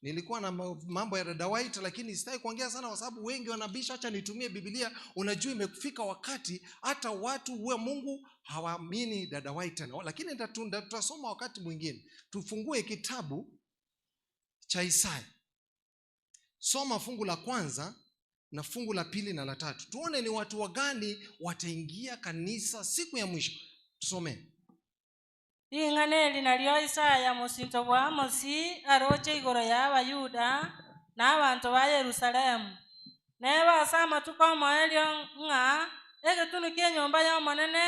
Nilikuwa na mambo ya dada White, lakini sitaki kuongea sana kwa sababu wengi wanabisha. Acha nitumie Biblia. Unajua imefika wakati hata watu wa Mungu hawaamini dada White tena, lakini tutasoma wakati mwingine. Tufungue kitabu cha Isaya, soma fungu la kwanza na fungu la pili na la tatu, tuone ni watu wagani wataingia kanisa siku ya mwisho. Tusome. Ing'aneli nalyo Isaya musinto bwa Amosi aroche igoro ya Abayuda na abanto ba Yerusalemu. Nebasa amatuko omoerio ng'a egetunu kia enyomba ya Omonene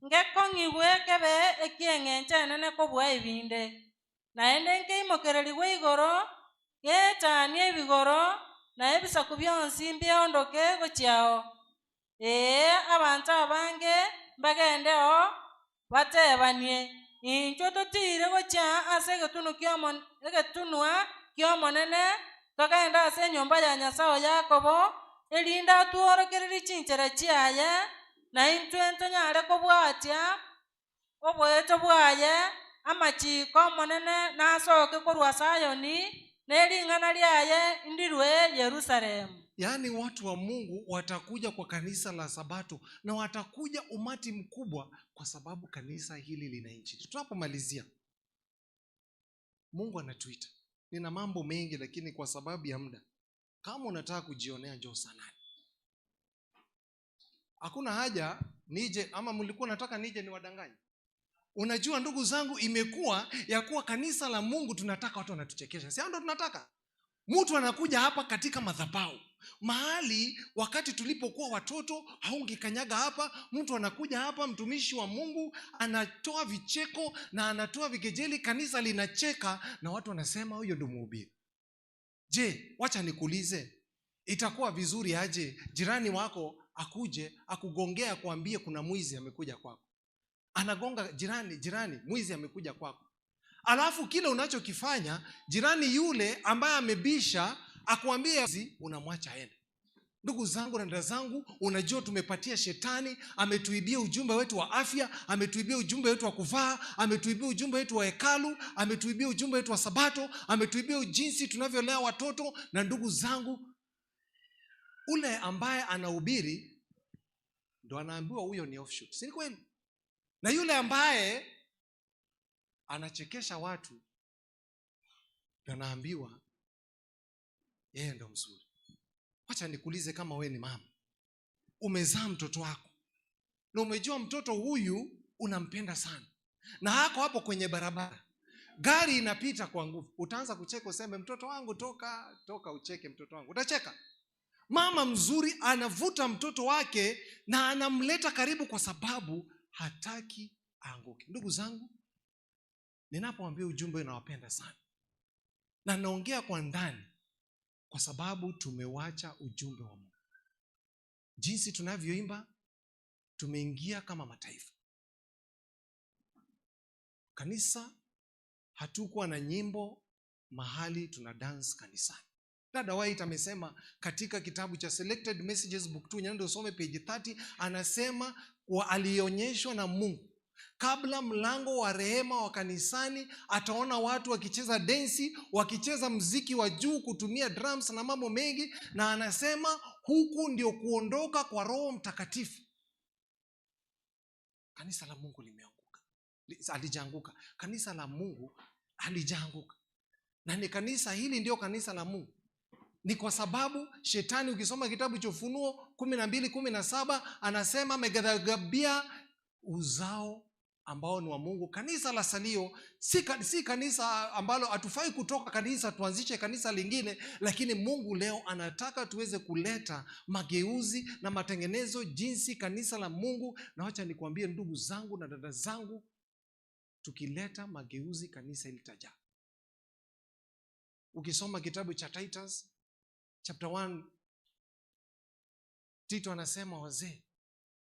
ngekong'igwe kebe ekieng'encho enene kobua ebinde. Naende nkeimokererigwe igoro getanie ebigoro na ebisaku bionsi mbiondoke gochiao. Ee abanto abange mbagendeo batebanie incho totire gocha ase egetunwa ki'omonene togenda ase enyomba ya Nyasaye Yakobo erinda atworokererie chinchera chiaye na intwe ntonyare kobwatia oboeto bwaye amachiko omonene nasoke korwa Sayoni nering'ana riaye ndirwe Yerusalemu. Yaani watu wa Mungu watakuja kwa kanisa la Sabato na watakuja umati mkubwa kwa sababu kanisa hili lina injili. Tunapomalizia, Mungu anatuita. Nina mambo mengi lakini kwa sababu ya muda, kama unataka kujionea njoo saa 8. Hakuna haja nije, ama mlikuwa nataka nije niwadanganye. Unajua ndugu zangu, imekuwa ya kuwa kanisa la Mungu tunataka watu wanatuchekesha. Si ndio tunataka? Mtu anakuja hapa katika madhabahu mahali wakati tulipokuwa watoto haungekanyaga hapa. Mtu anakuja hapa, mtumishi wa Mungu anatoa vicheko na anatoa vikejeli, kanisa linacheka na watu wanasema huyo ndio mhubiri. Je, wacha nikuulize, itakuwa vizuri aje jirani wako akuje akugongea akuambie kuna mwizi amekuja kwako? Anagonga jirani, jirani, mwizi amekuja kwako. Alafu kile unachokifanya, jirani yule ambaye amebisha akuambie, unamwacha aende. Ndugu zangu na dada zangu, unajua tumepatia shetani, ametuibia ujumbe wetu wa afya, ametuibia ujumbe wetu wa kuvaa, ametuibia ujumbe wetu wa hekalu, ametuibia ujumbe wetu wa Sabato, ametuibia jinsi tunavyolea watoto. Na ndugu zangu, ule ambaye anahubiri ndo anaambiwa huyo ni offshoot. Si kweli? Na yule ambaye anachekesha watu ndo anaambiwa yeye ndo mzuri. Wacha nikuulize, kama wewe ni mama, umezaa mtoto wako na umejua mtoto huyu unampenda sana, na hako hapo kwenye barabara, gari inapita kwa nguvu, utaanza kucheka useme mtoto wangu toka toka, ucheke mtoto wangu, utacheka. Mama mzuri anavuta mtoto wake na anamleta karibu kwa sababu hataki aanguke. Ndugu zangu, ninapoambia ujumbe nawapenda sana na naongea kwa ndani kwa sababu tumewacha ujumbe wa Mungu. Jinsi tunavyoimba, tumeingia kama mataifa. Kanisa hatukuwa na nyimbo mahali tuna dance kanisani. Dada White amesema katika kitabu cha Selected Messages Book 2, nenda usome page 30, anasema alionyeshwa na Mungu kabla mlango wa rehema wa kanisani ataona watu wakicheza densi, wakicheza mziki wa juu, kutumia drums na mambo mengi, na anasema huku ndio kuondoka kwa Roho Mtakatifu. Kanisa la Mungu limeanguka, halijaanguka. Kanisa la Mungu halijaanguka, na ni kanisa hili ndio kanisa la Mungu. Ni kwa sababu shetani, ukisoma kitabu cha Ufunuo 12:17, anasema ameghadhabia uzao ambao ni wa Mungu. Kanisa la salio si kanisa ambalo hatufai kutoka kanisa tuanzishe kanisa lingine, lakini Mungu leo anataka tuweze kuleta mageuzi na matengenezo jinsi kanisa la Mungu. Na wacha nikwambie ndugu zangu na dada zangu, tukileta mageuzi kanisa litajaa. Ukisoma kitabu cha Titus chapter 1, Tito anasema wazee,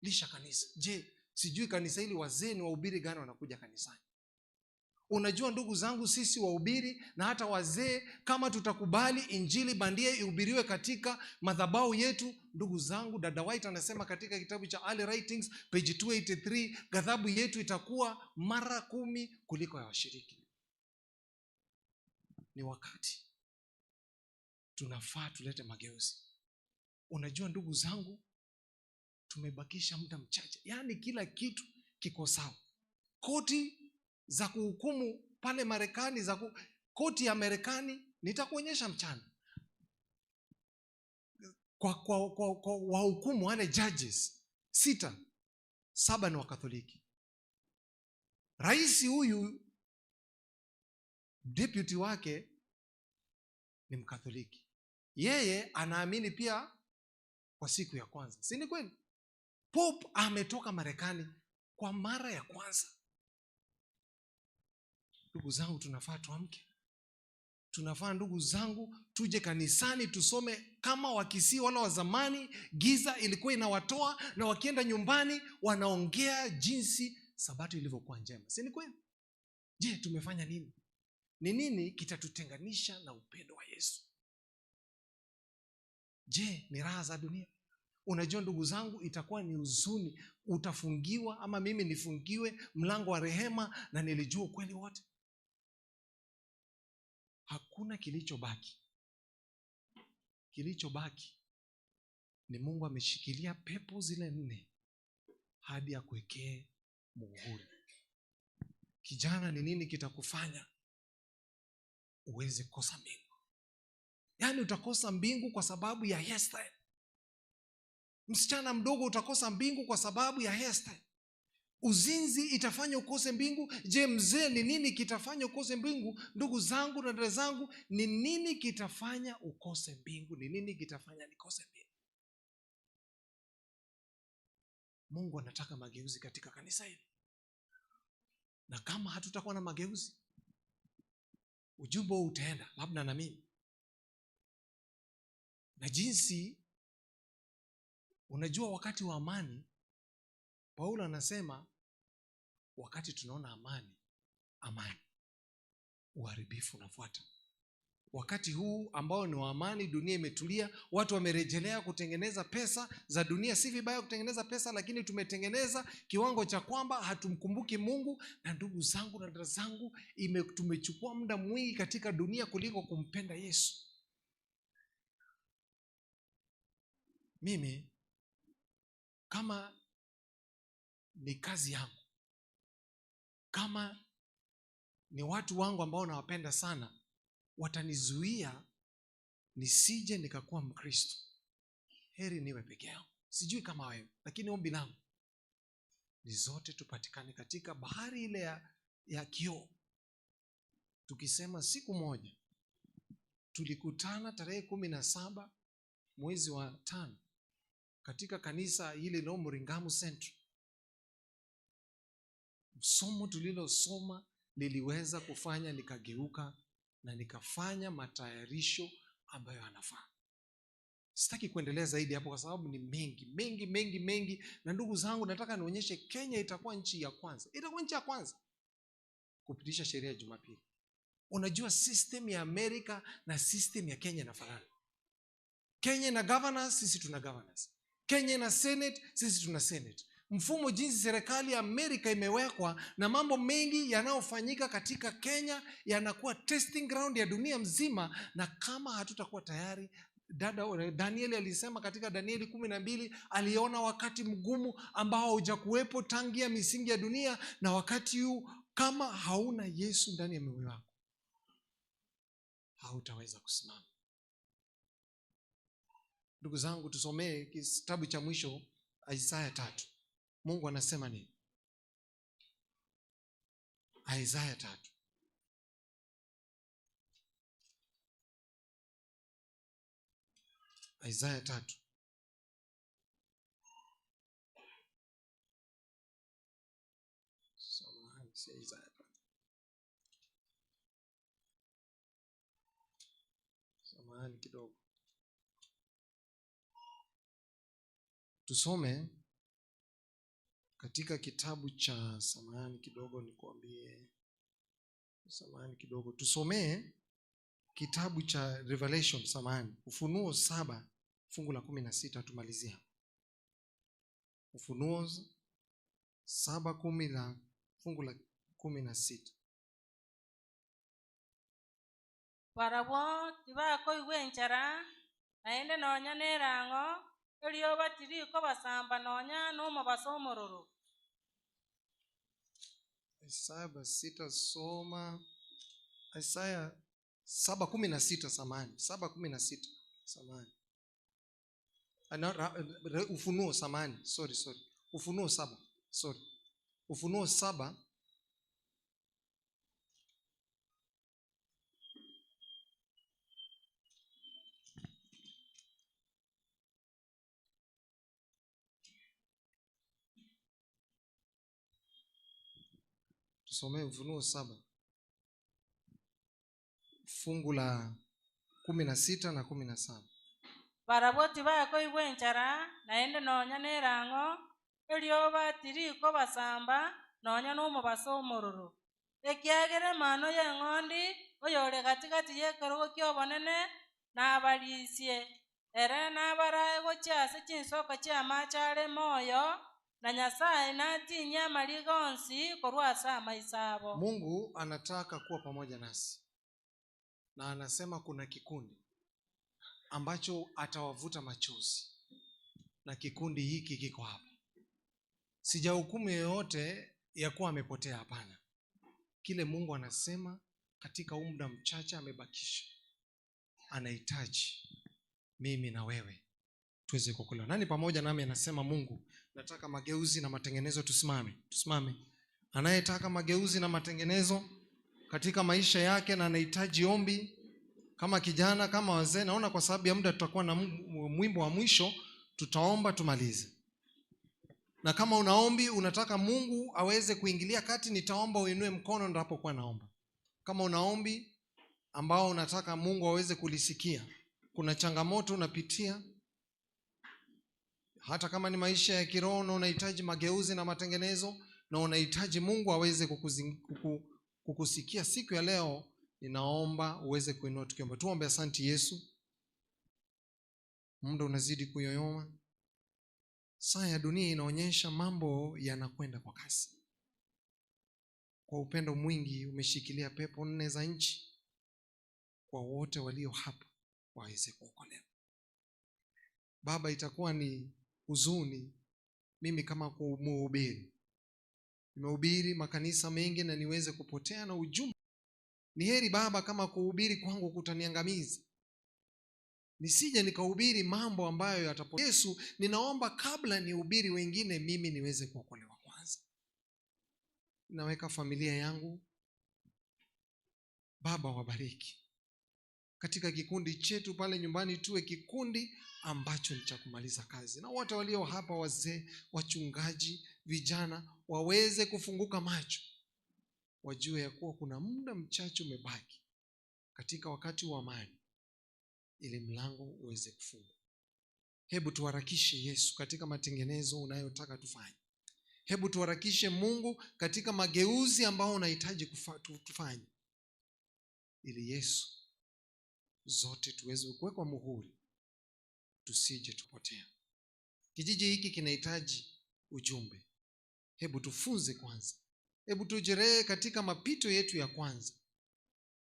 lisha kanisa. Je, sijui kanisa hili wazee ni wahubiri gani wanakuja kanisani? Unajua ndugu zangu, sisi wahubiri na hata wazee, kama tutakubali injili bandia ihubiriwe katika madhabahu yetu, ndugu zangu, dada White anasema katika kitabu cha Early Writings page 283, ghadhabu yetu itakuwa mara 10 kuliko ya washiriki. Ni wakati tunafaa tulete mageuzi. Unajua ndugu zangu, tumebakisha muda mchache. Yaani kila kitu kiko sawa. Koti za kuhukumu pale Marekani, koti ya Marekani nitakuonyesha mchana. Kwa wahukumu wale judges 6, 7 ni Wakatoliki. Rais huyu deputy wake ni Mkatoliki. Yeye anaamini pia kwa siku ya kwanza. Si ni kweli? Pope ametoka Marekani kwa mara ya kwanza. Ndugu zangu, tunafaa tuamke. Tunafaa ndugu zangu tuje kanisani tusome kama Wakisii wala wa zamani. Giza ilikuwa inawatoa, na wakienda nyumbani wanaongea jinsi sabato ilivyokuwa njema. Si ni kweli? Je, tumefanya nini? Ni nini kitatutenganisha na upendo wa Yesu? Je, ni raha za dunia? Unajua ndugu zangu, itakuwa ni huzuni. Utafungiwa ama mimi nifungiwe mlango wa rehema na nilijua ukweli wote. Hakuna kilichobaki. Kilichobaki ni Mungu ameshikilia pepo zile 4 hadi akuwekee muhuri. Kijana, ni nini kitakufanya uweze kukosa mbingu? Yaani utakosa mbingu kwa sababu ya hairstyle. Msichana mdogo utakosa mbingu kwa sababu ya hairstyle. Uzinzi itafanya ukose mbingu. Je, mzee, ni nini kitafanya ukose mbingu? Ndugu zangu na dada zangu, ni nini kitafanya ukose mbingu? Ni nini kitafanya nikose mbingu? Mungu anataka mageuzi katika kanisa hili. Na kama hatutakuwa na mageuzi, ujumbe huu utaenda labda na mimi. Na jinsi unajua, wakati wa amani, Paulo anasema wakati tunaona amani, amani, uharibifu unafuata. Wakati huu ambao ni wa amani, dunia imetulia, watu wamerejelea kutengeneza pesa za dunia. Si vibaya kutengeneza pesa, lakini tumetengeneza kiwango cha kwamba hatumkumbuki Mungu. Na ndugu zangu na dada zangu, tumechukua muda mwingi katika dunia kuliko kumpenda Yesu. Mimi kama ni kazi yangu, kama ni watu wangu ambao nawapenda sana, watanizuia nisije nikakuwa Mkristo, heri niwe peke yangu. Sijui kama wewe, lakini ombi langu ni zote tupatikane katika bahari ile ya kioo. Tukisema siku moja tulikutana tarehe 17 mwezi wa 5 katika kanisa hili la Muringamu Central. Somo tulilosoma liliweza kufanya nikageuka na nikafanya matayarisho ambayo yanafaa. Sitaki kuendelea zaidi hapo kwa sababu ni mengi, mengi, mengi, mengi. Na ndugu zangu, nataka nionyeshe Kenya itakuwa nchi ya kwanza. Itakuwa nchi ya kwanza kupitisha sheria ya Jumapili. Unajua system ya Amerika na system ya Kenya inafanana. Kenya ina governors, sisi tuna governors. Kenya ina senate, sisi tuna senate. Mfumo jinsi serikali ya Amerika imewekwa na mambo mengi yanayofanyika katika Kenya yanakuwa testing ground ya dunia mzima, na kama hatutakuwa tayari, dada Danieli alisema katika Danieli 12, aliona wakati mgumu ambao haujakuwepo tangia misingi ya dunia, na wakati huu kama hauna Yesu ndani ya moyo wako hautaweza kusimama. Ndugu zangu, tusomee kitabu cha mwisho Isaya 3. Mungu anasema nini? Isaya 3. Isaya 3. Samahani, si Isaya 3. Samahani kidogo. Tusome katika kitabu cha, samahani kidogo nikuambie, samahani kidogo, tusomee kitabu cha Revelation, samahani, Ufunuo 7 fungu la 16, tumalizia. Ufunuo 7 fungu la 16. Barabwo tibako igwenchara naende nonya nerango elio batiriko basamba nonya nomobaso omororo. Isaya 6, soma Isaya 7:16, samahani, 7:16, samahani. Ufunuo, samahani, sorry. Ufunuo 7, sorry. Ufunuo 7 Tusomee Ufunuo 7 fungu la 16 na 17. Baraboti bako igwenchara naende nonya nerango elio batiriko basamba nonya nomobaso omororo. Ekiagere mano yeng'ondi oyore katikati y'ekerogo ki'obonene nabarisie ere nabarae gochia ase chinsoko chi'amache are moyo na Nyasaye natinya amariga onsi korwa ase amaiso abo. Mungu anataka kuwa pamoja nasi, na anasema kuna kikundi ambacho atawavuta machozi, na kikundi hiki kiko hapa. Sijahukumu yeyote ya kuwa amepotea, hapana. Kile Mungu anasema katika muda mchache amebakisha, anahitaji mimi na wewe tuweze kuokolewa. Nani pamoja nami anasema Mungu, nataka mageuzi na matengenezo? Tusimame, tusimame. Anayetaka mageuzi na matengenezo katika maisha yake na anahitaji ombi, kama kijana, kama wazee, naona kwa sababu ya muda tutakuwa na mwimbo wa mwisho, tutaomba tumalize. Na kama unaombi unataka Mungu aweze kuingilia kati, nitaomba uinue mkono ninapokuwa naomba. Kama unaombi ambao unataka Mungu aweze kulisikia, kuna changamoto unapitia, hata kama ni maisha ya kiroho na unahitaji mageuzi na matengenezo na unahitaji Mungu aweze kukusikia siku ya leo, ninaomba uweze kuinua tukiomba. Tuombe. Asante Yesu, muda unazidi kuyoyoma. Saa ya dunia inaonyesha mambo yanakwenda kwa kasi. Kwa upendo mwingi umeshikilia pepo 4 za nchi, kwa wote walio hapa waweze kuokolewa. Baba, itakuwa ni huzuni mimi kama mhubiri, nimehubiri makanisa mengi na niweze kupotea na ujumbe. Ni heri Baba kama kuhubiri kwangu kutaniangamiza, nisije nikahubiri mambo ambayo yatapotea. Yesu, ninaomba kabla nihubiri wengine, mimi niweze kuokolewa kwanza. Naweka familia yangu, Baba wabariki. Katika kikundi chetu pale nyumbani tuwe kikundi ambacho ni cha kumaliza kazi, na wote walio hapa, wazee, wachungaji, vijana, waweze kufunguka macho, wajue ya kuwa kuna muda mchache umebaki katika wakati wa amani, ili mlango uweze kufungwa. Hebu tuharakishe Yesu katika matengenezo unayotaka tufanye. Hebu tuharakishe Mungu katika mageuzi ambao unahitaji tufanye, ili Yesu zote tuweze kuwekwa muhuri tusije tupotea. Kijiji hiki kinahitaji ujumbe. Hebu tufunze kwanza, hebu tujeree katika mapito yetu ya kwanza,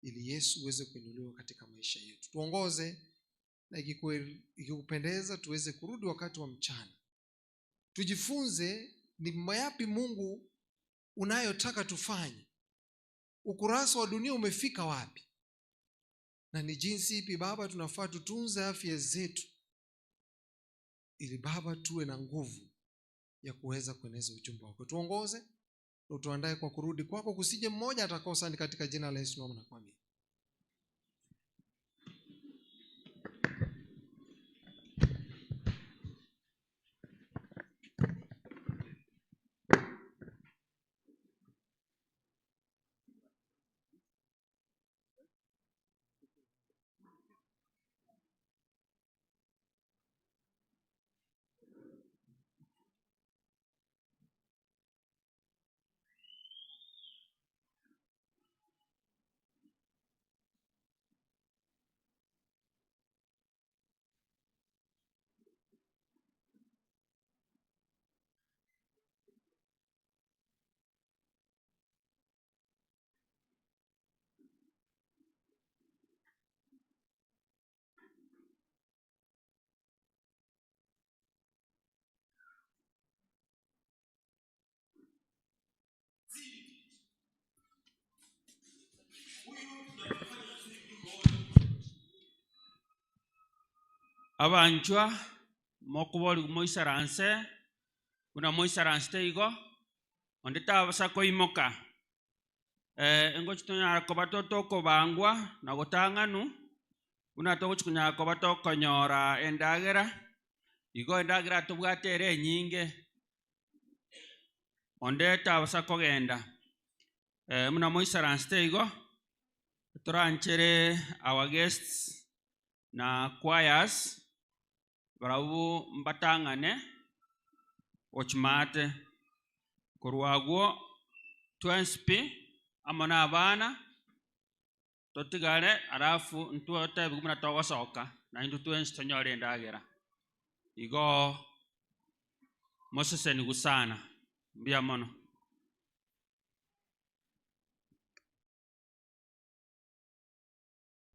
ili Yesu uweze kuinuliwa katika maisha yetu. Tuongoze, na ikikupendeza tuweze kurudi wakati wa mchana, tujifunze ni yapi Mungu unayotaka tufanye, ukurasa wa dunia umefika wapi, na ni jinsi ipi Baba tunafaa tutunze afya zetu, ili Baba tuwe na nguvu ya kuweza kueneza ujumbe wako. Tuongoze na utuandae kwa kurudi kwako, kusije mmoja atakosa. Ni katika jina la Yesu naomba na kuamini. Abanchwa mokubori moisaranse buna moisaranse teigo onde tabasa koimoka engochi tonyara koba totokobangwa na gotang'anu buna togochi konyara koba tokonyora endagera igo endagera tobwate ere enyinge onde tabasa kogenda muna moisaranse teigo toranchere our guests na choirs barabu mbatangane ochimate korwagwo twenspi amona abana totigare alafu ntwote bigumuna togosoka na indu twensi tonyore ndagera igo moseseni gusana mbia mono.